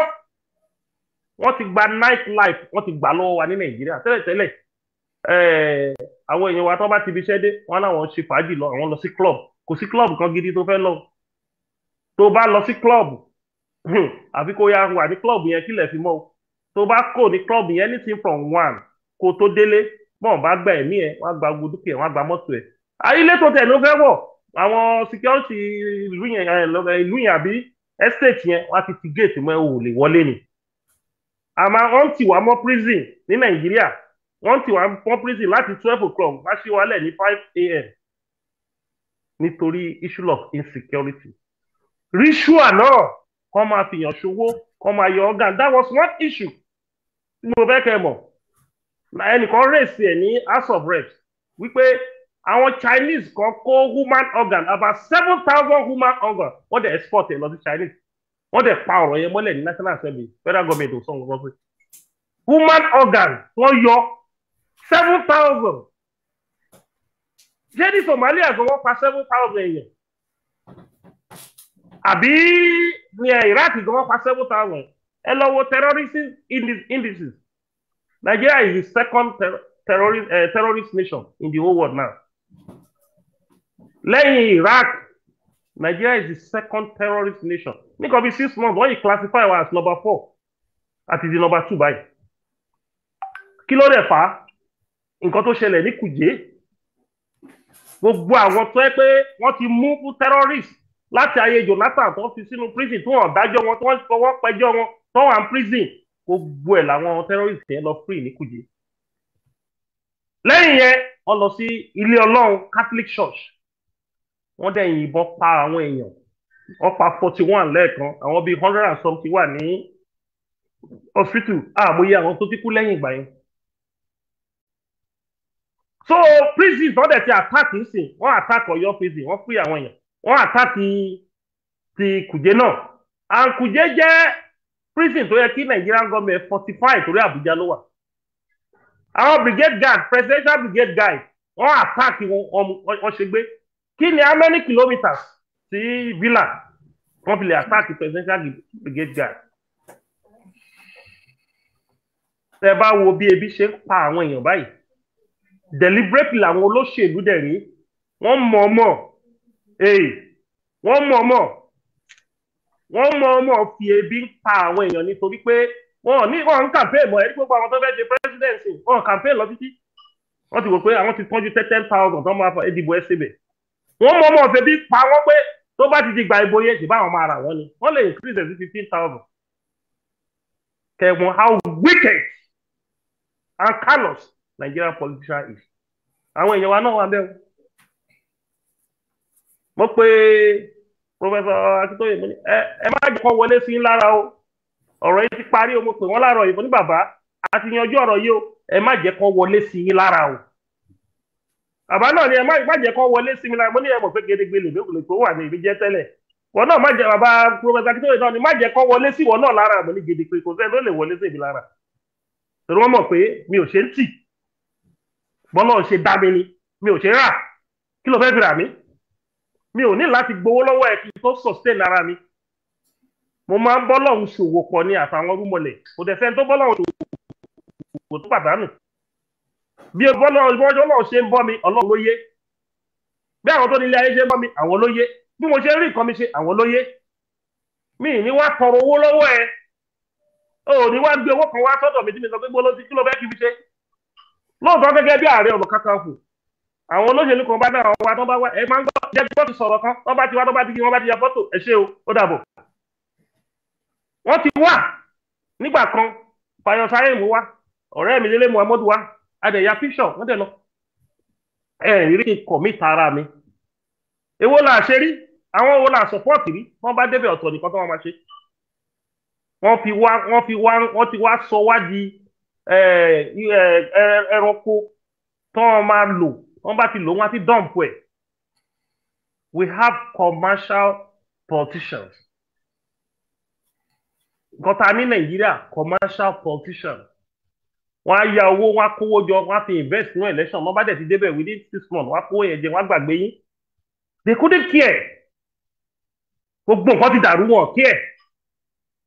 Wọ́n ti gba night life, wọ́n ti gbà lọ́wọ́ wa ní Nàìjíríà. Tẹ́lẹ̀tẹ́lẹ̀, àwọn èèyàn wa tó bá ti fi iṣẹ́ dé, wọ́n láwọn ṣe fàájì lọ, àwọn lọ sí club. Kò sí club kan gidi tó fẹ́ lọ. Tó bá lọ sí club, àfi kó yá wà ní club yẹn kílẹ̀ fi mọ́ o. Tó bá kò ní club yẹn, anything from 1 kó tó délé, bọ́n bá gba ẹ̀mí ẹ̀, wọ́n á gba gbogbo dúkìá, wọ́n á gba mọ́tò ẹ̀. Ilé tó tẹ̀ ló fẹ́ wọ̀, àwọn security ìlú yẹn, ìlú yẹn àbí estate yẹn, wọ́n á ti ti gate mọ́ ẹ, ò lè wọlé ni. Àmọ́ wọ́n ti wà mọ́ prison ní Nàìjíríà. Wọ́n ti wà mọ́ prison láti 12 o'clock, wá sí wálẹ̀ ní 5 a.m. nítorí issue of insecurity. Ritual náà, kọ́ máa fìyàn ṣòwò, kọ́ máa yọ organ, that was one issue tí mo fẹ́ kẹ́ mọ̀. Ẹnìkan raise ẹ̀ ní House of Reps wípé àwọn Chinese kan kó human organ, about 7,000 human organ, wọ́n dẹ̀ export ẹ̀ lọ sí Chinese. Wọ́n dẹ̀ pa ọ̀rọ̀ yẹn mọ́lẹ̀ ní National Assembly. Federal government ò sọ nǹkan pé human organ wọ́n yọ 7,000. Ṣé ní Somalia gan wọ́n pa 7,000 èèyàn? Àbí ní Iraq gan wọ́n pa 7,000? Ẹ lọ wo terrorism indices. Nigeria is the second terrorist nation in the whole world now. Lẹ́yìn Iraq, Nigeria is the second terrorist nation. Nǹkan bíi 6 months, wọ́n yìí classify wa as number four àti di number two báyìí. Kí ló dẹ̀ fà á? Nǹkan tó ṣẹlẹ̀ ní Kùjé, gbogbo àwọn tó yẹ pé wọ́n ti mú fún terrorist láti ayé Jonathan, tó fi sínú prison, tó hàn dájọ́ wọn, tó wọ́n fọwọ́ pẹjọ́ wọn, tó wà ní prison, gbogbo ẹ̀ làwọn terrorist yẹn lọ free ní Kùjé. Lẹ́yìn yẹn, wọ́n lọ sí ilé Ọlọ́run, Catholic Church, wọ́n dẹ̀ yìnbọn pa àwọn èèyàn. Wọ́n pa 41 lẹ́ẹ̀kan, àwọn bíi hundred and something wà ní hospital, àmúyẹ àwọn tó ti kú lẹ́yìn ìgbà yẹn. So prison tó dẹ̀ ti attack nsìn, wọ́n attack Ọ̀yọ́ prison, wọ́n free àwọn èèyàn. Wọ́n attack ti Kùjé náà, and Kùjé jẹ́ prison tó yẹ kí Nigerian government fortify, torí Àbújá ló wà. Àwọn brigade guard, presidential brigade guard, wọ́n attack wọn, wọ́n ṣe gbé. Kí ni how many kilometres sí villa wọ́n fi lè attack presidential brigade guard? Tẹ́ bá wo bí ebi ṣe ń pa àwọn èèyàn báyìí deliberately, làwọn olóṣèlú dẹ̀ rí, wọ́n mọ̀ọ́mọ̀, wọ́n mọ̀ọ́mọ̀, wọ́n mọ̀ọ́mọ̀ fi ebi ń pa àwọn èèyàn, nítorí pé wọ́n ní wọ́n ń campaign mọ́ ẹni. Gbogbo àwọn tó fẹ́ ṣe presidency, wọ́n campaign lọ títí. Wọ́n ti wò pé àwọn ti tọ́jú 10,000 tó máa fọ ìdìbò ẹ̀ síbẹ̀. Wọ́n mọ̀ọ́mọ̀ fẹ́ bí pa wọ́n pé tó bá ti di gba ìbò yẹn, ṣèbá àwọn máa rà wọ́n ni, wọ́n lè increase ẹ̀ sí 15,000. Kẹwọn how wicked and callous Nigerian politician is. Àwọn èèyàn wa náà wà bẹ́ẹ̀ o. Mo pe Professor Akintoye, mo ní ẹ má jẹ́ kó wọlé sí lára o, ọ̀rọ̀ yìí ti parí o. Mo pè wọ́n láàárọ̀ yìí, mo ní, "Bàbá, a ti yanjú ọ̀rọ̀ yìí o, ẹ má jẹ́ kó wọlé sí yín lára o." Bàbá náà ni ẹ má jẹ́ kó wọlé sí mi lára. Mo ní ẹ mọ̀ pé gedegbe lè lè tó wà ní ibi jẹ́ tẹ́lẹ̀ wọn náà, má jẹ́, bàbá Professor Akintoye náà ni má jẹ́ kó wọlé sí wọn náà lára. Mo ní gedegbe, kò sẹ́ni tó lè wọlé sí mi lára, torí wọ́n mọ̀ pé mi ò ṣe ń tì bọ́lá ṣe dá mi ni, mi ò ṣe rà. Kí ló fẹ́ fi rà mí? Mi ò ní láti gbowó lọ́wọ́ ẹ̀ kí n tó sustain ara mi. Mo máa ń bọ́lọ́hún ṣòwò pọ̀ ní àtàwọn rúmọlẹ̀. Kò dẹ̀ sẹ́ni tó bọ́lọ́hún ṣòwò tó pàdánù. Bí bọ́lọ́hún ṣe ń bọ́ mi, Ọlọ́run ló yé. Bí àwọn tó nílé ayé ṣe ń bọ́ mi, àwọn ló yé. Bí mo ṣe ń rí nǹkan mi ṣe, àwọn ló yé. Mi ní wá tọrọ owó lọ́wọ́ ẹ̀ o, ní wá gbé owó kan wá sọ́dọ̀ mi tí mi sọ pé gbọ́dọ̀ kí ló fẹ́ kí fi ṣe. Lóòótọ́, gẹ́gẹ́ bí Ààrẹ Ọ̀nà Kakanfò, àwọn olóṣèlú kan bá náà wá, tó bá wá, ẹ máa ń gbọ́ jẹ́ gbọ́ ti sọ̀rọ̀ kan, tó bá ti wá, tó bá ti kí wọ́n bá ti ya fọ́tò, ẹ ṣé o, ó dàbọ̀. Wọ́n ti wà nígbà kan, Fayọ Sáyẹ̀mú wá, ọ̀rẹ́ mi Lélẹ́ Muhammadu wá, adẹ̀yà píṣọ̀, wọ́n dẹ̀ lọ. Ẹ rí kí n kọ̀ mí tara mi. Èwo là ṣe rí? Àwọn wo là support rí? Wọ́n bá débẹ̀, ọ̀tọ̀ nìkan tó wọ́n máa ṣe. Wọ́n fi wá, wọ́n ti wá sọ wá di ẹranko tó wọ́n máa lò. Wọ́n bá ti lò, wọ́n á ti dump ẹ̀. We have commercial politicians. Nǹkan tá a ní Nàìjíríà, commercial politicians. Wọ́n á ya owó, wọ́n á kówó jọ, wọ́n á fi invest nínú election. Wọ́n bá dẹ̀ ti débẹ̀, within 6 months, wọ́n á kówó yẹn jẹ, wọ́n á gbàgbé yín. They couldn't care. Gbogbo nǹkan ti dàrú, wọn care.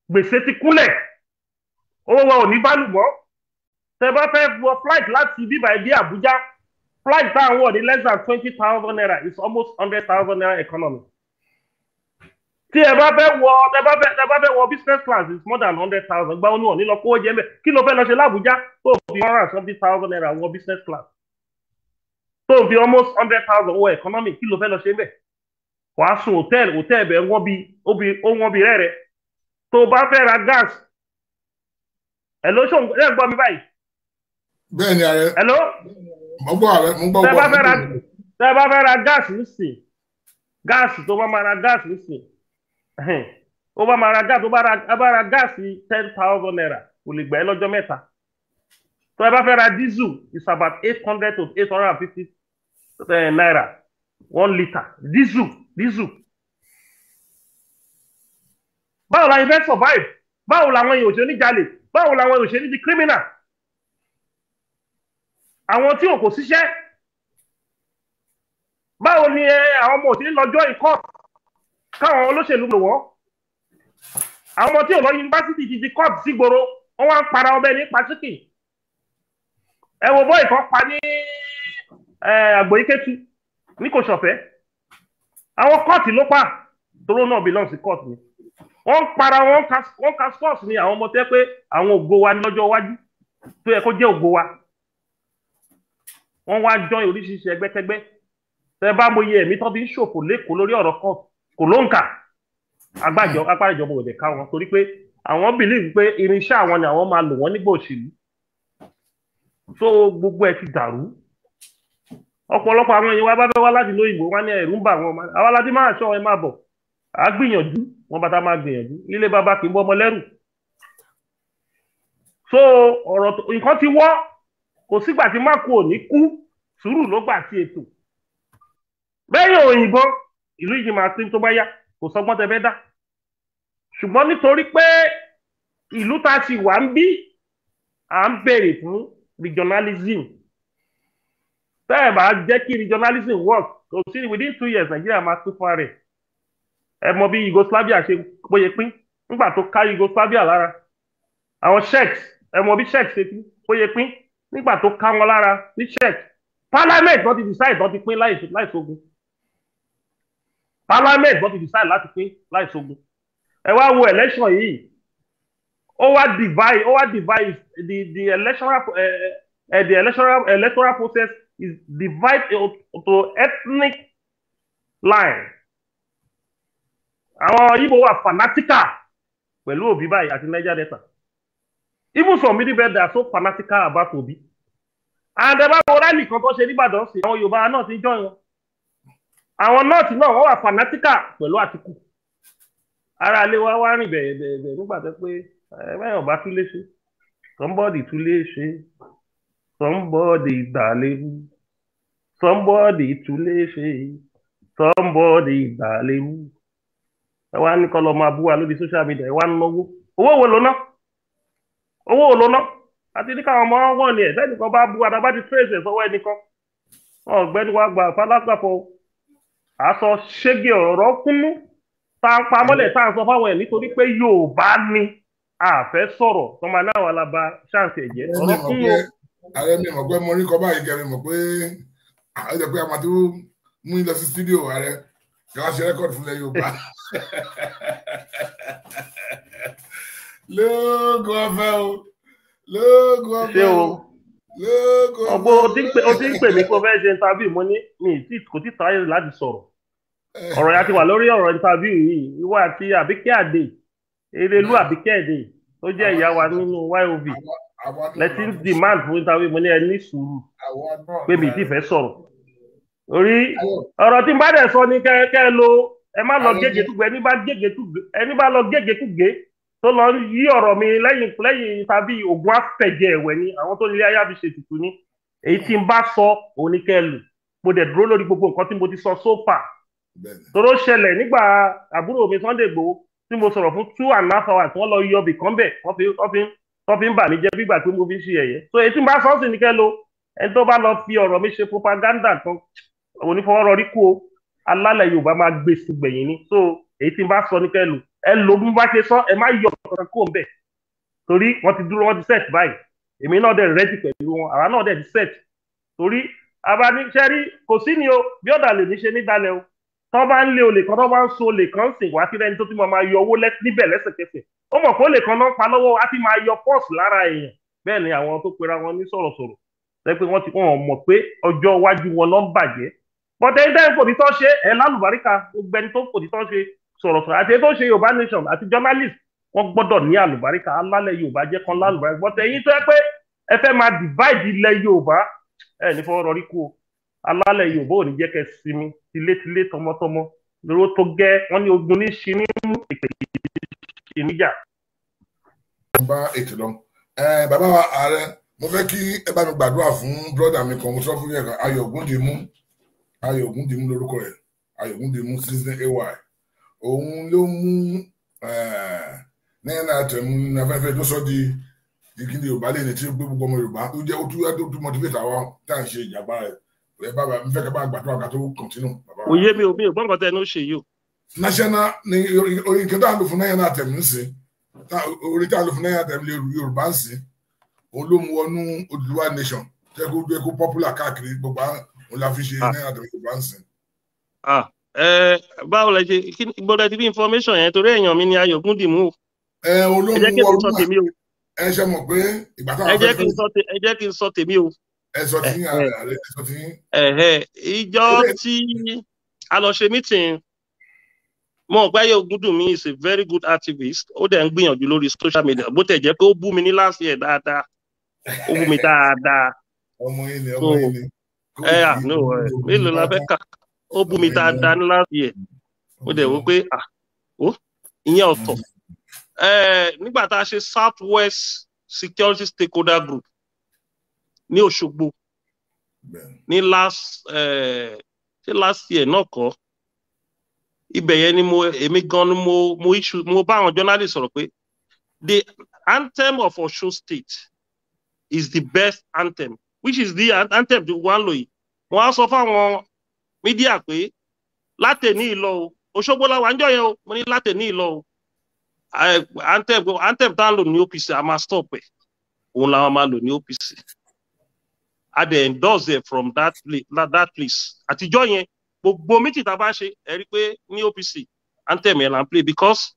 Gbèsè ti kúnlẹ̀, owó wa ò ní value mọ́. Tẹ́ bá fẹ́ wọ flight láti bíbá dé Àbújá, flight tá à ń wọ̀ ní less than ₦20,000 is almost ₦100,000 economy. Tí ẹ bá fẹ́ wọ tẹ́ bá fẹ́ wọ business class is more than 100,000. Gba oníwọ̀n nílọ kówó jẹ́ mẹ́. Kí ló fẹ́ lọ ṣe l'Àbújá tó fi ₦170,000 wọ business class, tó fi almost 100,000 wọ economy? Kí ló fẹ́ lọ ṣe mẹ́? Wàá sùn hòtẹ́ẹ̀lì, hòtẹ́ẹ̀lì bẹ̀ wọ́n bí ó wọ́n bí rẹ́rẹ́. Tó bá fẹ́ ra gas ẹ̀ ló ṣòun ẹ̀ gbọ́ mi báyìí. Bẹ́ẹ̀ ni, ààrẹ. Hello. Mo gbọ́, ààrẹ, mo gbọ́. Tẹ́ bá fẹ́ ra gas nísìn, gas tó bá máa ra gas nísìn, ó bá máa ra gas, tó bá ra gas ₦10,000, kò lè gbà ẹ́ lọ́jọ́ 3. Tó ẹ bá fẹ́ ra diesel is about ₦800 to ₦850 1 litre diesel. Diesel, báwo la yẹn fẹ́ survive? Báwo làwọn èèyàn ò ṣe ní jalè? Báwo làwọn èèyàn ò ṣe ní di criminal? Àwọn tí ò kò síṣẹ́, báwo ni àwọn ọmọ òṣèlú lọ́jọ́ ikọ́ káwọn olóṣèlú lò wọ́n? Àwọn ọmọ tí ò lọ yunifásitì ti di court sígboro, wọ́n wá ń para ọbẹ̀ ní pàṣíkì. Ẹ wo bọ́ọ̀ kan pa ní Àgbòyíkétu ní kò ṣọ̀fẹ́. Àwọn cult ló pa, tóró náà belong sí cult ni. Wọ́n ń para wọn, wọ́n ka sports ni àwọn ọmọ tẹ́ pé àwọn ògo wa ní lọ́jọ́ iwájú tó yẹ kó jẹ́ ògo wa. Wọ́n wá join oríṣiríṣi ẹgbẹ́kẹ́gbẹ́. Tẹ́ bá mọ iye ẹ̀mí tó fi ń ṣòfò lẹ́kọ̀ọ́ lórí ọ̀rọ̀ kan, kò ló ń kà. Agbájọ apá ìjọba ò dẹ̀ ká wọn torí pé àwọn believe pé irinṣẹ́ àwọn ni àwọn máa lò wọ́n nígbà òṣèlú. So gbogbo ẹ ti dàrú. Ọ̀pọ̀lọpọ̀ àwọn èèyàn wa bá fẹ́ wá láti lóyìnbó, wọn ní ẹ̀rù ń bà wọn. Àwa láti máa ṣọ́ ẹ, máa bọ̀, à á gbìyànjú wọn bàtà, máa gbìyànjú. Ilé bàbá kì í bọ́ ọmọ lẹ́rù. So ọ̀rọ̀ nǹkan ti wọ́, kò sígbà tí má kú ò ní kú. Sùúrù ló gbà tí ètò bẹ́ẹ̀ òyìnbó ìlú yìí máa pín tó bá yá. Kò sọgbọ́n tẹ fẹ́ dá, ṣùgbọ́n nítorí pé ìlú tá a ti wà ń bí, à ń béèrè fún regionalism. Tẹ́ ẹ̀ bá jẹ́ kí regionalism work, kò sí, within 2 years Nàìjíríà máa pín fún ara ẹ̀. Ẹ mọ bí Yugoslavia ṣe bóye pín nígbà tó ká Yugoslavia lára, àwọn Czechs, ẹ mọ bí Czechs ṣe pín, bóye pín nígbà tó ká wọn lára ní Czech. Parliament wọ́n ti decide, wọ́n ti pín láìsógun. Parliament wọ́n ti decide láti pín láìsógun. Ẹ wá wo election yìí, ó wá divide the electoral process is divide to ethnic line. Àwọn Igbo wà fanatical pẹ̀lú Obi báyìí àti Niger Delta. Even some Middle Belt, they are so fanatical about Obi. And ẹ bá wo rally kan tó ṣe nìbàdàn sí, àwọn Yorùbá náà ti join wọn. Àwọn North náà, wọ́n wà fanatical pẹ̀lú Àtìkù. Ara ilé wa wá rìn bẹ̀rẹ̀ bẹ̀rẹ̀ nígbà tó pé ẹ báyọ̀ bá tún lé ṣe, somebody tún lé ṣe, somebody dàlérú, somebody tún lé ṣe, somebody dàlérú. Ẹ wá ní kọ́ lọ máa bú wa lórí social media. Ẹ wá ń náwó. Owó wo ló ná? Owó wo ló ná? Àti ní káwọn ọmọ wọn ni ẹ sẹ́nìkan bá bú wa, tá a bá ti trace ẹ̀ sọ́wọ́ ẹnìkan, ọ̀gbẹ́ni wa gbà falágbàfọ̀ àsọ ṣége ọ̀rọ̀ kúnnú tá a pa mọ́lẹ̀, tá a sọ fáwọn ẹ̀ nítorí pé Yorùbá ni a fẹ́ sọ̀rọ̀ tó máa náà wà lába ṣáǹsì ẹ̀jẹ̀ ọ̀rọ̀ kúnnú o. Ààrẹ, mi mọ̀ pé mo rí kọ́ báyìí kẹ́, mi mọ̀ pé ó jẹ́ pé a máa tó mú yín lọ sí studio, ààrẹ, kí wọ́n ṣe record fúnlẹ̀ Yorùbá. Lóògùn ọ̀fẹ́ o, lóògùn ṣé ọ̀fẹ́ o o, lóògùn ọgbọ́n ọ̀fẹ́. O ti ń pè mí pé o fẹ́ ṣe interview. Mo ní mi ì tí kò tí táyé láti sọ̀rọ̀. Ọ̀rọ̀ ya ti wà lórí ọ̀rọ̀ interview yìí. Ìwọ àti Àbíkẹ́ Àdè, Erelú Àbíkẹ́ Àdè tó jẹ́ ìyá wa nínú YOB, lẹ́tí ń demand fún interview. Mo ní ẹ ní sùúrù pé mi ì tí fẹ́ sọ̀rọ̀ orí ọ̀rọ̀. Tí n bá dẹ̀ sọ ní kẹ́ kẹ́ ẹ lo, ẹ má lọ gégé túgbẹ́. Ẹni bá gégé túgbẹ́, ẹni bá lọ gégé kúgé tó lọ yí ọ̀rọ̀ mi lẹ́yìn lẹ́yìn tàbí ògùn àfẹ̀jẹ̀ ẹ̀wẹ̀ ni àwọn tó nílé ayé àfi ṣètùtù ni. Èyí tí n bá sọ òun ni kẹ́ ẹ lò. Mo dẹ̀ dúró lórí gbogbo nǹkan tí mo ti sọ so far. Toró ṣẹlẹ̀ nígbà àbúrò mi Sunday Igboho tí mo sọ̀rọ̀ fún 2.5 hours, wọ́n lọ yọ bìkan bẹ̀, wọ́n fi ń bà mí jẹ́ bígbà tí mo fi ń ṣe ẹ̀yẹ. So èyí tí n bá sọ sí ni kẹ́ lo. Ẹni tó bá lọ fi ọ̀rọ̀ mi ṣe propaganda kan, onífọwọ́rọ́rí kú o. Alálẹ̀ Yorùbá máa gbé sí gbẹ̀yìn ni. So èyí tí n bá sọ ní kẹ́ lò, ẹ lò bí mo bá ṣe sọ. Ẹ má yọ kankan kó ń bẹ̀ torí wọ́n ti dúró, wọ́n ti set báyìí. Èmi náà dẹ̀ ready pẹ̀lú wọn, àwa náà dẹ̀ ti set torí abaníṣẹ́rí kò sí ni o. Bí ọ̀dà lè ní ṣe ní dalẹ̀ o, tọ́ bá ń lé olè kan, tọ́ bá ń so olè kan sìn wá sí ẹni tó ti máa yọ owó níbẹ̀ lẹ́sẹ̀kẹsẹ̀, ó mọ̀ pé olè kan náà pa lọ́wọ́, á ti máa yọ pọ́ọ̀sì lára èèyàn. Bẹ́ẹ̀ ni àwọn tó pera wọn ní sọ̀rọ̀sọ̀rọ̀ tẹ́ pé wọ́n ti wọ́n mọ̀ pé ọjọ́ iwájú wọn ló ń bàjẹ́. Bọ́tẹ́ ẹni tẹ́ ń fòdì tọ́ ṣe ẹ̀ lálùbáríkà, gbogbo ẹni tó fòdì tọ́ ṣe, sọ̀rọ̀sọ̀rọ̀ àti ẹni tó ṣe Yorùbá nation àti journalist, wọ́n gbọ́dọ̀ ní àlùbáríkà. Alálẹ̀ Yorùbá jẹ́ kan lálùbáríkà. Bọ́tẹ́ ẹ̀yin tó yẹ pé ẹ fẹ́ máa divide ilẹ̀ Yorùbá, ẹ ní fọwọ́ rọrí kú o. Alálẹ̀ Yorùbá ò ní jẹ́ kẹ́ sinmi tilétilé, tọmọtọmọ lóró tó gẹ́. Wọ́n ní ogun ní ṣe ní mú ìpè ṣe níjà. Bá ètò lọ, bàbá wa ààrẹ, mo fẹ́ kí ẹ bá mi gbàdúrà fún brother mi kan. Mo sọ fún yẹn kan, Ayọ̀ Ògúndìmú, Ayọ̀ Ògúndìmú lórúkọ rẹ̀, Ayọ̀ Ògúndìmú season ay. Òun ló mú náírà tẹ̀mú ní afẹ́fẹ́ tó sọ di ìkíni Yorùbá lè ní tí ó gbé gbogbo ọmọ Yorùbá tó jẹ́ ó tún motivate àwọn tá à ń ṣe ìjàgbá rẹ̀. Ẹ bá mi fẹ́ kẹ́ bá gbàdúrà ká tó continue, bàbá wa. Òye mi ò, mi ò gbọ́ nǹkan tẹ́ ẹnu ṣe yìí o. National ní orí nǹkan tá à ń lò fún náírà tẹ̀mú ń sìn, orí tá à ń lò fún náírà tẹ̀mú lè Yorùbá ń sìn, òun ló mú wọnú Odùduwà nation tẹ́ kó gbé kó popular káàkiri gbogbo. Òun la fi ṣe náírà tẹ̀mú Yorùbá ń sìn. Báwo lẹ ṣe gbọ́dọ̀ ti fi information yẹn, torí èèyàn mi ni Ayọ̀ Ògúndìmú o. Ẹ olóhùn Ẹ jẹ́ kí n sọ tèmi o. Ẹ ṣe mọ̀ pé ìgbà táwọn ẹ jẹ́ kí n sọ tèmi o. Ẹ sọ tí ààrẹ ẹ sọ tí. Ìjọ tí a lọ ṣe meeting, mo mọ̀ pé Ayọ̀ Ògúndùnmí is a very good activist. Ó dẹ̀ ń gbìyànjú lórí social media, bó tẹ̀ jẹ́ pé ó bú mi ní last year dáadáa, ó bú mi dáadáa. Ọmọ yìí ni, ọmọ yìí ni. Ẹ à no, ẹ mélòó la fẹ́ kà? Ó bú mi dáadáa ní last year. Ó dẹ̀ wò pé à ó ìyẹn ọ̀tọ̀. Nígbà tá a ṣe South West Security Stakeholder Group ní Òṣogbo ní last ṣé last year náà kọ́, ibẹ̀ yẹn ni mo èmi gan ni mo issue, mo bá àwọn journalist sọ̀rọ̀ pé the anthem of Ọ̀ṣun State is the best anthem, which is the anthem tí wọ́n á lò yìí. Wọ́n á sọ fáwọn media pé látẹ̀ní ìlọ o, Òṣogbo la wà ń jọ yẹn o, mo ní látẹ̀ní ìlọ o, anthem tá à ń lò ní OPC, a máa stop ẹ̀, òun làwọn máa lò ní OPC. A dẹ̀ endorse it from that place, that place. Àtijọ́ yẹn, gbogbo meeting tá a bá ṣe, ẹ rí i pé ní OPC, anthem yẹn là ń play, because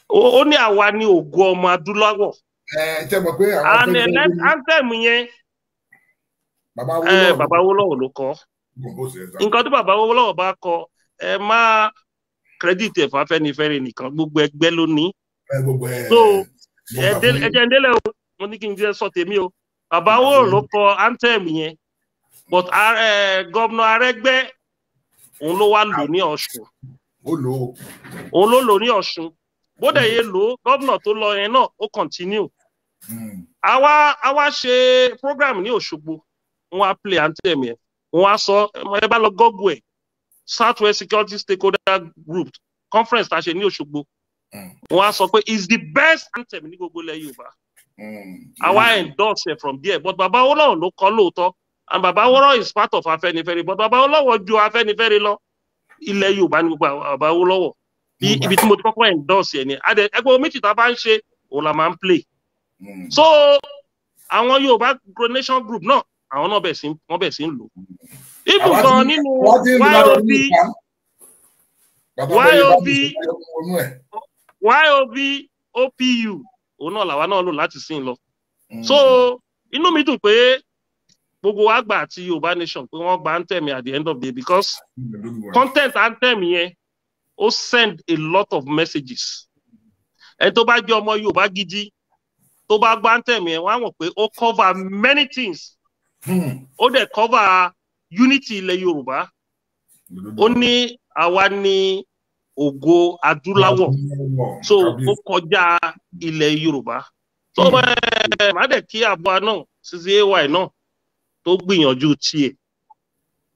ó ní àwa ní ògo ọmọ adúláwọ̀. Ẹ jẹ́ mọ̀ pé àwọn And anthem yẹn, bàbá Awólọ́wọ̀ ló kọ. Nǹkan tí bàbá Awólọ́wọ̀ bá kọ, ẹ má credit ẹ̀ fún Afẹ́nifẹ́re nìkan, gbogbo ẹgbẹ́ ló ní. So ẹ jẹ́ ń délẹ̀ o, mo ní kí n jẹ́ sọ tèmi o. Bàbá Awólọ́wọ̀ ló kọ anthem yẹn, but gómìnà Arẹ́gbẹ́, òun ló wá lò ní Ọ̀ṣun. Òun ló lò ní Ọ̀ṣun. Bódẹ̀ yẹn lò, gómìnà tó lọ yẹn náà, ó continue. Àwa ṣe program ní Òṣogbo, wọ́n á play anthem yẹn, wọ́n á sọ, ẹ bá lọ Google ẹ̀, South West Security Stakeholder Group conference tá a ṣe ní Òṣogbo, wọ́n á sọ pé is the best anthem ní gbogbo ilẹ̀ Yorùbá. Àwa endorse ẹ̀ from there, but bàbá Awólọ́wọ̀ ló kọ lóòótọ́, and bàbá Awólọ́wọ̀ is part of Afẹ́nifẹ́re, but bàbá Awólọ́wọ̀ ju Afẹ́nifẹ́re lọ. Ilẹ̀ Yorùbá ní gbogbo bàbá Awólọ́wọ̀. Bí ibi tí mo ti kọ́kọ́ endorse ẹ̀ ni ẹgbẹ́ méjì tá a bá ń ṣe, òun la máa ń play. So àwọn Yorùbá Nation Group náà, àwọn náà bẹ̀ sí, wọ́n bẹ̀ sí ń lò. Even gan nínú YOB YOB YOB OPU, òun náà làwa náà lò láti sìn lọ. So inú mi dùn pé gbogbo wa gbà àti Yorùbá Nation pé wọ́n gba anthem at the end of the day, because content anthem yẹn, ó send a lot of messages. Ẹni tó bá jẹ́ ọmọ Yorùbá gidi, tó bá gba anthem yẹn, wọ́n á mọ̀ pé ó cover many things. Ó dẹ̀ cover unity ilẹ̀ Yorùbá. Ó ní àwa ní ògo adúláwọ̀, so ó kọjá ilẹ̀ Yorùbá. Tó bẹ́ẹ̀ má dẹ̀ kí àbúrò náà CCAY náà tó gbìyànjú tiẹ̀,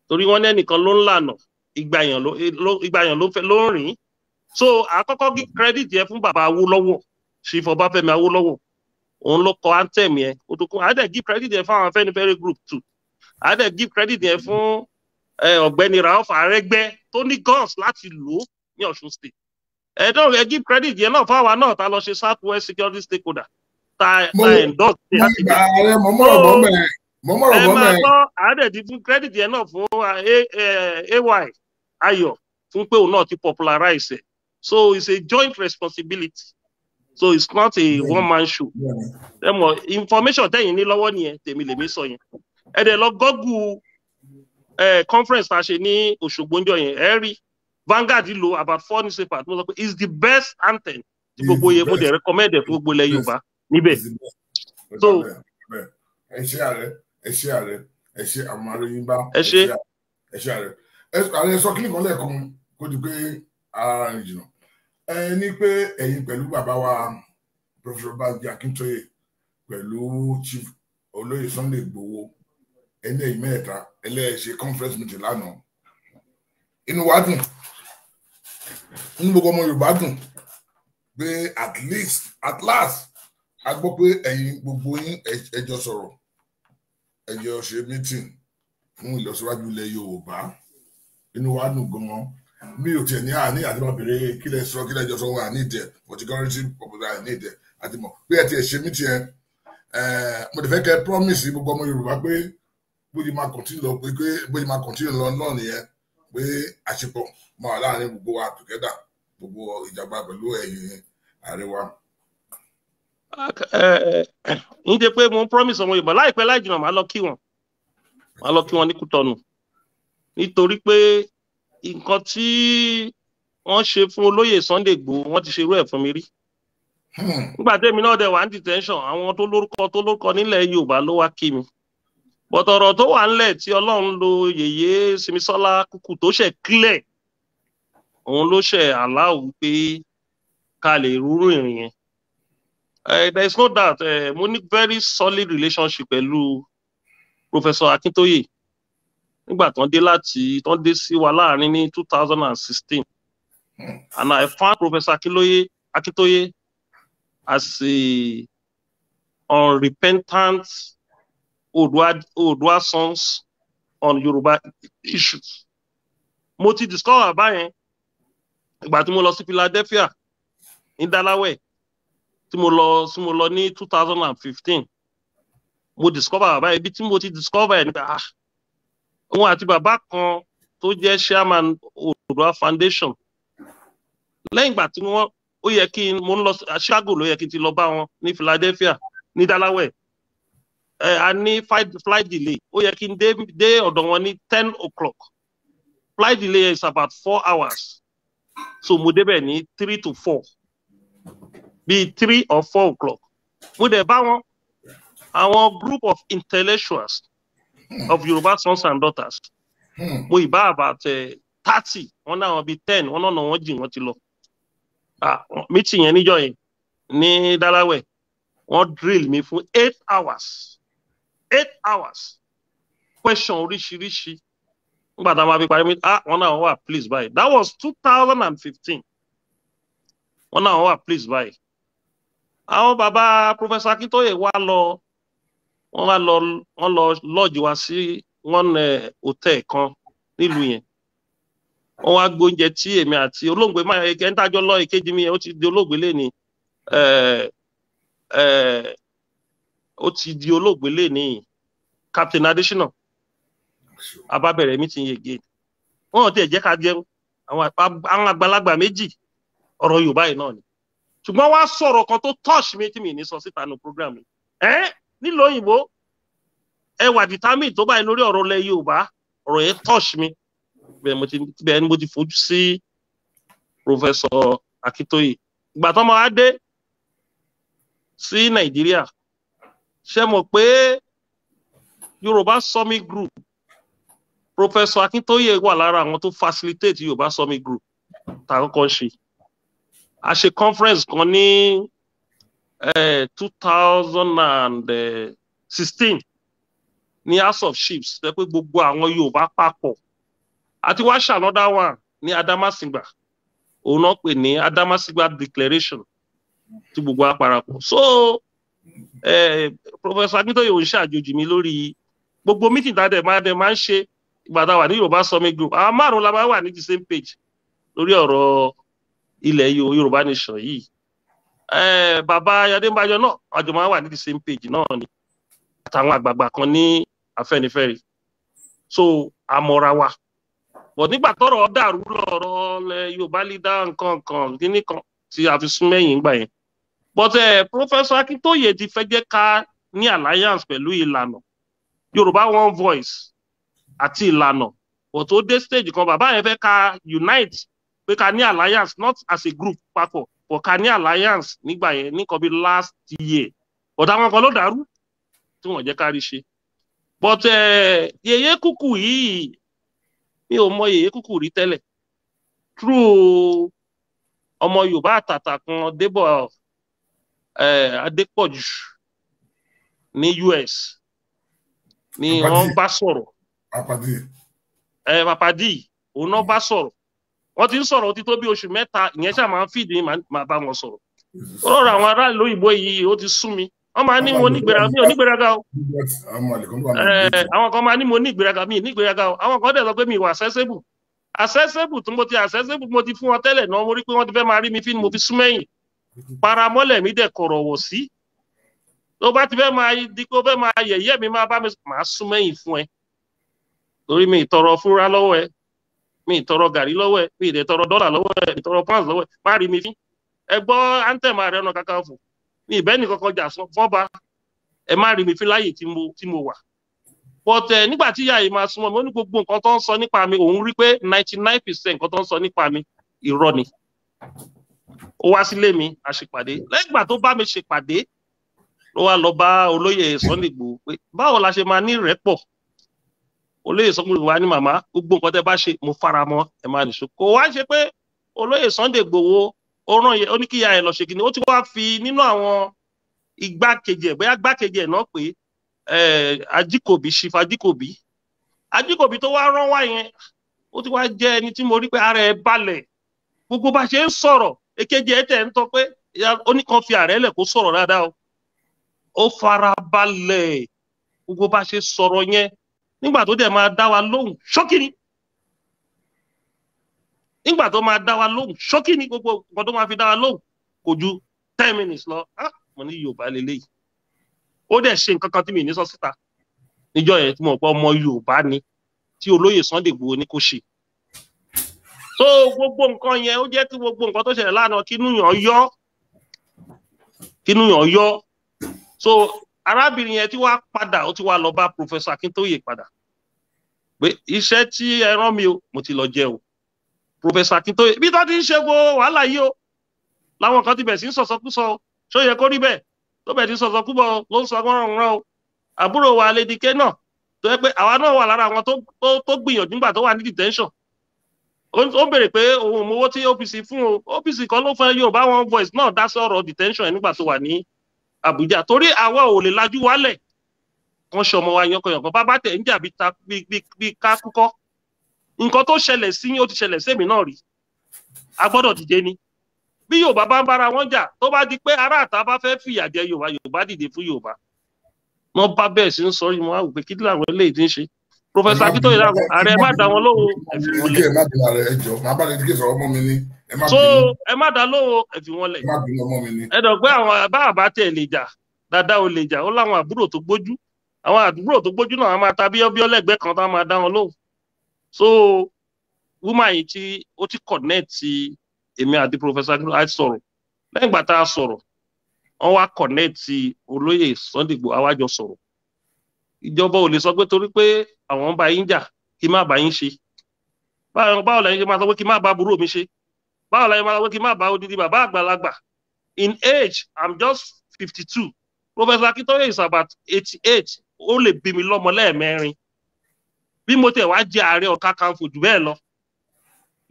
torí wọ́n lẹ́nìkan ló ń lànà, ìgbà èèyàn ló fẹ́ ló ń rìn. So àkọ́kọ́ kí credit yẹn fún bàbá Awólọ́wọ̀, Chief Ọbáfẹ́mi Awólọ́wọ̀, òun ló kọ anthem yẹn. Ó tó kún, á dẹ̀ give credit yẹn fún àwọn Afẹ́nifẹ́re group too. Á dẹ̀ give credit yẹn fún ọ̀gbẹ́ni Rauf Arẹ́gbẹ́ tó ní guns láti lò ó ní Ọ̀ṣun State. Ẹ dọ́rọ̀, ẹ give credit yẹn náà fáwa náà tá lọ ṣe South West Security Stakeholder, ta endorse láti bẹ̀. Ẹ máa gbọ́, àádẹ́ẹ̀dì fún credit yẹn náà fún AY Ayọ̀, fún pé òun náà ti popularize ẹ̀. So it's a joint responsibility, so it's not a one man show. Ẹ mọ̀, information tẹ̀yìn ní lọ́wọ́ nìyẹn, tèmi lèmi sọ yẹn. Ẹ dẹ̀ lọ Google conference tá a ṣe ní Òṣogbo ńjọ́ yẹn, ẹ rí Vanguard lo about four newspapers. Mo sọ pé it's the best anthem tí gbogbo yẹn, mo dẹ̀ recommend ẹ̀ fún gbogbo ilẹ̀ Yorùbá níbẹ̀. So ẹ ṣe ààrẹ, ẹ ṣe ààrẹ, ẹ ṣe àwọn aróyìn bá. Ẹ ṣe. Ẹ ṣe ààrẹ. Ààrẹ sọ kíní kan lẹ́ẹ̀kan kó di pé ara rìn jìnnà. Ẹ ní pé ẹ̀yin pẹ̀lú bàbá wa Professor Banji Akintoye pẹ̀lú Chief Olóyè Sunday Igboho, ẹni ẹ̀yin mẹ́ta ẹlẹ́ẹ̀ṣẹ̀ conference meeting lánàá. Inú wa dùn, inú gbogbo ọmọ Yorùbá dùn pé at least, at last, a gbọ́ pé ẹ̀yin gbogbo yín ẹ jọ sọ̀rọ̀, ẹ jọ ṣe meeting fún ìlọsíwájú ilẹ̀ Yorùbá. Inú wa dùn gan-an. Mi ò tiẹ̀ ní àní àti máa bèrè kí lẹ sọ, kí lẹ jọ sọ, wà ní ìdẹ for security purpose, àní ìdẹ àti mọ̀ pé ẹ tiẹ̀ ṣe meeting yẹn. Mo ti fẹ́ kẹ́ promise gbogbo ọmọ Yorùbá pé bó ṣe máa continue lọ, pé bó ṣe máa continue lọ náà nìyẹn. pé àṣepọ̀ máa wà láàrin gbogbo wa together, gbogbo ìjàgbá pẹ̀lú ẹ̀yin ààrẹ wa. Ń jẹ́ pé mo ń promise ọmọ Yorùbá láìpẹ́ láì jìnnà, màá lọ kí wọn, màá lọ kí wọn ní Kútọ̀nù, nítorí pé nǹkan tí wọ́n ṣe fún olóyè Sunday Igboho, wọ́n ti ṣe irú ẹ̀ fún mi rí. Nígbà tẹ́mi náà dẹ̀ wà ní detention, àwọn tó lórúkọ nílẹ̀ Yorùbá ló wá kí mi. But ọ̀rọ̀ tó wà ńlẹ̀ tí Ọlọ́run lo yèyé Simisola Kúkú tó ṣe clear, òun ló ṣe aláwọ̀ pé ká lè rúrú ìrìn yẹn. There is no doubt, mo ní very solid relationship pẹ̀lú Professor Akintoye nígbà tán dé láti tán dé sí wa láàrin ní 2016, and I found Professor Akintoye as a unrepentant Oodua sons on Yoruba issues. Mo ti discover báyẹn ìgbà tí mo lọ sí Philadelphia ní Delaware, tí mo lọ ní 2015. Mo discover bàbá. Ibi tí mo ti discover ẹ̀ nípa, ah, òun àti bàbá kan tó jẹ́ chairman Oòduà Foundation, lẹ́yìn ìgbà tí wọ́n, ó yẹ kí n, mo ń lọ Chicago, ló yẹ kí n ti lọ bá wọn ní Philadelphia ní Delaware. Ẹ a ní flight delay. Ó yẹ kí n dé ọ̀dọ̀ wọn ní 10 o'clock. Flight delay is about 4 hours, so mo débẹ̀ ní 3 to 4, bíi 3 or 4 o'clock. Mo dẹ̀ bá wọn, àwọn group of intellectuals of Yorùbá sons and daughters. Mo ìbá about 30, wọn náà wọn bíi 10, wọn náà wọn jìn, wọn ti lọ. Ah, meeting yẹn níjọ́ yẹn ní Delaware, wọ́n drill mi fún 8 hours, 8 hours, question oríṣiríṣi. Nígbà tá a máa fi parí mi, ah, wọn náà wà please báyìí. That was 2015. Wọn náà wà please báyìí. Àwọn bàbá Professor Akintoye wá lọ, wọ́n wá lọ, wọ́n lọ lodge wá sí one hotel kan nílùú yẹn. Wọ́n wá gbóúnjẹ tí èmi àti olóògbé máa ẹ ń tájọ lọ, ìkejì mi yẹn, ó ti di olóògbé lẹ́ni, ó ti di olóògbé lẹ́ni, Captain Adesina. A bá bẹ̀rẹ̀ meeting yẹn again. Wọ́n ò tiẹ̀ jẹ́ ká jẹun. Àwọn àgbàlagbà méjì, ọ̀rọ̀ Yorùbá yìí náà ni, ṣùgbọ́n wá sọ̀rọ̀ kan tó touch mi tí mi ní sọ síta nu program mi ẹ́ nílùú òyìnbó. Ẹ wà determined tó báyìí lórí ọ̀rọ̀ ilẹ̀ Yorùbá. Ọ̀rọ̀ yẹn touch mi. Bẹ́ẹ̀ ni mo ti fojú sí Professor Akintoye. Ìgbà tó máa dé sí Nàìjíríà, ṣe mọ̀ pé Yorùbá Summit Group, Professor Akintoye wà lára àwọn tó facilitate Yorùbá Summit Group tá a kọ́kọ́ ń ṣe. A ṣe conference kan ní 2016 ní House of Chiefs, tẹ́ pé gbogbo àwọn Yorùbá papọ̀, àti wá ṣe another one ní Adamasingba, òun náà pè ní Adamasingba Declaration, tí gbogbo wa parapọ̀. So Professor Akintoye ò ń ṣàjòjì mi lórí gbogbo meeting tá a dẹ̀ máa ń ṣe. Ìgbà tá a wà ní Yorùbá Summit Group, àwọn márùn la máa wà ní the same page lórí ọ̀rọ̀ ilẹ̀ Yorùbá nation yìí. Bàbá Adébáyọ̀ náà, àjọ máa wà ní the same page náà ni, àtàwọn àgbààgbà kan ní Afẹ́nifẹ́re. So àmọ́ra wa, but nígbà tọ́rọ̀ dàrú, lọ́rọ̀ lẹ Yorùbá leader nǹkan kan kíní kan tí a fi sún mẹ́yìn gbà yẹn. But Professor Akintoye ti fẹ́ jẹ́ ká ní alliance pẹ̀lú ìlànà Yorùbá One Voice àti ìlànà, but ó dé stage kan, bàbá yẹn fẹ́ ká unite, pé ká ní alliance, not as a group papọ̀, but ká ní alliance nígbà yẹn, ní nǹkan bí last year. But àwọn kan ló dàrú tí wọ́n jẹ́ ká rí ṣe. But yèyé kúkú yìí, mi ò mọ yèyé kúkú rí tẹ́lẹ̀. Through ọmọ Yorùbá àtàtà kan, Débọ̀ Adépọ̀jù ní US ni wọ́n bá sọ̀rọ̀. Papadi, òun náà bá sọ̀rọ̀. Wọ́n ti ń sọ̀rọ̀, ó ti tó bí oṣù 3. Ìyẹn ṣáà máa ń fìdí, máa bá wọn sọ̀rọ̀. Ọ̀rọ̀ àwọn aráàlú òyìnbó yìí, ó ti sú mi. Wọ́n máa ní mo ní ìgbéraga, mi ò ní ìgbéraga o. Àwọn kan máa ní mo ní ìgbéraga, mi ò ní ìgbéraga o. Àwọn kan dẹ̀ sọ pé mi wà accessible. Accessible tí mo ti accessible, mo ti fún wọn tẹ́lẹ̀ náà. Mo rí pé wọ́n ti fẹ́ máa rí mi fí ni mo fi sún mẹ́yìn. Paramọ́lẹ̀ mi dẹ̀ kọ̀rọ̀ wọ̀ sí. Tó bá ti fẹ́ máa di pé ó fẹ́ máa yẹ̀yẹ́ mi, máa bá mi, máa sún mẹ́yìn fún ẹ, torí mi ìtọrọ fúnra lọ́wọ́ ẹ. Mi tọrọ gàrí lọ́wọ́ ẹ̀, mi ì tọrọ dọ́là lọ́wọ́ ẹ̀, mi tọrọ pounds lọ́wọ́ ẹ̀, má rí mi fín. Ẹ gbọ́ anthem Ààrẹ Ọ̀nà Kakanfò, mi ìbẹ́ nìkankan jà fọ́ba, ẹ má rí mi fín láyè tí mo wà. But nígbà tí ìyá yìí máa súnmọ́ mi, ó ní gbogbo nǹkan tó ń sọ nípa mi, òun rí pé 99% nǹkan tó ń sọ nípa mi irọ́ ni. Ó wá sílé mi, a ṣèpàdé. Lẹ́yìn ìgbà tó bá mi ṣèpàdé, ló wá lọ bá olóyè Sunday Igboho pé báwo la ṣe máa ní ìrẹ́pọ̀. Olóyè Sunday Igboho wá ní, màmá, gbogbo nǹkan tẹ́ bá ṣe mo fara mọ́, ẹ máa nìṣó. Kò wá ṣe pé olóyè Sunday Igboho ó rán yẹ, ó ní kí ìyá ẹ lọ ṣe kíni, ó ti wá fi nínú àwọn igbákejì ẹ̀, bóyá igbákejì ẹ̀ náà pé Ajíkòbí, Chief Ajíkòbí. Ajíkòbí tó wá rán wá yẹn, ó ti wá jẹ́ ẹni tí mo rí pé ara ẹ̀ balẹ̀. Gbogbo bá ṣe ń sọ̀rọ̀, èkejì ẹ̀ tẹ̀ ń tọ́ pé ó ní kan fi ààrẹ lẹ̀ kó sọ̀rọ̀ dáadáa o. Ó fara balẹ̀ gbogbo bá ṣe sọ̀rọ̀ yẹn. Nígbà tó dẹ̀ máa dá wa lóhùn ṣókí ni. Nígbà tó máa dá wa lóhùn ṣókí ni, gbogbo nǹkan tó máa fi dá wa lóhùn kò ju 10 minutes lọ. Ah, mo ní Yorùbá lélẹ́yìí. Ó dẹ̀ ṣe nǹkan kan tí mi ní sọ síta níjọ́ yẹn tí mo pọ̀ ọmọ Yorùbá ni, tí olóyè Sunday Igboho ní kó ṣe. So gbogbo nǹkan yẹn, ó jẹ́ kí gbogbo nǹkan tó ṣẹlẹ̀ lánàá, kínú yàn yọ, kínú yàn yọ. So arábìnrin yẹn tí wàá padà, ó ti wá lọ bá Professor Akintoye padà pé iṣẹ́ tí ẹ rán mi o, mo ti lọ jẹ o. Professor Akintoye, bí tó ti ń ṣe gbogbo wàhálà yìí o, làwọn kan ti bẹ̀ sí ń sọ̀sọ́kúsọ. Ṣó yẹ kó rí bẹ́ẹ̀? Tó bẹ̀ sí ń sọ̀sọ́kúbọ̀ ló ń sọ ránran o. Àbúrò wa Lady K náà, tó yẹ pé àwa náà wà lára àwọn tó gbìyànjú nígbà tó wà ní detention, ó béèrè pé òun ò mówó tí OPC fún o. OPC kan ló fẹ́ Yorùbá One Voice náà dá sí ọ̀rọ̀ detention nígbà tó wà ní Àbújá, torí àwa ò lè lajú wálẹ̀ kan ṣe ọmọ wa yankanyankan bá tẹ̀ ń jà bí ká kúkọ́. Nǹkan tó ṣẹlẹ̀ sí yín, ó ti ṣẹlẹ̀ sẹ́mi náà rí. A gbọ́dọ̀ dìde ni. Bí Yorùbá bá ń bára wọn jà, tó bá di pé ará àta bá fẹ́ fìyà jẹ Yorùbá, Yorùbá dìde fún Yorùbá. Wọn bá bẹ́ẹ̀ sí ń sọ yìí, wọn á wò pé kí làwọn eléyìí ti ń ṣe. Professor Akintoye dàgbọ́, ààrẹ, ẹ má dá wọn lóhùn, ẹ fi wọn lẹ̀. Ẹ má bínú ààrẹ, ẹ jọ̀ọ́, má bá lè dìgẹ́ sọ̀rọ̀, ọmọ mi ni, ẹ má So bínú. Ẹ má dá lóhùn, ẹ fi wọn lẹ̀. Ẹ má bínú, ọmọ mi ni. Ẹ dọ̀ pé àwọn bá àbá tẹ̀ lè jà dáadáa, ò lè jà. Ó láwọn àbúrò tó gbójú, àwọn àbúrò tó gbójú náà, wọ́n máa ta bíọ́bíọ́ lẹ́gbẹ̀ẹ́ kan tá máa dá wọn lóhùn. So woman yìí tí ó ti connect èmi àti Professor Akintoye, á sọ̀rọ̀. Lẹ́yìn ìgbà tá a sọ̀rọ̀, wọ́n wá connect olóyè Sunday Igboho, àwa jọ sọ̀rọ̀. Ìjọba ò lè sọ pé torí pé àwọn ń bá yín jà, kí má bá yín ṣe. Báwo lẹ́yìn ṣe máa sọ pé kí má bá àbúrò mi ṣe? Báwo lẹ́yìn máa sọ pé kí má bá odidi bàbá àgbàlagbà? In age, I'm just 52. Professor Akintoye is about 88. Ó lè bí mi lọ́mọ lẹ́ẹ̀mẹ́rin. Bí mo tẹ̀ wá jẹ́ Ààrẹ Ọ̀nà Kakanfò jù bẹ́ẹ̀ lọ,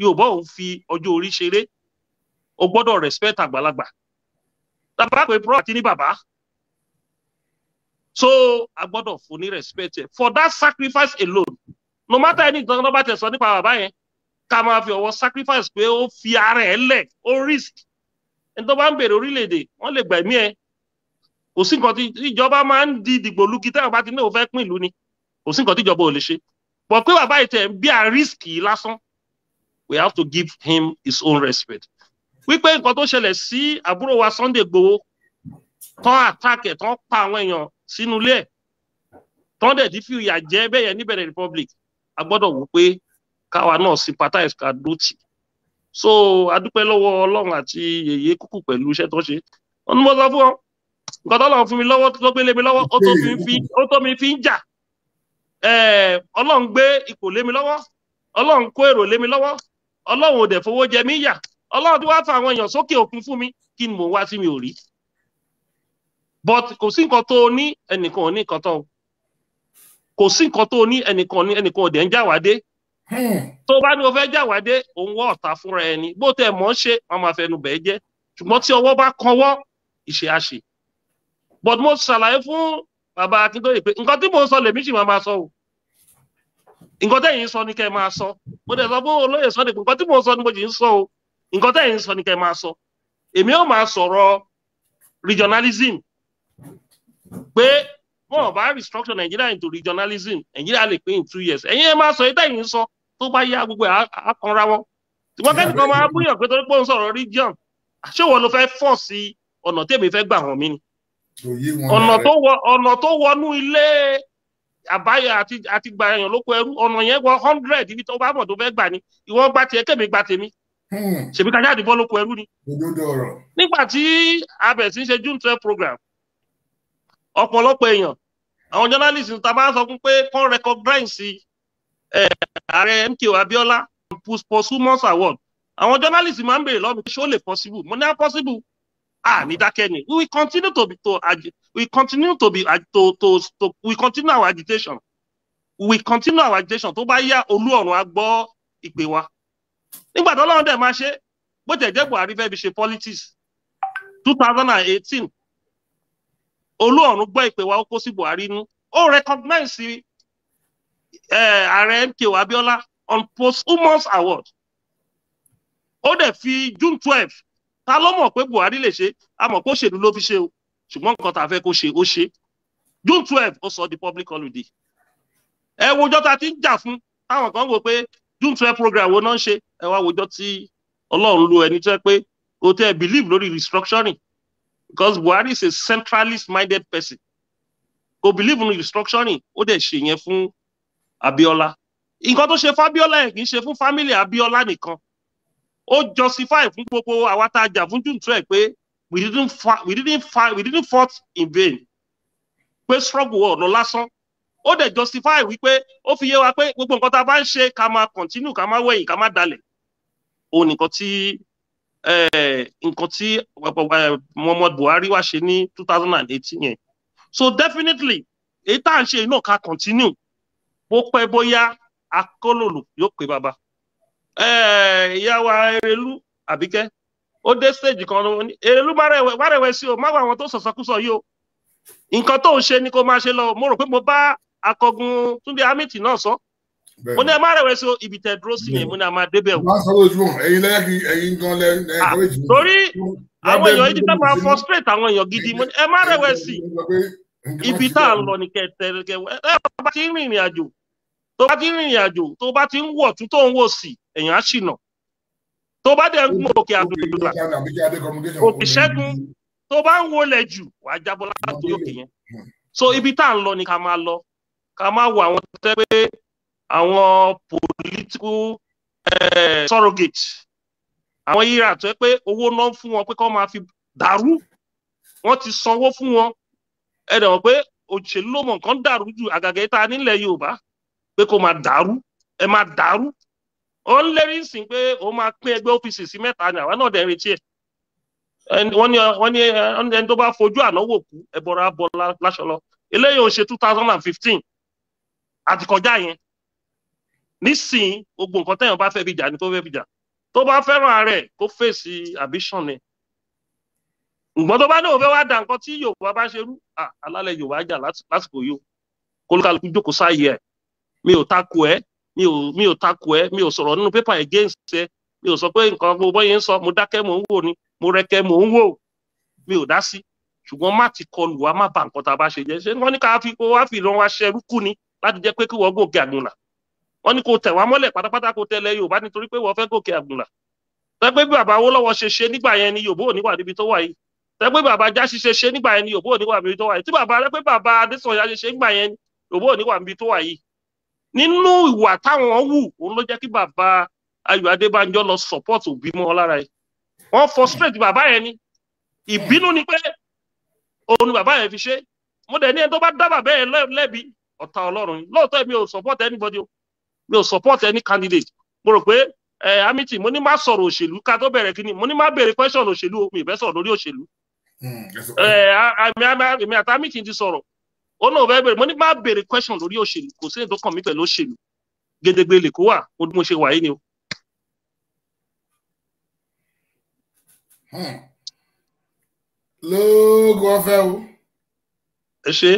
Yorùbá òun fi ọjọ́ orí ṣeré. O gbọ́dọ̀ respect àgbàlagbà. Tàbá pé pro àti ní bàbá, so a gbọ́dọ̀ fún ní respect ẹ for that sacrifice alone. No matter any nǹkan tó bá tẹ̀ sọ nípa bàbá yẹn, ká máa fi ọwọ́ sacrifice pé ó fi ara ẹ̀ lẹ̀, ó risk. Ẹni tó bá ń bèrè orílẹ̀-èdè, wọ́n lè gbẹ̀mí ẹ̀. Kò sí nǹkan tí ìjọba máa ń di dìgbòlugi tẹ́wọ̀n bá ti ní òun fẹ́ pín ìlú ni. Kò sí nǹkan tí ìjọba ò lè ṣe but pé bàbá yìí tẹ̀ ń bí a risk yìí lásán, we have to give him his own respect. Wípé nǹkan tó ṣẹlẹ̀ sí àbúrò wa Sunday Igboho, tán attack ẹ̀, tán pa àwọn èèyàn sínú ilé ẹ̀, tán dẹ̀ ti fi ìyà jẹ bẹ́ẹ̀ yẹn ní Benin Republic, a gbọ́dọ̀ wò pé káwa náà sympathize, ká dó tì. So a dúpẹ́ lọ́wọ́ Ọlọ́run àti yèyé kúkú pẹ̀lú iṣẹ́ tó ṣe. Wọn ní mo sọ fún ọ, nǹkan tó lọ́run fún mi lọ́wọ́, tó gbé lé mi lọ́wọ́, ó tó mi fi ń jà. Ọlọ́run gbé ipò lé mi lọ́wọ́, Ọlọ́run kó èrò lé mi lọ́wọ́, Ọlọ́run ò dẹ̀ fowó jẹ mí yà, Ọlọ́run tí wàá fa àwọn èèyàn sókè òkun fún mi. Kí ni mò ń wá tí mi ò rí? But kò sí nǹkan tó o ní, ẹnìkan ò ní nǹkan tó o. Kò sí nǹkan tó o ní, ẹnìkan ní, ẹnìkan ò dẹ̀ ń jáwádé. Tó bá ní o fẹ́ jáwádé, òun wọ́ ọ̀tá fúnra ẹni. Bó tẹ̀ mọ́ ṣe, wọ́n máa fẹnu bẹ́ẹ̀ jẹ́. Ṣùgbọ́n tí ọwọ́ bá kanwọ́, ìṣe á ṣe. But mo ṣàlàyé fún bàbá Akíntóyè pé nǹkan tí mò ń sọ lèmi sì máa máa sọ o. Nǹkan tẹ́yìn ń sọ ni kẹ́ ẹ máa sọ. Mo dẹ̀ sọ fún olóyè Sunday pé nǹkan tí mò ń sọ ni mo sì ń sọ o. Nǹkan tẹ́yìn ń sọ ni kẹ́ ẹ máa sọ. Èmi ò máa sọ̀rọ̀ regionalism, pé wọn ò bá restructure Nigeria into regionalism, Nigeria lè pín in 2 years. Ẹ̀yin ẹ máa sọ èyí tẹ́yìn ń sọ. Tó bá yá, gbogbo ẹ̀ á kanra wọn. Ṣùgbọ́n kẹ́nìkan máa búyàn pé torí pé ó ń sọ̀rọ̀ region, ṣé wọ́n ló fẹ́ fọ̀ sí ọ̀nà tèmi fẹ́ gbà hàn mí ni? Ọ̀nà tó wọnú ilé. àbáyọ àti gba èèyàn lóko ẹrú, ọ̀nà yẹn wọ 100 ibi tó bá mọ̀ tó fẹ́ gbà ni, ìwọ gba tiẹ̀ kẹ́mi gba tèmi, ṣèbí ká jáde bọ́ lóko ẹrú ni. Nígbà tí a bẹ̀rẹ̀ sí ń ṣe June 12 program, ọ̀pọ̀lọpọ̀ èèyàn, àwọn journalist ta bá sọ fún pé kán recognize ààrẹ MKO Abiola posthumous award, àwọn journalist máa ń béèrè lọ́wọ́ mi ṣé ó lè possible. Mo ní á possible, ah ní dákẹ́ ni. We continue to be to we continue to be to to to we continue our agitation, we continue our agitation. Tó bá yá, olú ọ̀run á gbọ́ ìpè wa. Nígbà tó Ọlọ́run dẹ̀ máa ṣe, bó tẹ̀ jẹ́ Buhari fẹ́ fi ṣe politics, 2018 olú ọ̀run gbọ́ ìpè wa, ó kó sí Buhari nú, ó recognize ààrẹ MKO Abiola on posthumous award, ó dẹ̀ fi June 12. Ta ló mọ̀ pé Buhari lè ṣe? A mọ̀ pé òṣèlú ló fi ṣe o, ṣùgbọ́n nǹkan tá a fẹ́ kó ṣe, ó ṣe. June 12, ó sọ di public holiday. Ẹ wojọ́ ta ti ń jà fún, táwọn kan wò pé June 12 program wo náà ń ṣe. Ẹ wá wojọ́ tí Ọlọ́run lo ẹni tó yẹ pé kò tẹ́ believe lórí restructuring, because Buhari is a centralist minded person, kò believe in restructuring, ó dẹ̀ ṣe yẹn fún Abiola. Nǹkan tó ṣe fún Abiola yẹn kì í ṣe fún family Abiola nìkan, ó justify fún gbogbo àwa tá a jà fún June 12 pé we didn't fought in vain, pé struggle ọ̀nà lásán. Ó dẹ̀ justify wípé ó fi yé wa pé gbogbo nǹkan tá a bá ń ṣe, ká máa continue, ká máa wẹ̀yìn, ká máa dalẹ̀. Òun nìkan tí nǹkan tí Muhammadu Buhari wá ṣe ní 2018 yẹn. So definitely, èyí tá à ń ṣe náà, ká continue. Bó pẹ́ bóyá, akólòlò yóò pé bàbá. Ìyá wa Erelú Àbíkẹ́, ó dé stage kan, Erelú, má rẹ̀wẹ̀sì o, má wà àwọn tó sọ̀sọ́kúsọ yìí o, nǹkan tó ń ṣe ni kó máa ṣe lọ. Mo rò pé mo bá akọgun Túndé Amity náà sọ, mo ní ẹ má rẹ̀wẹ̀sì o, ibi tẹ̀ dúró sí yẹn, mo ní a máa débẹ̀ o. Wọ́n á sọ lójúmọ́ ẹ̀yin lẹ́yìn kí ẹ̀yin gan lẹ́yìn. Torí àwọn èèyàn yìí ti fẹ́ máa frustrate àwọn èèyàn gidi. Mo ní ẹ má rẹ̀wẹ̀sì, ibi tá à ń lọ ní kẹtẹ ẹ. Bá ti ń rìnrìn àjò, tó bá ti ń rìnrìn àjò, tó bá ti ń wọ̀ tún tó ń wò sí, èèyàn á ṣìnà. Tó bá dẹ̀ ń gún òkè àdúrà, òkè ṣẹ́gun, tó bá ń wọlé jù, wàá jábọ́ látòrí òkè yẹn. So ibi tá à ń lọ ni ká máa lọ, ká máa wo àwọn tẹ́ pé àwọn political surrogate, àwọn yíra tó yẹ pé owó náà fún wọn pé kó máa fi dàrú. Wọ́n ti sanwó fún wọn. Ẹ dẹ̀ wọ́n pé òṣèlú ló mọ̀ nǹkan dàrú jù, àgàgà ìta nílẹ̀ Yorùbá, pé kó máa dàrú, ẹ máa dàrú. Ó ń lérí sìn pé ó máa pín ẹgbẹ́ OPC sí mẹ́ta ni, àwa náà dẹ̀ ń retí ẹ̀. Wọ́n ní ẹni tó bá fojú ànáwó kú, ẹbọra bọ láṣọ lọ. Eléyìí ò ṣe 2015, àti kọjá yẹn. Nísìnyí, gbogbo nǹkan téèyàn bá fẹ́ fi jà ni kó fẹ́ fi jà. Tó bá fẹ́ràn ara ẹ̀, kó fèsì ambition ẹ̀. Ǹgbọ́n tó bá ní òun fẹ́ wá da nǹkan tí Yorùbá bá ṣe rú, alálẹ̀ Yorùbá jà lásìkò yìí o. Kólúkálukú jókòó sáàyè ẹ̀. Mi ò takò ẹ́, mi ò takò ẹ́, mi ò sọ̀rọ̀ nínú pépà against ẹ, mi ò sọ pé nǹkan gbogbo yẹn ń sọ. Mo dákẹ́, mò ń wò ni, mo rẹkẹ, mò ń wò, mi ò dá sí. Ṣùgbọ́n má ti kọlù wa, má bà nǹkan tá a bá ṣe jẹ́. Ṣé wọ́n ní ká fi kó wá fi ìran wa ṣẹrú kú ni, láti jẹ́ pé kí wọ́n gòkè àgùnlà? Wọ́n ní kó tẹ̀ wá mọ́lẹ̀ pátápátá, kó tẹ̀lé Yorùbá nítorí pé wọ́n fẹ́ gòkè àgùnlà. Tẹ́ pé bí bàbá Awólọ́wọ̀ ṣe ṣe nígbà yẹn ni, Yorùbá ò ní wà níbi tó wà yìí. Tẹ́ pé bàbá Jáṣí ṣe ṣe nígbà yẹn ni, Yorùbá ò ní wà níbi tó wà yìí. Tí bàbá rẹ pé bàbá Adésànyà ṣe ṣe nígbà yẹn ni, Yorùbá ò ní wà níbi tó wà yìí. Nínú ìwà táwọn wù, òun ló jẹ́ kí bàbá Ayọ̀ Adébánjọ lọ support Òbí mọ́ lára yìí. Wọ́n frustrate bàbá yẹn ni, ìbínú ni pé òun ni bàbá yẹn fi ṣe. Mo dẹ̀ ní ẹni tó bá dá bàbá yẹn lẹ́bi, ọ̀tá Ọlọ́run ni. Lóòótọ́, mi ò support anybody o, mi ò support any candidate. Mo rò pé ẹ Amity, mo ní má sọ̀rọ̀ òṣèlú ká tó bẹ̀rẹ̀ kíni. Mo ní má béèrè question òṣèlú o, mi ì fẹ́ sọ̀rọ̀ lórí òṣèlú. Ẹ èmi àti Amity ti sọ̀rọ̀, ó náà fẹ́ béèrè. Mo ní má béèrè question lórí òṣèlú, kò sí èyí tó kàn mí pẹ̀lú òṣèlú. Gédégbé lè kó wà mo ṣe wà yìí ni o. Lóògùn ọ̀fẹ́ o. Ẹ ṣe.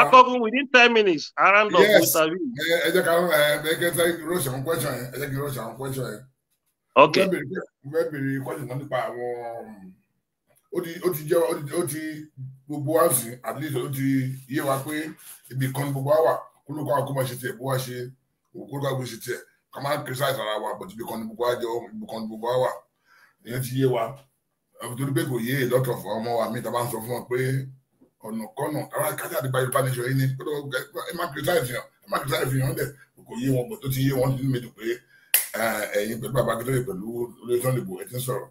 Akọgun, within 10 minutes, around of interview. Ẹ jẹ́ ká ẹ kẹ́ sáré rush àwọn question yẹn, ẹ jẹ́ kí rush àwọn question yẹn. Ok. Mo fẹ́ béèrè question kan nípa àwọn, ó ti jẹ́ ó ti gbogbo wa sí, at least ó ti yé wa pé ibi kan gbogbo wa wà. Kólókó àwọn kó máa ṣe tiẹ̀, bó wá ṣe kólókó àwọn kó ṣe tiẹ̀, ká máa criticize ara wa, but ibi kan ní gbogbo wa jọ, ibi kan ní gbogbo wa wà. Ìyẹn ti yé wa, torí pé kò yé a lot of ọmọ wa mi ta bá ń sọ fún wọn pé Ọ̀nà kọ́nà àwọn akájà àdìgbà Yorùbá nation yìí ni ẹ má criticize yàn, ẹ má criticize yàn dẹ̀ kò yé wọn, bọ̀ tó ti yé wọn nínú mi dùn pé ẹ̀yin pẹ̀lú bàbá Akíntóyè pẹ̀lú olóyè Sunday Igboho ẹ ti ń sọ̀rọ̀.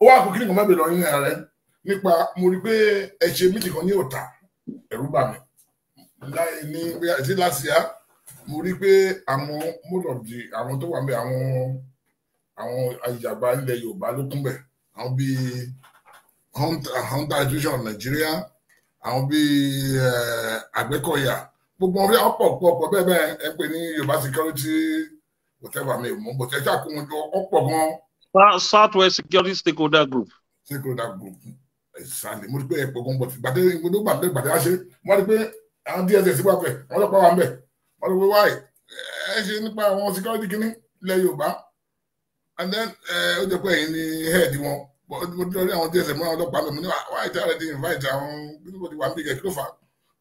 Ó wá kó kí nìkan má bèèrè lọ yín ààrẹ nípa mo rí pé ẹ ṣe mítì kan ní Ọ̀tà, ẹ̀rù bà mí láì ní sí láti yá. Mo rí pé àwọn most of the àwọn tó wà ń bẹ, àwọn àjàgbá ilẹ̀ Yorùbá ló kún bẹ̀, àwọn bíi Hunter Association of Nigeria, àwọn bíi Àgbẹ̀kọ̀yà, gbogbo wọn fi ọ̀pọ̀ pọ̀ pọ̀ bẹ́ẹ̀ bẹ́ẹ̀ ẹ pè ní Yorùbá security whatever mi ò mọ̀, but ẹ ṣáà kó wọn jọ ọ̀pọ̀ gan. South West Security Stakeholder Group. Stakeholder Group ìsàlẹ̀ mo rí pé ẹ̀pọ̀ gan, but gbàdé gbogbo gbàdé gbàdé wá ṣe wọ́n rí pé àwọn DSS wà bẹ̀, àwọn ọlọ́pàá wà ń bẹ̀, wọ́n rí pé wáì ẹ ṣe nípa àwọn security kìíní ilẹ̀ Yorùbá, and then ó jẹ́ pé ẹ̀yin ni head wọn. Mo ti rí àwọn DSS mọ́ àwọn ọlọ́pàá bẹ̀, mo ní wáì tí a rẹ̀ ti invite àwọn bí wọ́n ti wà ń bí kẹ̀ kí ló fà á,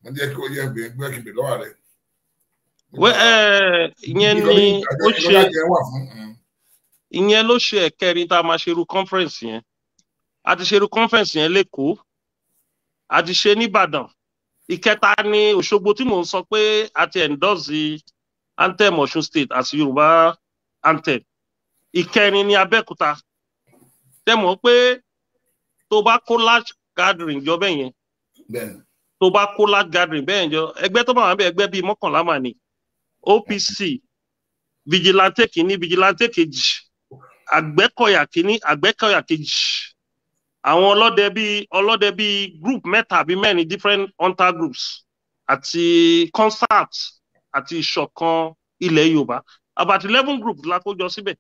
mo ní kí ó yẹ gbé kí n bè lọ́wọ́ rẹ̀. Ìyẹn ni ó ṣe ìyẹn ló ṣe ẹ̀kẹrin tá a máa ṣe irú conference yẹn. A ti ṣe irú conference yẹn lẹ́kọ̀ọ́, a ti ṣe nìbàdàn, ìkẹta ní Òṣogbo tí mò ń sọ pé a ti endorse anthem Ọ̀ṣun State as Yorùbá anthem. Ìkẹrin ní Abẹ́òkúta. Tẹ́ mọ̀ pé tó bá kó large gathering jọ bẹ́ẹ̀ yẹn, tó bá kó large gathering bẹ́ẹ̀ jọ, ẹgbẹ́ tó máa wà bẹ́ẹ̀ ẹgbẹ́ bíi 11 mà ní: OPC, vigilante kìíní, vigilante kejì, Àgbẹ̀kọ̀yà kìíní, Àgbẹ̀kọ̀yà kejì, àwọn ọlọ́dẹ bíi group mẹ́ta àbí mẹ́rin, different hunter groups, àti concert àti Ìṣọ̀kan Ilẹ̀ Yorùbá, about 11 groups la kó jọ síbẹ̀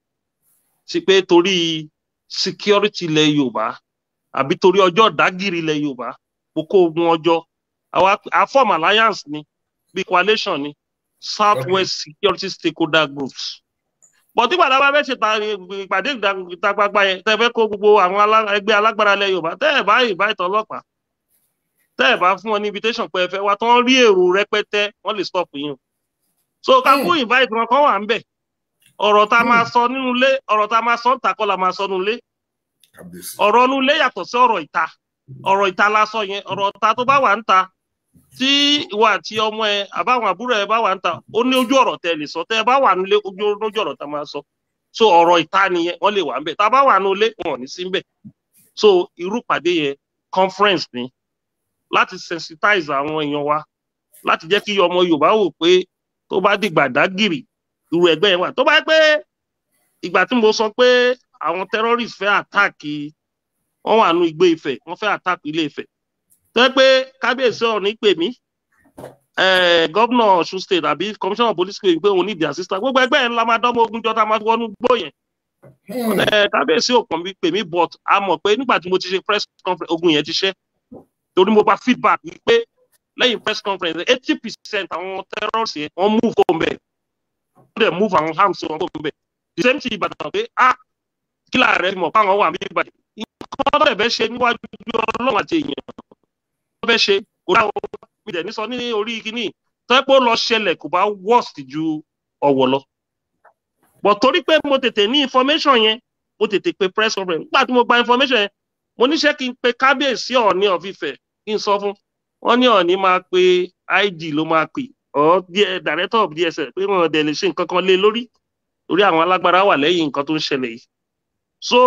sí pé torí security ilẹ̀ Yorùbá àbí torí ọjọ́ ìdágìrì ilẹ̀ Yorùbá, mo kó ogun ọjọ́ àwa a form alliance ni, bí coalition ni, South West Security Stakeholder Groups. But nígbà tá a bá fẹ́ ṣe ìpàdé ìta gbangba yẹn, tẹ́ fẹ́ kó gbogbo àwọn ẹgbẹ́ alágbára ilẹ̀ Yorùbá, tẹ́ ẹ̀ bá invite ọlọ́pàá, tẹ́ ẹ̀ bá fún wọn ní invitation pé ẹ fẹ́ wá, tó ń rí èrò rẹpẹtẹ, wọ́n lè stop yín o. So ká kó invite wọn kọ́ wà ń bẹ̀. Ọ̀rọ̀ tá a máa sọ nínú ilé, ọ̀rọ̀ tá a máa sọ níta kọ́ la máa sọ nínú ilé. Ọ̀rọ̀ nínú ilé yàtọ̀ sí ọ̀rọ̀ ìta. Ọ̀rọ̀ ìta la sọ yẹn. Ọ̀rọ̀ ìta, tó bá wà ń ta, tí ìwọ àti ọmọ ẹ àbáwọn àbúrò ẹ bá wà ń ta, ó ní ojú ọ̀rọ̀ tẹ lè sọ. Tẹ ẹ bá wà nílé, ojú ọ̀rọ̀ tá máa sọ. So ọ̀rọ̀ ìta nìyẹn, wọ́n lè wà ń bẹ̀. Tá a bá wà nílé, wọn ò ní sí ń bẹ̀. So irú pàdé yẹn, conference ni láti sensitize àwọn èèyàn wa, láti jẹ́ kí ọmọ Yorùbá wò pé tó bá dìgbà dágìrì, irú ẹgbẹ́ yẹn wà. Tó bá yẹ pé ìgbà tí mo sọ pé àwọn terrorists fẹ́ attack, wọ́n wà nínú igbó Ifẹ̀, wọ́n fẹ́ attack Ilé Ifẹ̀, tó yẹ pé kábíyèsí Ọọ̀ni pè mí, gómìnà Ọ̀ṣun State àbí commissioner of police pè mí pé òun need assistance, gbogbo ẹgbẹ́ yẹn la máa dánmọ́ ogun jọ tá a máa wọnú gbó yẹn. Kábíyèsí ò kàn mí pè mí, but a mọ̀ pé nígbà tí mo ti ṣe press conference, ogun yẹn ti ṣẹ́, torí mo gba feedback wípé lẹ́yìn press conference, 80% àwọn terrorists yẹn, wọ́n move kó mbẹ̀, wọ́n dẹ̀ move àwọn arms wọn kó mbẹ̀. The same thing Ìbàdàn, pé ah, kí láàrẹ mọ̀ fáwọn wà ní Ìbàdàn, nǹkan tó dẹ̀ fẹ́ ṣe níwájú Ọlọ́run àti èèyàn tó fẹ́ ṣe kò dá o. Mi dẹ̀ ní sọ ní orí kínní tó yẹ pé ó lọ ṣẹlẹ̀, kò bá worst ju Ọ̀wọ̀ lọ, but torí pé mo tètè ní information yẹn, mo tètè pe press conference. Nígbà tí mo gba information yẹn, mo níṣẹ́ kí n pe kábíyèsí Ọọ̀ni of Ifẹ̀, kí n sọ fún wọn ní Ọọ̀ni máa pe IG ló máa pè ọ, director of DSS, pé wọn dẹ̀ lè ṣe nǹkan kan lé lórí torí àwọn alágbára wà lẹ́yìn nǹkan tó ń ṣẹlẹ̀ yìí. So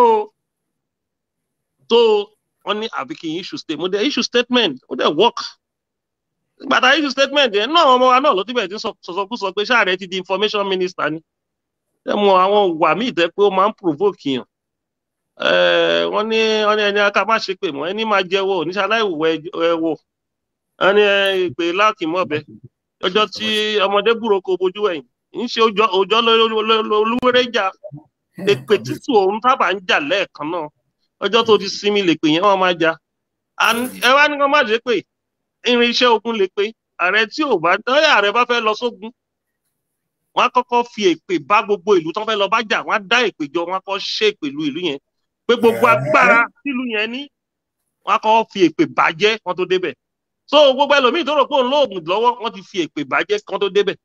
wọ́n ní àbí kí n issue statement. Mo dẹ̀ issue statement, ó dẹ̀ work. Nígbà tá issue statement yẹn náà, ọmọ wa náà ló ti bẹ̀rẹ̀ tí sọ̀sọ̀kúsọ pé ṣáà rẹ ti di information minister ni. Ẹ mọ àwọn ìwà míì tẹ́ pé ó máa ń provoke yàn. Wọ́n ní ẹni ká má ṣe pé mọ́, ẹni máa jẹ́wọ́ oníṣẹ́ aláìwọ̀ ẹ̀wọ̀. Wọ́n ní ìpè láàkì mọ́bẹ ọjọ́ tí ọmọdé búrò kó bojú ẹ̀yìn ń ṣe òjò olúwéré jà, èpè tútù òun sábà ń jà lẹ́ẹ̀kan náà. Ọjọ́ tó ti sinmi lè pè yẹn, wọ́n máa jà. Ẹ wá ní kí wọ́n má ṣe pé irinṣẹ́ ogun lè pé ààrẹ tí ò bá tọ́yà, ààrẹ bá fẹ́ lọ sógun, wọ́n á kọ́kọ́ fi èpè bá gbogbo ìlú tó ń fẹ́ lọ bá jà. Wọ́n á dá èpè jọ, wọ́n á kọ́ ṣe èpè lu ìlú yẹn pé gbogbo agbára sílùú yẹn ní, wọ́n á kọ́kọ́ fi èpè bàjẹ́ wọ́n tó débẹ̀. So gbogbo ẹlòmíì tó rò pé òun lóògùn lọ́wọ́, wọ́n ti fi èpè bàjẹ́ kán tó débẹ̀.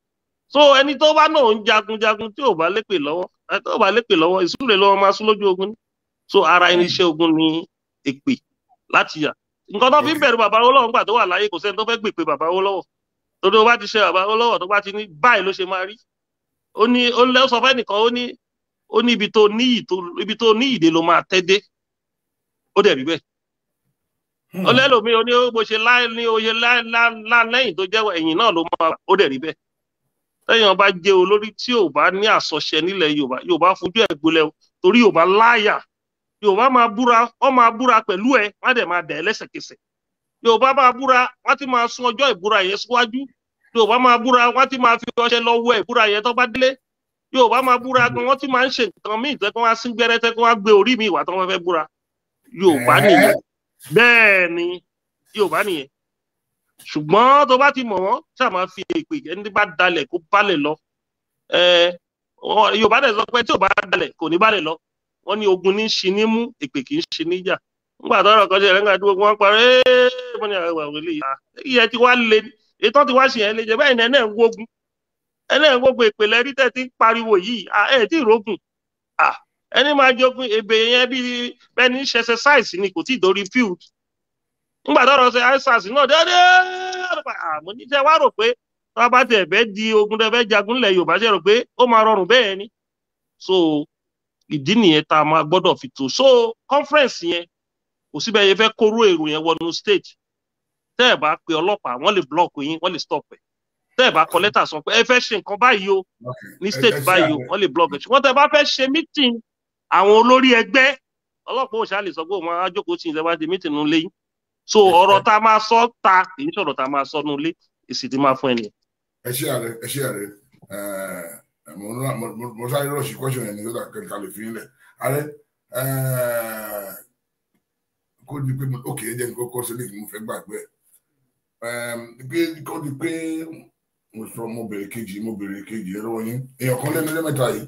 So ẹni tó bá náà ń jagun jagun, tí ò bá lépè lọ́wọ́, ẹni tó bá lépè lọ́wọ́, ìsúre lọ́wọ́ máa sún lójú ogun ni. So ara irinṣẹ́ ogun ni èpè láti yà. Nǹkan tó fi ń bẹ̀rù bàbá Awólọ́wọ̀ nígbà tó wà láyé, kò sẹ́ni tó fẹ́ gbèpè bàbá Awólọ́wọ̀. Torí ó bá ti ṣe bàbá Awólọ́wọ̀, tó bá ti ní báyìí ló ṣe máa rí. Ó ní ó lẹ́ sọ fẹ́ nìkan, ó ní ibi tó níyì dé ló máa tẹ́ dé. Ó dẹ̀ rí bẹ́ẹ̀. Ó lẹ́lòmíì, ó ní bó ṣe láì ní oye lẹ́yìn tó jẹ́ ẹ̀yìn náà ló máa, ó dẹ̀ rí bẹ́ẹ̀. Tẹ́yìn ọba jẹ́ olórí tí ò bá ní àsọṣẹ nílẹ̀ Yorùbá, Yorùbá fojú ẹ̀ gbolẹ̀ o, torí Yorùbá láyà. Yorùbá máa búra, wọ́n máa búra pẹ̀lú ẹ, wọ́n á dẹ̀ máa dẹ̀ ẹ́ lẹ́sẹ̀kẹsẹ̀. Yorùbá máa búra, wọ́n ti máa sún ọjọ́ ìbúra yẹn síwájú. Yorùbá máa búra, wọ́n ti máa fi ọṣẹ lọ wẹ ìbúra yẹn tó bá délé. Yorùbá máa búra gan, wọ́n ti máa ń ṣe nǹkan míì tẹ́ kí wọ́n á sín gbẹ́rẹ́, tẹ́ kí wọ́n á gbé orí mi ìwà tó wọ́n fẹ́ búra. Yorùbá nìyẹn. Bẹ́ẹ̀ ni, Yorùbá nìyẹn. Ṣùgbọ́n tó bá ti mọ̀ wọ́n, ṣáà máa fi èpè ẹni bá dalẹ̀ kó balẹ̀ lọ. Yorùbá dẹ̀ sọ pé tí ò bá dalẹ̀ kò ní balẹ̀ lọ. Wọ́n ní ogun ní ṣi ní mú, èpè kì í ṣe níjà. Nígbà tọ́rọ̀ kan ṣe rẹ̀, nígbà tí gbogbo wọn parí, mo ní àwọn àwọn eléyìí ìyẹn ti wá lé, ètò tí wá ṣe yẹn lè jẹ bẹ́ẹ̀ ní ẹ̀ náà ń wógun, ẹ̀ náà ń wógun. Èpè lẹ́rí tẹ́ ti ń pariwo yìí, ẹ̀ tí ì rógun. Ẹni máa jogun èbè yẹn bí bẹ́ẹ̀ ní ṣe exercise ni, kò tí ì dórí field. Nígbà tọ́rọ̀ ṣe ISAS náà dédé, mo ní jẹ́ wá rò pé tó bá tẹ̀ fẹ́ di ogun, tẹ́ fẹ́ jagun nílẹ̀ Yorùbá, ṣe rò pé ó máa rọrùn bẹ́ẹ̀ ni? So ìdí nìyẹn tá a máa gbọ́dọ̀ fi tó. So conference yẹn, kò síbẹ̀ yẹn fẹ́ kóró èrò yẹn wọnú state, tẹ́ ẹ̀ bá pe ọlọ́pàá, wọ́n lè block yín, wọ́n lè stop ẹ̀. Tẹ́ ẹ̀ bá kọ lẹ́tà sọ pé ẹ fẹ́ ṣe nǹkan báyìí o ní state báyìí o, wọ́n lè block ẹ̀. Ṣùgbọ́n tẹ́ ẹ bá fẹ́ ṣe meeting àwọn olórí ẹgbẹ́, ọlọ́pàá ò ṣáà lè sọ pé òun á jókòó tí ìjọba ṣe meeting nulẹ̀ yín. So ọ̀rọ̀ tá a máa sọ ta kì í ṣọ̀rọ̀ tá a máa sọ nulẹ̀, èsì tí máa fún ẹ nìyẹn. Ẹ ṣé ààrẹ, ẹ ṣé ààrẹ. Mo sáré rush question yẹn ní sọ́dà kẹ́kẹ́ lè fi ń lẹ̀. Ààrẹ, kó di pé, ok, ẹ jẹ́ nǹkan kọ́ sílẹ̀, mo fẹ́ gbàgbé pé kó di pé mo sọ, mo bèrè kejì lọ́wọ́ yín. Èèyàn kan lẹ́nu lẹ́mẹ̀ta yìí,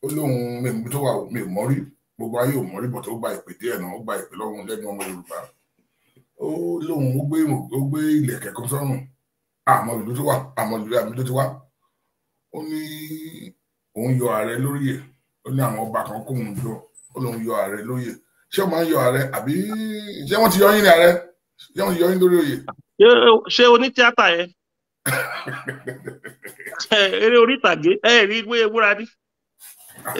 ó lóun mi tó wà, mi ò mọ̀ rí, gbogbo ayé ò mọ̀ rí, bọ̀tọ̀ ó gba ìpè díẹ̀ náà, ó gba ìpè lọ́wọ́ lẹ́nu ọmọ Yorùbá. Ó lóun ó gbé ilẹ̀kẹ̀ kan sọ́rùn, àmọ́ ìlú tó wà, àmọ́ ìlú àmì tó ti wá. Ó ní òun yọ ààrẹ lórí ẹ̀. Ó ní àwọn ọba kan kóun jọ, ó lóun yọ ààrẹ lóyè. Ṣé wọ́n máa ń yọ ààrẹ, àbí ṣé wọ́n ti yọ yín ní ààrẹ? Ṣé wọ́n ti yọ yín lórí oyè? Ṣé onítíátà yẹn, eré orí ìtàgé ẹ rí pé ewúra ní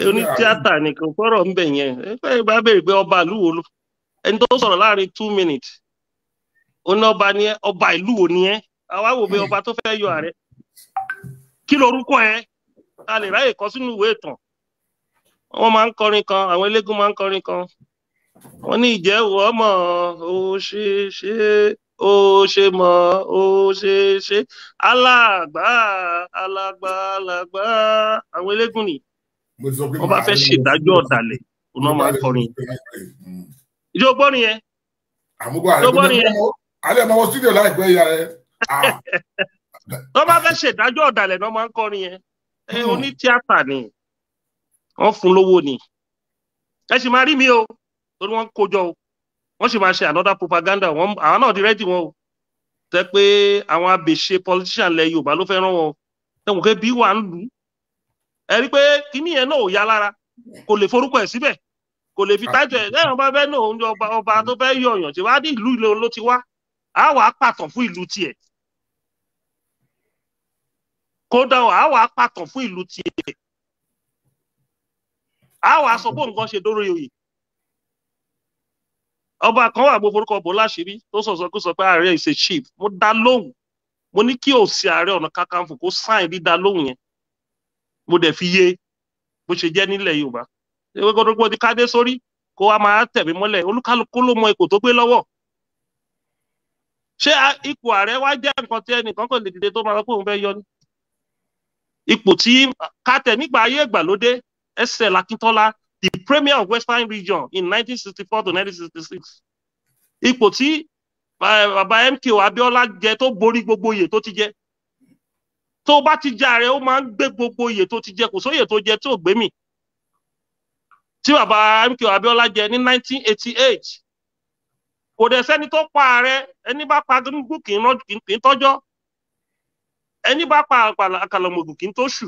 onítíátà nìkan fọ́rọ̀ ń bẹ̀ yẹn? Ẹ bá béèrè pé ọba ìlú wo ló ẹni tó sọ̀rọ̀ láàrin 2 minutes, ó ní ọba ni ẹ, ọba ìlú wo ni ẹ? Àwa wò pé ọba tó fẹ́ yọ ààrẹ, kí lorúkọ ẹ? Ta lè ráyè kọ sínú ìwé ìtàn? Wọ́n máa ń kọrin kan, àwọn eléégún máa ń kọrin kan, wọ́n ní ìjẹ́wọ́ ọmọ ó ṣe ṣe ó ṣe mọ̀ ó ṣe ṣe alàgbà alàgbà alàgbà. Àwọn eléégún ni wọ́n bá fẹ́ ṣèdájọ́ ọ̀dàlẹ̀, òun náà máa ń kọrin. Ìjọ gbọ́ nìyẹn. Àmúgbò ààrẹ tó ní alẹ́ ọmọ studio láìpẹ́ ìyá rẹ̀. Tó bá fẹ́ ṣèdájọ́ ọ̀dàlẹ̀ náà máa ń kọrin yẹn. Ẹ onítíátà ni, wọ́n fún lówó ni. Ẹ sì máa rí mi o, torí wọ́n kó jọ o, wọ́n sì máa ṣe another propaganda. Wọ́n àwọn náà di ready wọn o, tẹ́ pé àwọn abèṣe politician lẹ Yorùbá ló fẹ́ rán wọn. Tẹ̀wọ̀n pé bí wà ń lù ú, ẹ rí pé kíní yẹn náà ò yá lára, kò lè forúkọ ẹ̀ síbẹ̀, kò lè fi táìtù ẹ̀ lẹ́yìn. Ọba fẹ́ náà, ọba ọba tó fẹ́ yọ̀yàn tí wàá ní ìlú ló ti wá, á wàá pàtàn fún ìlú tiẹ̀. Kódà á wàá pàtàn fún ìlú tiẹ̀, á wàá sọ bó nǹkan ṣe dórí oyè. Ọba kan wà, mo forúkọ bò láṣìírí, tó sọ̀sọ́ kó sọ pé ààrẹ is a chief. Mo dá lóhùn, mo ní kí òsì Ààrẹ Ọ̀nà Kakanfò kó sign dídá lóhùn yẹn. Mo dẹ̀ fi yé bó ṣe jẹ́ nílẹ̀ Yorùbá. Ewé gbọdọgbọ ti kádé sórí kó wá máa tẹ̀mí mọ́lẹ̀. Olúkálukú ló mọ ipò tó gbé lọ́wọ́. Ṣé ipò ààrẹ wá jẹ́ nǹkan tí ẹnìkan kò lè dìde tó máa sọ pé òun fẹ́ yọ ni? Ipò tí kátẹ̀ nígbà ayé ìgbàlódé, S.L. Akíntọ́lá, the premier of Western Region in 1964 to 1966, ipò tí bàbá MKO Abiola jẹ tó borí gbogbo oyè tó ti jẹ. Tó bá ti jẹ ààrẹ, ó máa ń gbé gbogbo oyè tó ti jẹ, kò sóyè tó jẹ tí ò gbé mì. Tí bàbá MKO Abiola jẹ ní 1988, kò dẹ̀ sẹ́ni tó pa ààrẹ. Ẹni bá pa gúngún kì í tọ́jọ́, ẹni bá pa àkàlàmọ̀gùn kì í tó ṣù.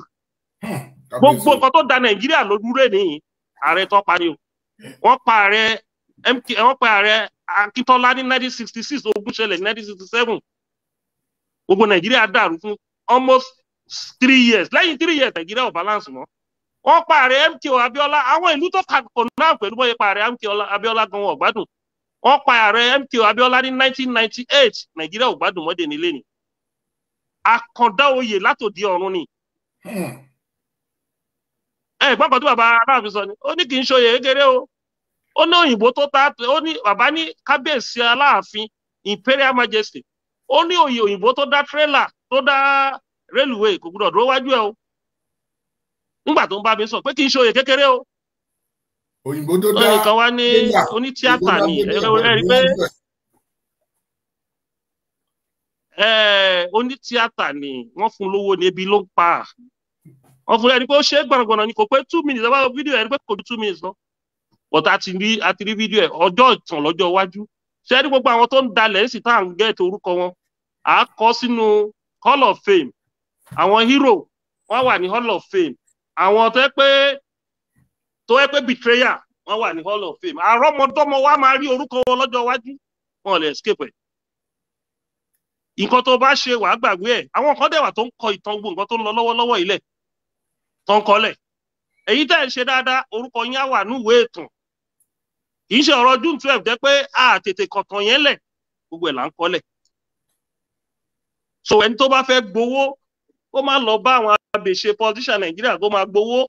Gbogbo nǹkan tó da Nàìjíríà lójú rẹ̀ nìyí, ààrẹ tó pa ni o. Wọ́n pa ààrẹ MK, wọ́n pa ààrẹ. Akíntọ́lá ní 1966, ogun ṣẹlẹ̀ ní 1967, gbogbo Nàìjíríà dàrú fún almost 3 years. Lẹ́yìn 3 years, Nàìjíríà ò balance mọ́. Wọ́n pa ààrẹ MKO Abiola. Àwọn ìlú tó kò náà pẹ̀lú bóyá pa ààrẹ MKO Abiola gan, wọn ò gbádùn. Wọ́n pa ààrẹ MKO Abiola ní 1998, Nàìjíríà ò gbádùn mọ́dé nílé ni. Àkàndá oyè látòdì ọ̀run ni. Ẹ gbọ́n kan tí bàbá Aláàfin sọ ni, ó ní kì í ṣoyè kékeré o. Ó ní òyìnbó tó ta, ó ní bàbá ní kábíyèsí Aláàfin, Imperial Majesty, ó ní òyè òyìnbó tó dá tírélà, tó dá rélùwé, kò gbúdọ̀ dúró wájú ẹ o. Nígbà tó ń bá mi sọ pé kì í ṣoyè kékeré o. Òyìnbó tó dá ẹnìkan wá ní onítíátà ni ẹ rí pé onítíátà ni wọ́n fún lówó ní ebi ló ń pa. Wọ́n fún ẹni pé ó ṣe é gbọ̀nàgbọ̀nà ni, kò pé 2 minutes. Ẹ bá fídíò ẹni pé kò ju 2 minutes lọ, but a ti rí fídíò ẹ̀. Ọjọ́ ìtàn lọ́jọ́ iwájú. Ṣé ní gbogbo àwọn tó ń dalẹ̀ ń sì tá à ń gẹ̀ẹ́tì orúkọ wọn, à á kọ sínú Hall of Fame. Àwọn hero wọ́n wà ní Hall of Fame, àwọn tó yẹ pé betrayer wọ́n wà ní Hall of Fame. Àrọ́mọdọ́mọ wa máa rí orúkọ wọn lọ́jọ́ iwájú, wọn ò lè escape ẹ̀. Nǹkan tó bá ṣe, wàá gbàgbé ẹ̀. Àwọn kan dẹ̀ wà tó ń kọ ìtàn gbogbo nǹkan tó ń lọ lọ́wọ́lọ́wọ́ ilẹ̀ tó ń kọlẹ̀. Èyí tẹ́ ẹ̀ ń ṣe dáadáa, orúkọ yín á wà níwèé ìtàn. Kì í ṣe ọ̀rọ̀ June 12 jẹ́ pé a tètè kọ̀tàn yẹn lẹ̀, gbogbo ẹ̀ là ń kọ́lẹ̀. So ẹni tó bá fẹ́ gbowó, kó má lọ bá àwọn abèṣe politician Nàìjíríà kó máa gbowó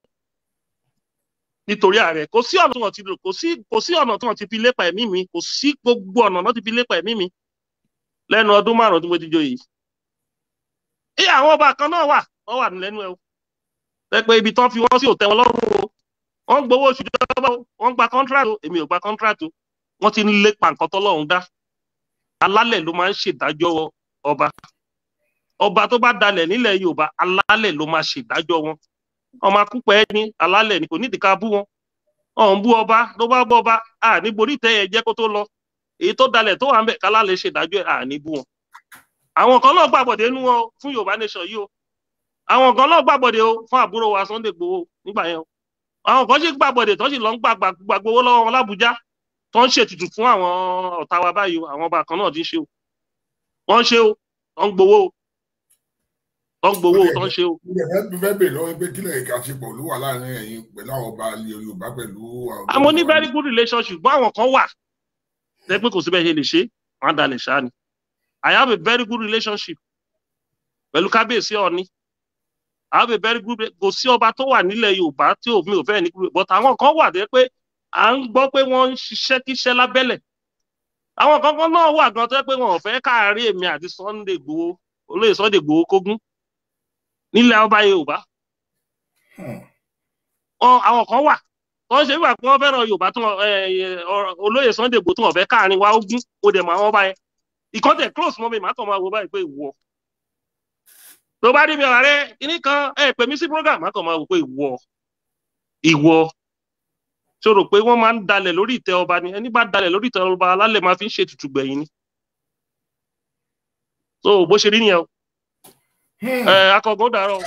nítorí ààrẹ. Kò sí ọ̀nà tí wọ́n ti lò, kò sí ọ̀nà tí wọ́n ti fi lépa ẹ̀mí mi. Kò sí gbogbo ọ̀nà náà ti fi lépa ẹ̀mí mi lẹ́nu ọdún 5 tí mo ti joyè yìí. Àwọn ọba kan náà wà, wọ́n wà lẹ́nu ẹ̀ o, pé ibi tán fi wọ́n sí òtẹ́ wọn lọ́rùn o. Wọ́n ń gbowó oṣù ìjọba o, wọ́n ń gba contract o. Èmi ò gba contract o. Wọ́n ti ń lépa nǹkan tọ́lọ́run dá. Alálẹ̀ ló máa ń ṣèdájọ́ ọba. Ọba tó bá dalẹ̀ nílẹ̀ Yorùbá, alálẹ̀ ló máa ṣèdájọ́ wọn. Ọmọ akúpẹ́ ní alálẹ̀ ni, kò nídìí ká bú wọn. Ọ̀hún bú ọba ló bá bú ọba à ní borí ìtẹ́ yẹn jẹ́ kó tó lọ. Èyí tó dalẹ̀ tó wà ń bẹ̀, kálálẹ̀ ṣèdájọ́ ẹ̀, à ní bú wọn. Àwọn kan náà gbàbọ̀dé nú wọn fún Yorùbá Nation yìí o. Àwọn kan náà gbàbọ̀dé o fún àbúrò wa Sunday Igboho nígbà yẹn o. Àwọn kan sì gbàbọ̀dé tó sì lọ ń gbàgbowó lọ́wọ́ wọn l'Ábùjá, tó ń ṣètùtù fún àwọn ọ̀tá wa báyìí o. Àwọn ọba kan náà ti ń ṣe o, wọ́n ń ṣe o, wọ́n ń gbowó o, tó ń gbowó, tó ń ṣe o. Mo fẹ́ bèèrè lọ́wọ́ pé kílẹ̀ ìkàṣepọ̀ ló wà láàrin ẹ̀yin pẹ̀lú àwọn ọba ilẹ̀ Yorùbá pẹ̀lú àwọn. Àmọ́ ní very good relationship. Bọ́ àwọn kan wà tẹ́ pé kò sí bẹ́ẹ̀ ṣe lè ṣe, wọ́n á dalẹ̀ ṣáá ni. I have a very good relationship pẹ̀lú kábíyèsí Ọọ̀ni. I have a very good, kò sí ọba tó wà nílẹ̀ Yorùbá tí mi ò fẹ́ ní, but àwọn kan wà tẹ́ pé à ń gbọ́ pé wọ́n ń ṣiṣẹ́ kíṣẹ́ lábẹ́lẹ̀. Àwọn kankan náà wà gan tó yẹ pé wọn ò fẹ́ káàárín èmi àti Sunday Igboho, olóyè Sunday Igboho kógún nílẹ̀ ọba Yorùbá. Àwọn kan wà tó ń ṣe wíwà pé wọ́n fẹ́ràn Yorùbá tó olóyè Sunday Igboho tó wọ́n fẹ́ káàárín wa ogún. Mo dẹ̀ mọ̀ àwọn ọba yẹn. Ìkan tẹ̀ close mọ́ mi, màá kàn máa wo báyìí pé ìwọ tó bá rí mi, ọ̀rẹ́ kíní kan, ẹ pè mí sí program, màá kàn máa wò pé ìwọ, ìwọ ṣó rò pé wọ́n máa ń dalẹ̀ lórí ìtẹ́ ọba ni? Ẹni bá dalẹ̀ lórí ìtẹ́ ọba, alálẹ̀ máa fi ń ṣètùtù gbẹ̀yìn ni. So bó ṣe rí nìyẹn o. Ẹ akọgun, dàárọ̀.